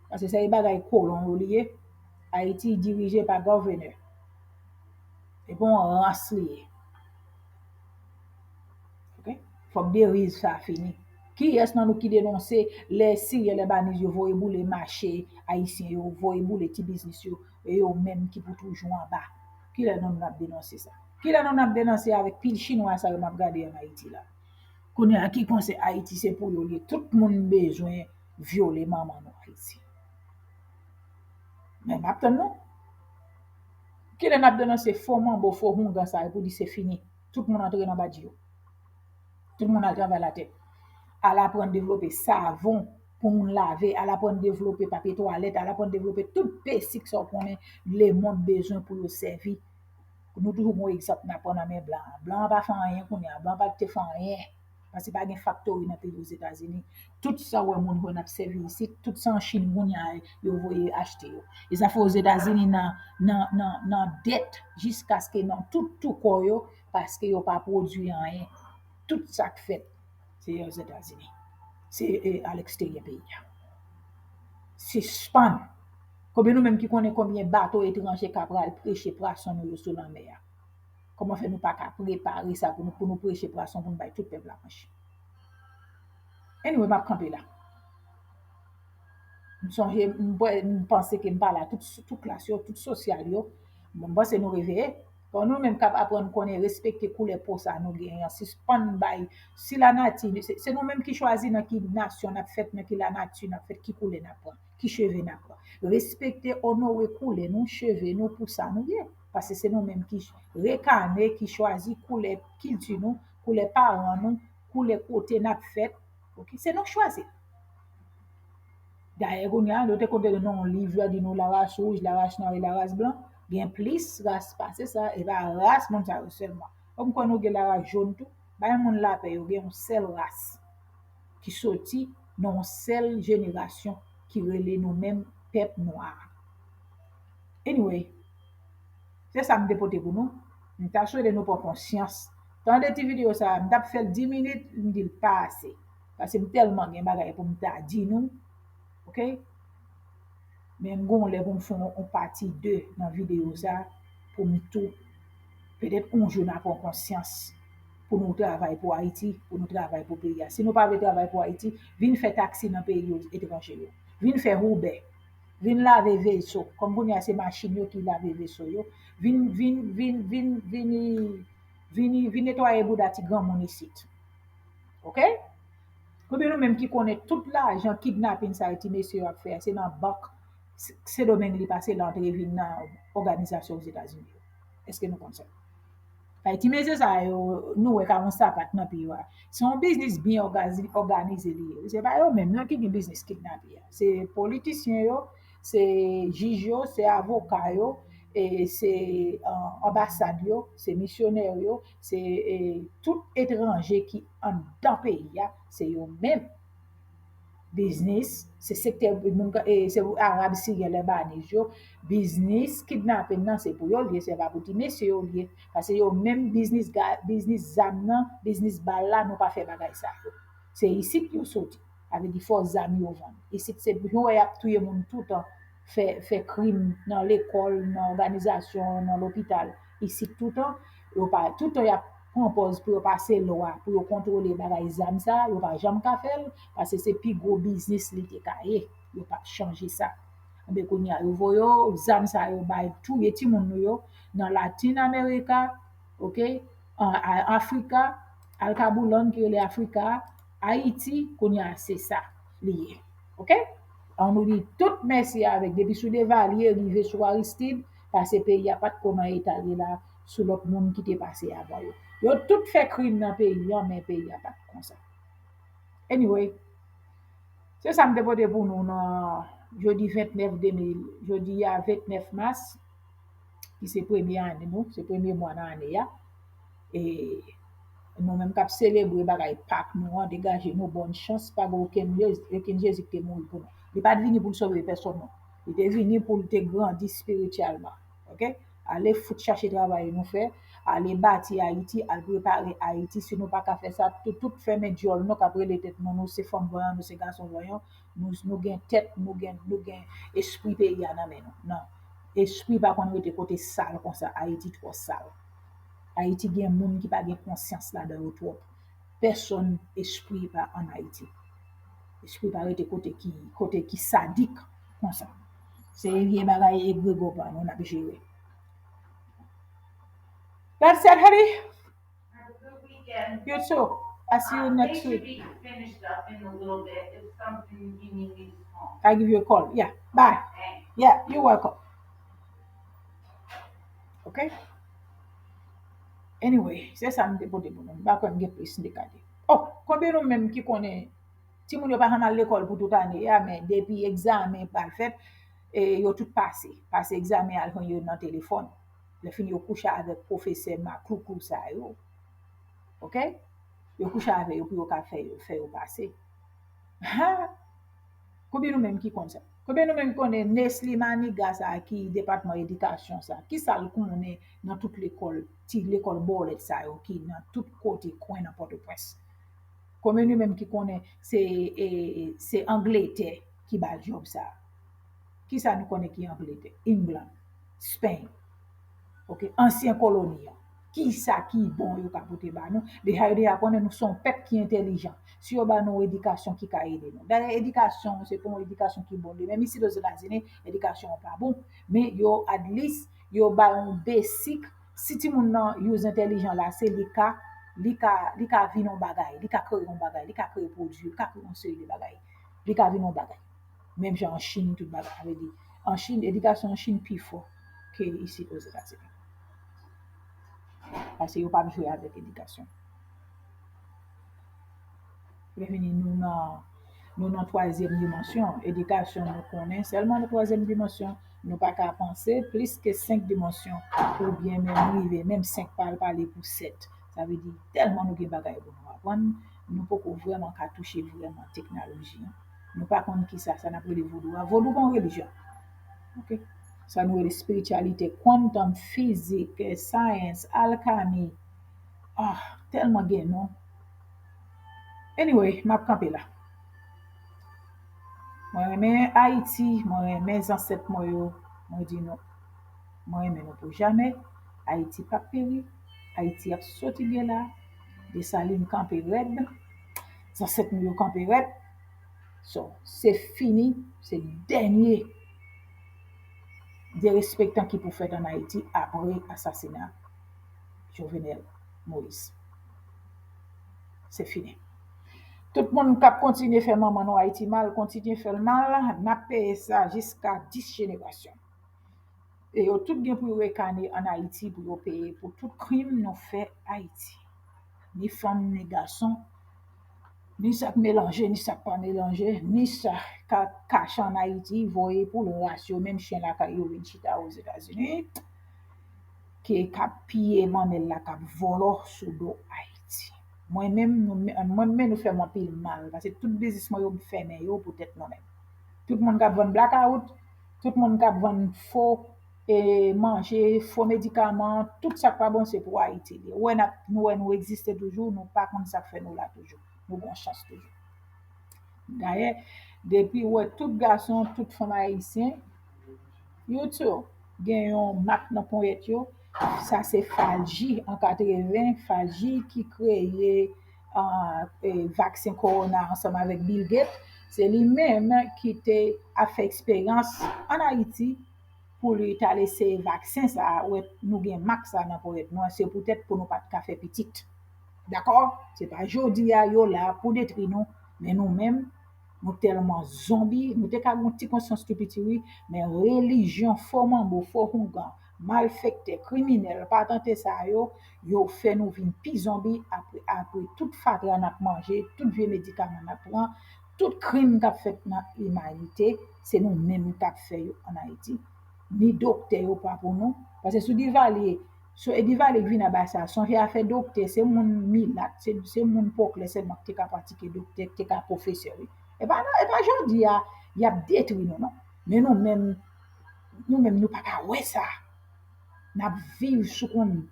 Paske se bagay kolon yo li ye. Ayiti dirije pa gòvènè. E pa yon rans li ye. Ok? Fòk deriv sa fini. Kiyès nan nou ki denonse lè Siryen, Lebaniz yo voye boule mache ayisyen yo, voye boule ti biznis yo, e yo menm ki pou toujou anba? Kilè nan nou n ap denonse sa? Kilè nan nou n ap denonse avèk pil chinwa sa yo m ap gade ann Ayiti la? Kounye a, ki konsèy Ayiti se pou yo li ye. Tout moun bezwen vyole manman nou Ayiti. Men m ap tann nou. Kilè n ap denonse fo manbo, fo houngan sa yo pou di se fini? Tout moun antre nan badji yo. Tout moun al travay latè. Al aprann devlope savon pou moun lave, al aprann devlope papye twalèt, al aprann devlope tout besik sa w konnen lemonn bezwen pou yo sèvi. Nou toujou gon egzanp n ap pran nan men blan an. Blan an pa fè anyen kounye a. Blan an pa te fè anyen. Paske pa gen faktori nan peyi Ozetazini. Tout sa w wè moun yo n ap sèvi isit, tout sa an Chin kounye a yo voye achte yo. E sa fè Ozetazini nan, nan, nan, nan dèt jiskaske nan tout tou kò yo, paske yo pa pwodui anyen. Tout sa k fèt, se Ozetazini. Se, e, aleksteryè peyi a. Sispann. Konbyen nou menm ki konnen konbyen bato etranje k ap pral preche pwason nou yo sou lanmè a? Kòman fè nou pa ka prepare sa pou nou, pou nou preche pwason, pou nou bay tout pèp la manje? Anyway, m ap kanpe la. M sonje, m bwè, m panse ke m pale a tout, tout klas yo, tout sosyal yo. M panse nou reveye. Bon, nou menm k ap aprann konnen respekte koulè po sa nou genyen an, sispann bay, si lanati, se, se nou menm ki chwazi nan ki nasyon n ap fèt, nan ki lanati n ap fèt, ki koulè n ap pran, ki cheve n ap pran. Respekte, onore koulè nou, cheve nou pou sa nou ye. Paske se nou menm ki rekane, ki chwazi koulè kilti nou, koulè paran nou, koulè kote n ap fèt. Ok? Se nou k chwazi l. Dayè, kounye a, yo te konte nou nan yon liv, yo di nou laras wouj, laras nwa e laras blan. Gen plis ras pase sa, e pa ras moun sa yo sèlman. Kòm kwè nou gen laraj jòn tou, bay moun lapè, yo gen yon sèl ras ki soti nan yon sèl jenerasyon ki rele nou menm pèp nwa. Anyway, se sa m te pote pou nou. M ta swete nou pran konsyans. Tande ti videyo sa a, m t ap fè l dis minit, m di l pa ase. Paske m tèlman gen bagay pou m ta di nou. Oke? Men m gon lè pou m fè yon, yon pati de nan videyo sa pou m tou. Petèt yon jou n a pran konsyans pou nou travay pou Ayiti, pou nou travay pou peyi a. Si nou pa vle travay pou Ayiti, vin fè taksi nan peyi etranje yo. Vin fè Uber. Vin lave veso. Kòm kounye a se machin yo ki lave veso yo. Vin, vin, vin, vin, vin, vin, vin netwaye bouda ti granmoun isit. Oke? Oubyen nou menm ki konnen tout lajan kidnapin sa yo ti mesye yo ap fè a, se nan bank Sendomeng li pase, l antre vin nan òganizasyon Ozetazini yo. Èske nou konn sa? Bay ti mesye sa yo, nou wè ka yon sapat nan pye yo a. Se yon biznis byen ògazi-, òganize li ye. Se pa yo menm non ki gen biznis kidnape a. Se politisyen yo, se jij yo, se avoka yo, e se, eh, anbasad yo, se misyonè yo, se, eh, tout etranje ki anndan peyi a, se yo menm. Biznis, se sektè moun, eh, se Arab, Siryen, Lebanez yo. Biznis kidnapin nan se pou yo l ye, se pa pou ti mesye yo l ye. Paske yo menm biznis ga-, biznis zam nan, biznis bal la, nou pa fè bagay sa yo. Se isit yo soti. Sa vle di fò zam yo vann. Isit se, nou wè y ap touye moun toutan, fè, fè krim nan lekòl, nan òganizasyon, nan lopital. Isit toutan, yo pa, toutan y ap pran pòz pou yo pase lwa, pou yo kontwole bagay zam sa, yo pa janm ka fè l, paske se pi gwo biznis li te ka ye. Yo p ap chanje sa. Enben, kounye a, yo voye yo, zam sa yo bay, touye timoun nou yo, nan Latin America, oke? An, a, Africa, al Kaboulann ki rele Africa, Ayiti, kounye a, se sa li ye. Oke? An nou di tout mèsi avèk, depi sou Devalye, rive sou Aristide, paske peyi a pa t ko nan eta l ye la, sou lòt moun ki te pase avan yo. Yo tout fè krim nan peyi an, men peyi a pa t konsa. Anyway, se sa m te pote pou nou nan jodi vennèf de mil, jodi a vennèf mas, ki se premye ane nou, se premye mwa nan ane a. E nou menm k ap selebre bagay Pak nou an, degaje nou, bòn chans, pa gen okenn Jezi, okenn Jezi ki te mouri pou nou. Li pa t vini pou l sove pèsonn non. Li te vini pou l te grandi espirityèlman. Oke? Ale fout chache travay nou fè, ale bati Ayiti, al prepare Ayiti. Si nou pa ka fè sa, tout, tout fèmen djòl nou k ap rele tèt nou, nou se fanm vanyan, nou se gason vanyan, nou, nou gen tèt, nou gen, nou gen espri peyi a nan men nou. Non. Espri pa konn rete kote sal konsa. Ayiti twò sal. Ayiti gen moun ki pa gen konsyans ladan yo twòp. Pèsonn espri pa ann Ayiti. Espri pa rete kote ki, kote ki sadik konsa. Se vye bagay egregò pa nou n ap jere. That's it, honey. Have a good weekend. You too. I see you next week. They should be finished up in a little bit. It's something you need me to call. I give you a call. Yeah. Bye. Thanks. Yeah, you're welcome. Ok? Anyway, se sa m te pote pou nou. M pa kwè m gen plis m te ka di. Oh, konbyen nou menm ki konnen timoun yo pa janm al lekòl pou tout ane a, men depi egzamen pral fèt, e, yo tout pase. Pase egzamen, al jwenn yo nan telefòn. Lè fini, yo kouche avèk pwofesè maklouklou sa yo. Oke? Yo kouche avè yo pou yo ka fè yo, fè yo pase. Ha! Konbyen nou menm ki konn sa? Konbyen nou menm ki konnen Nesly Maniga sa ki depatman edikasyon sa? Kisa l konnen nan tout lekòl, ti lekòl bòlèt sa yo ki nan tout kote kwen nan Pòtoprens? Konbyen nou menm ki konnen se, e, se Angletè ki ba l djòb sa? Kisa nou konnen ki Angletè? England, Spain. Oke, ansyen koloni an. Kisa ki bon yo ka pote ba nou? Deja yo deja konnen nou se yon pèp ki entèlijan. Si yo ba nou yon edikasyon ki ka ede nou. Dayè, edikasyon, se pa yon edikasyon ki bon li. Menm isit Ozetazini, edikasyon an pa bon. Men yo, at least, yo ba yon basic. Si timoun nan use entèlijan la, se li ka, li ka, li ka vin yon bagay, li ka kreye yon bagay, li ka kreye pwodui, li ka kreye yon seri de bagay. Li ka vin yon bagay. Menm jan an Chin, tout bagay. Sa vle di, an Chin, edikasyon an Chin pi fò ke isit Ozetazini. Paske yo p ap jwe avèk edikasyon. Lè fini, nou nan, Nou nan twazyèm dimansyon. Edikasyon, nou konnen sèlman nan twazyèm dimansyon. Nou pa ka panse plis ke senk dimansyon, oubyen menm rive, menm senk pa al pale pou sèt. Sa vle di, tèlman nou gen bagay pou nou aprann, nou poko vrèman ka touche vrèman teknoloji an. Nou pa konn kisa sa n ap rele vodou a. Vodou pa yon relijyon. Ok. Sa nou rele espirityalite, quantum, fizik, science, alkami. Ah, tèlman gen non. Anyway, m ap kanpe la. Mwen renmen Ayiti, mwen renmen zansèt mwen yo. Mwen di nou, mwen renmen nou pou jamè. Ayiti p ap peri. Ayiti ap soti l ye la. Desalin kanpe rèd. Zansèt nou yo kanpe rèd. So, se fini, se dènye derespektan ki pou fèt ann Ayiti apre asasina Jovenel Moïse. Se fini. Tout moun k ap kontinye fè manman nou Ayiti mal, kontinye fè l mal, n ap peye sa jiska dis jenerasyon. E yo tout gen pou yo rekane ann Ayiti pou yo peye pou tout krim nou fè Ayiti. Ni fanm, ni gason, ni sa k melanje, ni sa k pa melanje, ni sa k ap kache ann Ayiti, voye pou l ras yo, menm chen lakay yo vin chita Ozetazini, ke k ap piye manmèl la, k ap vòlò sou do Ayiti. Mwen menm, nou, mwen menm nou fè m anpil mal, paske tout biznis mwen yo m fèmen yo poutèt nou menm. Tout moun k ap vann blakawout, tout moun k ap vann fo e manje, fo medikaman, tout sa k pa bon se pou Ayiti li ye. Ou wè n ap, nou wè nou egziste toujou, nou pa konn sa k fè nou la toujou. Nou gen chans toujou. Dayè, depi ou wè tout gason, tout fanm ayisyen, you too, gen yon mak nan ponyèt yo. Sa se Falji an katreven, Falji ki kreye, ah, eh, vaksen kowona ansanm avèk Bill Gates. Se li menm ki te ap fè eksperyans ann Ayiti pou li t al eseye vaksen sa a. Ou wè, nou gen mak sa nan ponyèt nou an, se poutèt pou nou pa t ka fè pitit. Dakò? Se pa jodi a yo la pou detwi nou, men nou menm, nou tèlman zonbi, nou te ka gen yon ti konsyans tou piti wi, men relijyon fo manbo, fo houngan, malfektè, kriminèl, patante sa yo, yo fè nou vin pi zonbi apre, apre tout fatra n ap manje, tout vye medikaman n ap pran, tout krim k ap fèt nan imanite, se nou menm k ap fè yo ann Ayiti. Ni doktè yo pa pou nou, paske sou Divalye, sou, e Divalye k vin anba sa, sonje afè doktè, se moun milat, se, se moun po klè sèlman ki te ka pratike doktè, ki te ka pwofesè wi. E pa, e pa jodi a y ap detwi nou non. Men nou menm, nou menm nou pa ka wè sa. N ap viv sou konn,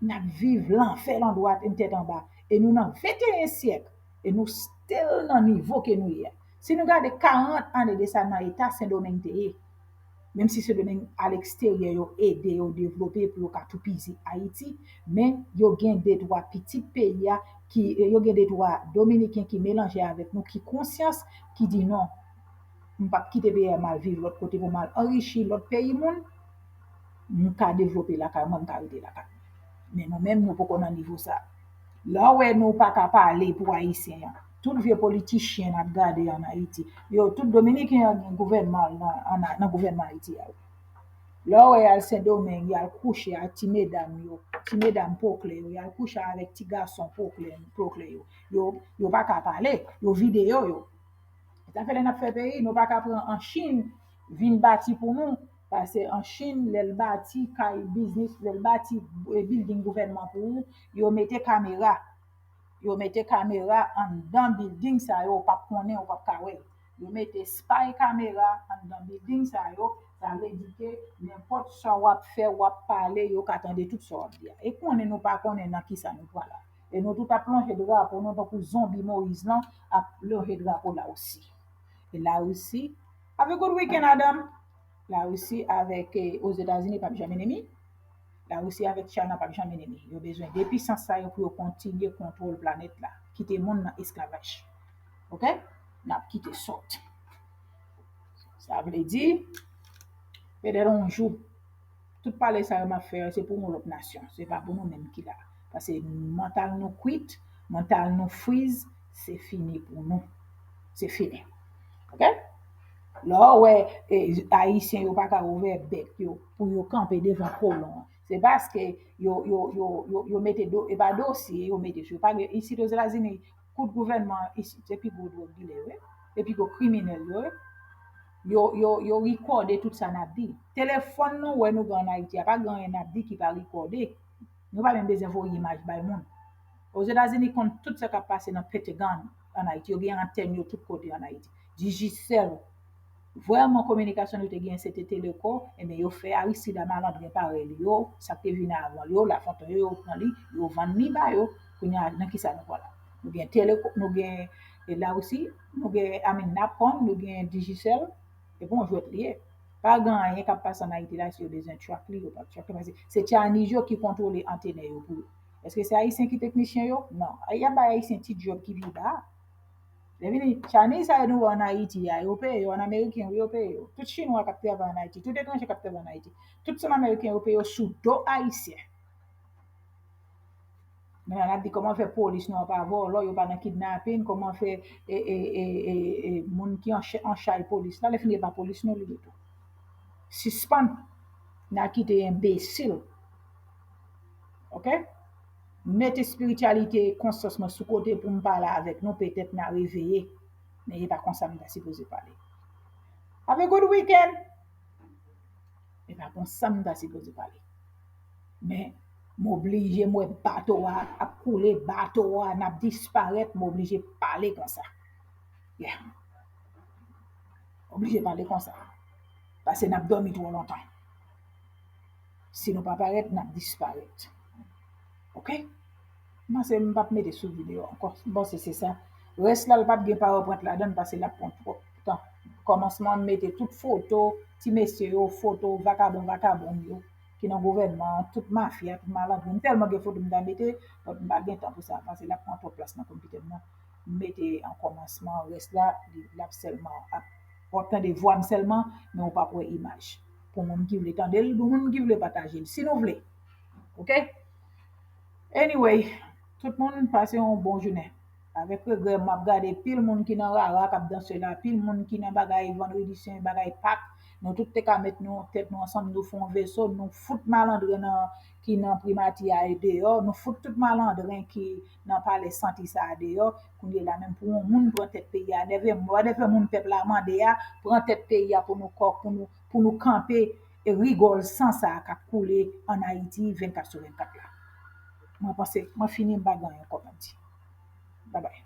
n ap viv lanfè landwat, n tèt anba. E nou nan venteyen syèk, e nou still nan nivo ke nou ye a. Si nou gade karant ane de sa nan eta Sendomeng te ye, menm si Sendomeng aleksteryè yo ede yo devlope pou yo ka toupizi Ayiti, men yo gen de twa pitit peyi a ki, yo gen de twa Dominiken ki melanje avèk nou, ki konsyans, ki di non, m p ap kite peyi a m al viv lòt kote pou m al anrichi lòt peyi moun, m ka devlope lakay mwen, m ka rete lakay mwen. Men nou menm, nou poko nan nivo sa. Lè w wè nou pa ka pale pou Ayisyen an, tout vye politichyen n ap gade ann Ayiti, yo, tout Dominiken an gen gouvènman nan, nan gouvènman Ayiti a wi. Lè w wè y al Sendomeng, y al kouche ak ti medam yo, ti medam po klè yo, y al kouche avèk ti gason po klè, po klè yo. Yo, yo pa ka pale, yo videyo yo. Sa fè lè n ap fè peyi, nou pa ka pran an Chin vin bati pou nou, paske an Chin, lè l bati kay biznis, lè l bati, eh, building gouvènman pou ou, yo mete kamera. Yo mete kamera anndan building sa yo, ou p ap konnen, ou p ap ka wè. Yo mete spy kamera anndan building sa yo, sa vle di ke nenpòt sa w ap fè, w ap pale, yo ka tande tout sa w ap di a. E konnen nou pa konnen nan kisa nou pral la. E nou tout ap lonje drapo nou tankou zonbi Moyiz lan ap lonje drapo Larisi. E Larisi, have a good weekend, Adam. Larisi avèk, eh, Ozetazini p ap janm enemi. Larisi avèk China p ap janm enemi. Yo bezwen de pisans sa yo pou yo kontinye kontwòl planèt la. Kite moun nan esklavaj. Ok? N ap kite sòt. Sa vle di, petèt yon jou, tout pale sa yo m ap fè yo, se pou yon lòt nasyon. Se pa pou nou menm ki la. Paske mantal nou kwit, mantal nou friz, se fini pou nou. Se fini. Ok? Lè w wè, eh, Ayisyen yo pa ka ouvè bèk yo pou yo kanpe devan kolon an, se paske yo, yo, yo, yo, yo mete do, e pa dosye yo mete sou yo. Pa gen, isit Ozetazini, kout gouvènman isit, se pi gwo dwòg dilè yo ye. E Piko kriminèl yo, yo, yo, yo rikòde tout sa n ap di. Telefòn nou wè nou gen ann Ayiti a, pa gen anyen n ap di ki pa rikòde. Nou pa menm bezwen voye imaj bay moun. Ozetazini konn tout sa k ap pase nan Pentagon ann Ayiti. Yo gen antèn yo tout kote ann Ayiti. Digicel, vrèman kominikasyon nou te gen se te Teleco, ebyen yo fè Aristide a malandren parèy li yo, sa k te vin avan yo, Lafontan yo, yo pran li, yo vann li ba yo. Kounye a, nan kisa nou pral la? Nou gen Teleco, nou gen, e, Larisi, nou gen, I mean, Napcom, nou gen Digicel, e bon jwèt li ye. Pa gen anyen k ap pase ann Ayiti la, si yo bezwen track li, yo p ap track li, paske se Chinese yo ki kontwole antene yo pou yo. Èske se Ayisyen ki teknisyen yo? Non. Y ap bay Ayisyen ti djòb ki pi ba. Lè vini, Chinese sa yo nou wè ann Ayiti a, yo peye yo, ann Ameriken, wi, yo peye yo. Tout Chinwa k ap travay ann Ayiti, tout etranje k ap travay ann Ayiti, tout san Ameriken yo peye yo sou do Ayisyen. Men la, n ap di kòman fè polis nou an pa vòlò, yo pa nan kidnapin, kòman fè e, e, e, e, e, moun ki an ch-, an chay polis la, lè fini e pa polis nou li ye tou. Sispann, n a kite enbesil. Oke? Mete espirityalite konsyans mwen sou kote pou m pale avèk nou, petèt n a reveye. Men e pa konsa m ta sipoze pale. Have a good weekend! E pa konsa m ta sipoze pale. Men, m oblije, m wè bato a ap koule, bato a n ap disparèt, m oblije pale konsa. Yeah. Oblije pale konsa. Paske n ap dòmi twò lontan. Si nou pa parèt, n ap disparèt. Oke? M panse m p ap mete sou videyo ankò. M panse se sa. Rès la, l p ap gen PowerPoint ladan l, paske l ap pran twòp tan. Kòmansman, m mete tout foto, ti mesye yo, foto, vakabon, vakabon yo, ki nan gouvènman an, tout mafya, tout malandren. M tèlman gen foto m ta mete, but m pa gen tan pou sa, paske l ap pran twòp plas nan konpitè m nan. M mete an kòmansman, rès la, li, l ap sèlman ap, w ap tande vwa m sèlman, men w p ap wè imaj. Pou moun ki vle tande l, pou moun ki vle pataje l, si nou vle. Oke? Anyway, tout moun pase yon bon jounen. Avèk regrè, m ap gade pil moun ki nan rara k ap danse la, pil moun ki nan bagay vandredi sen, bagay Pak. Nou tout te ka met nou, tèt nou ansanm, nou fè yon veso, nou fout malandren nan, ki nan primati a deyò, nou fout tout malandren ki nan palè santi sa a deyò. Kounye la menm pou yon moun pran tèt peyi a, nève, nève moun pèp la mande a, pran tèt peyi a pou nou kò, pou nou, pou nou kanpe e rigòl san sa a k ap koule ann Ayiti vennkat sou vennkat la. Mwen panse, mwen fini, m pa gen anyen ankò pou m di. Babay.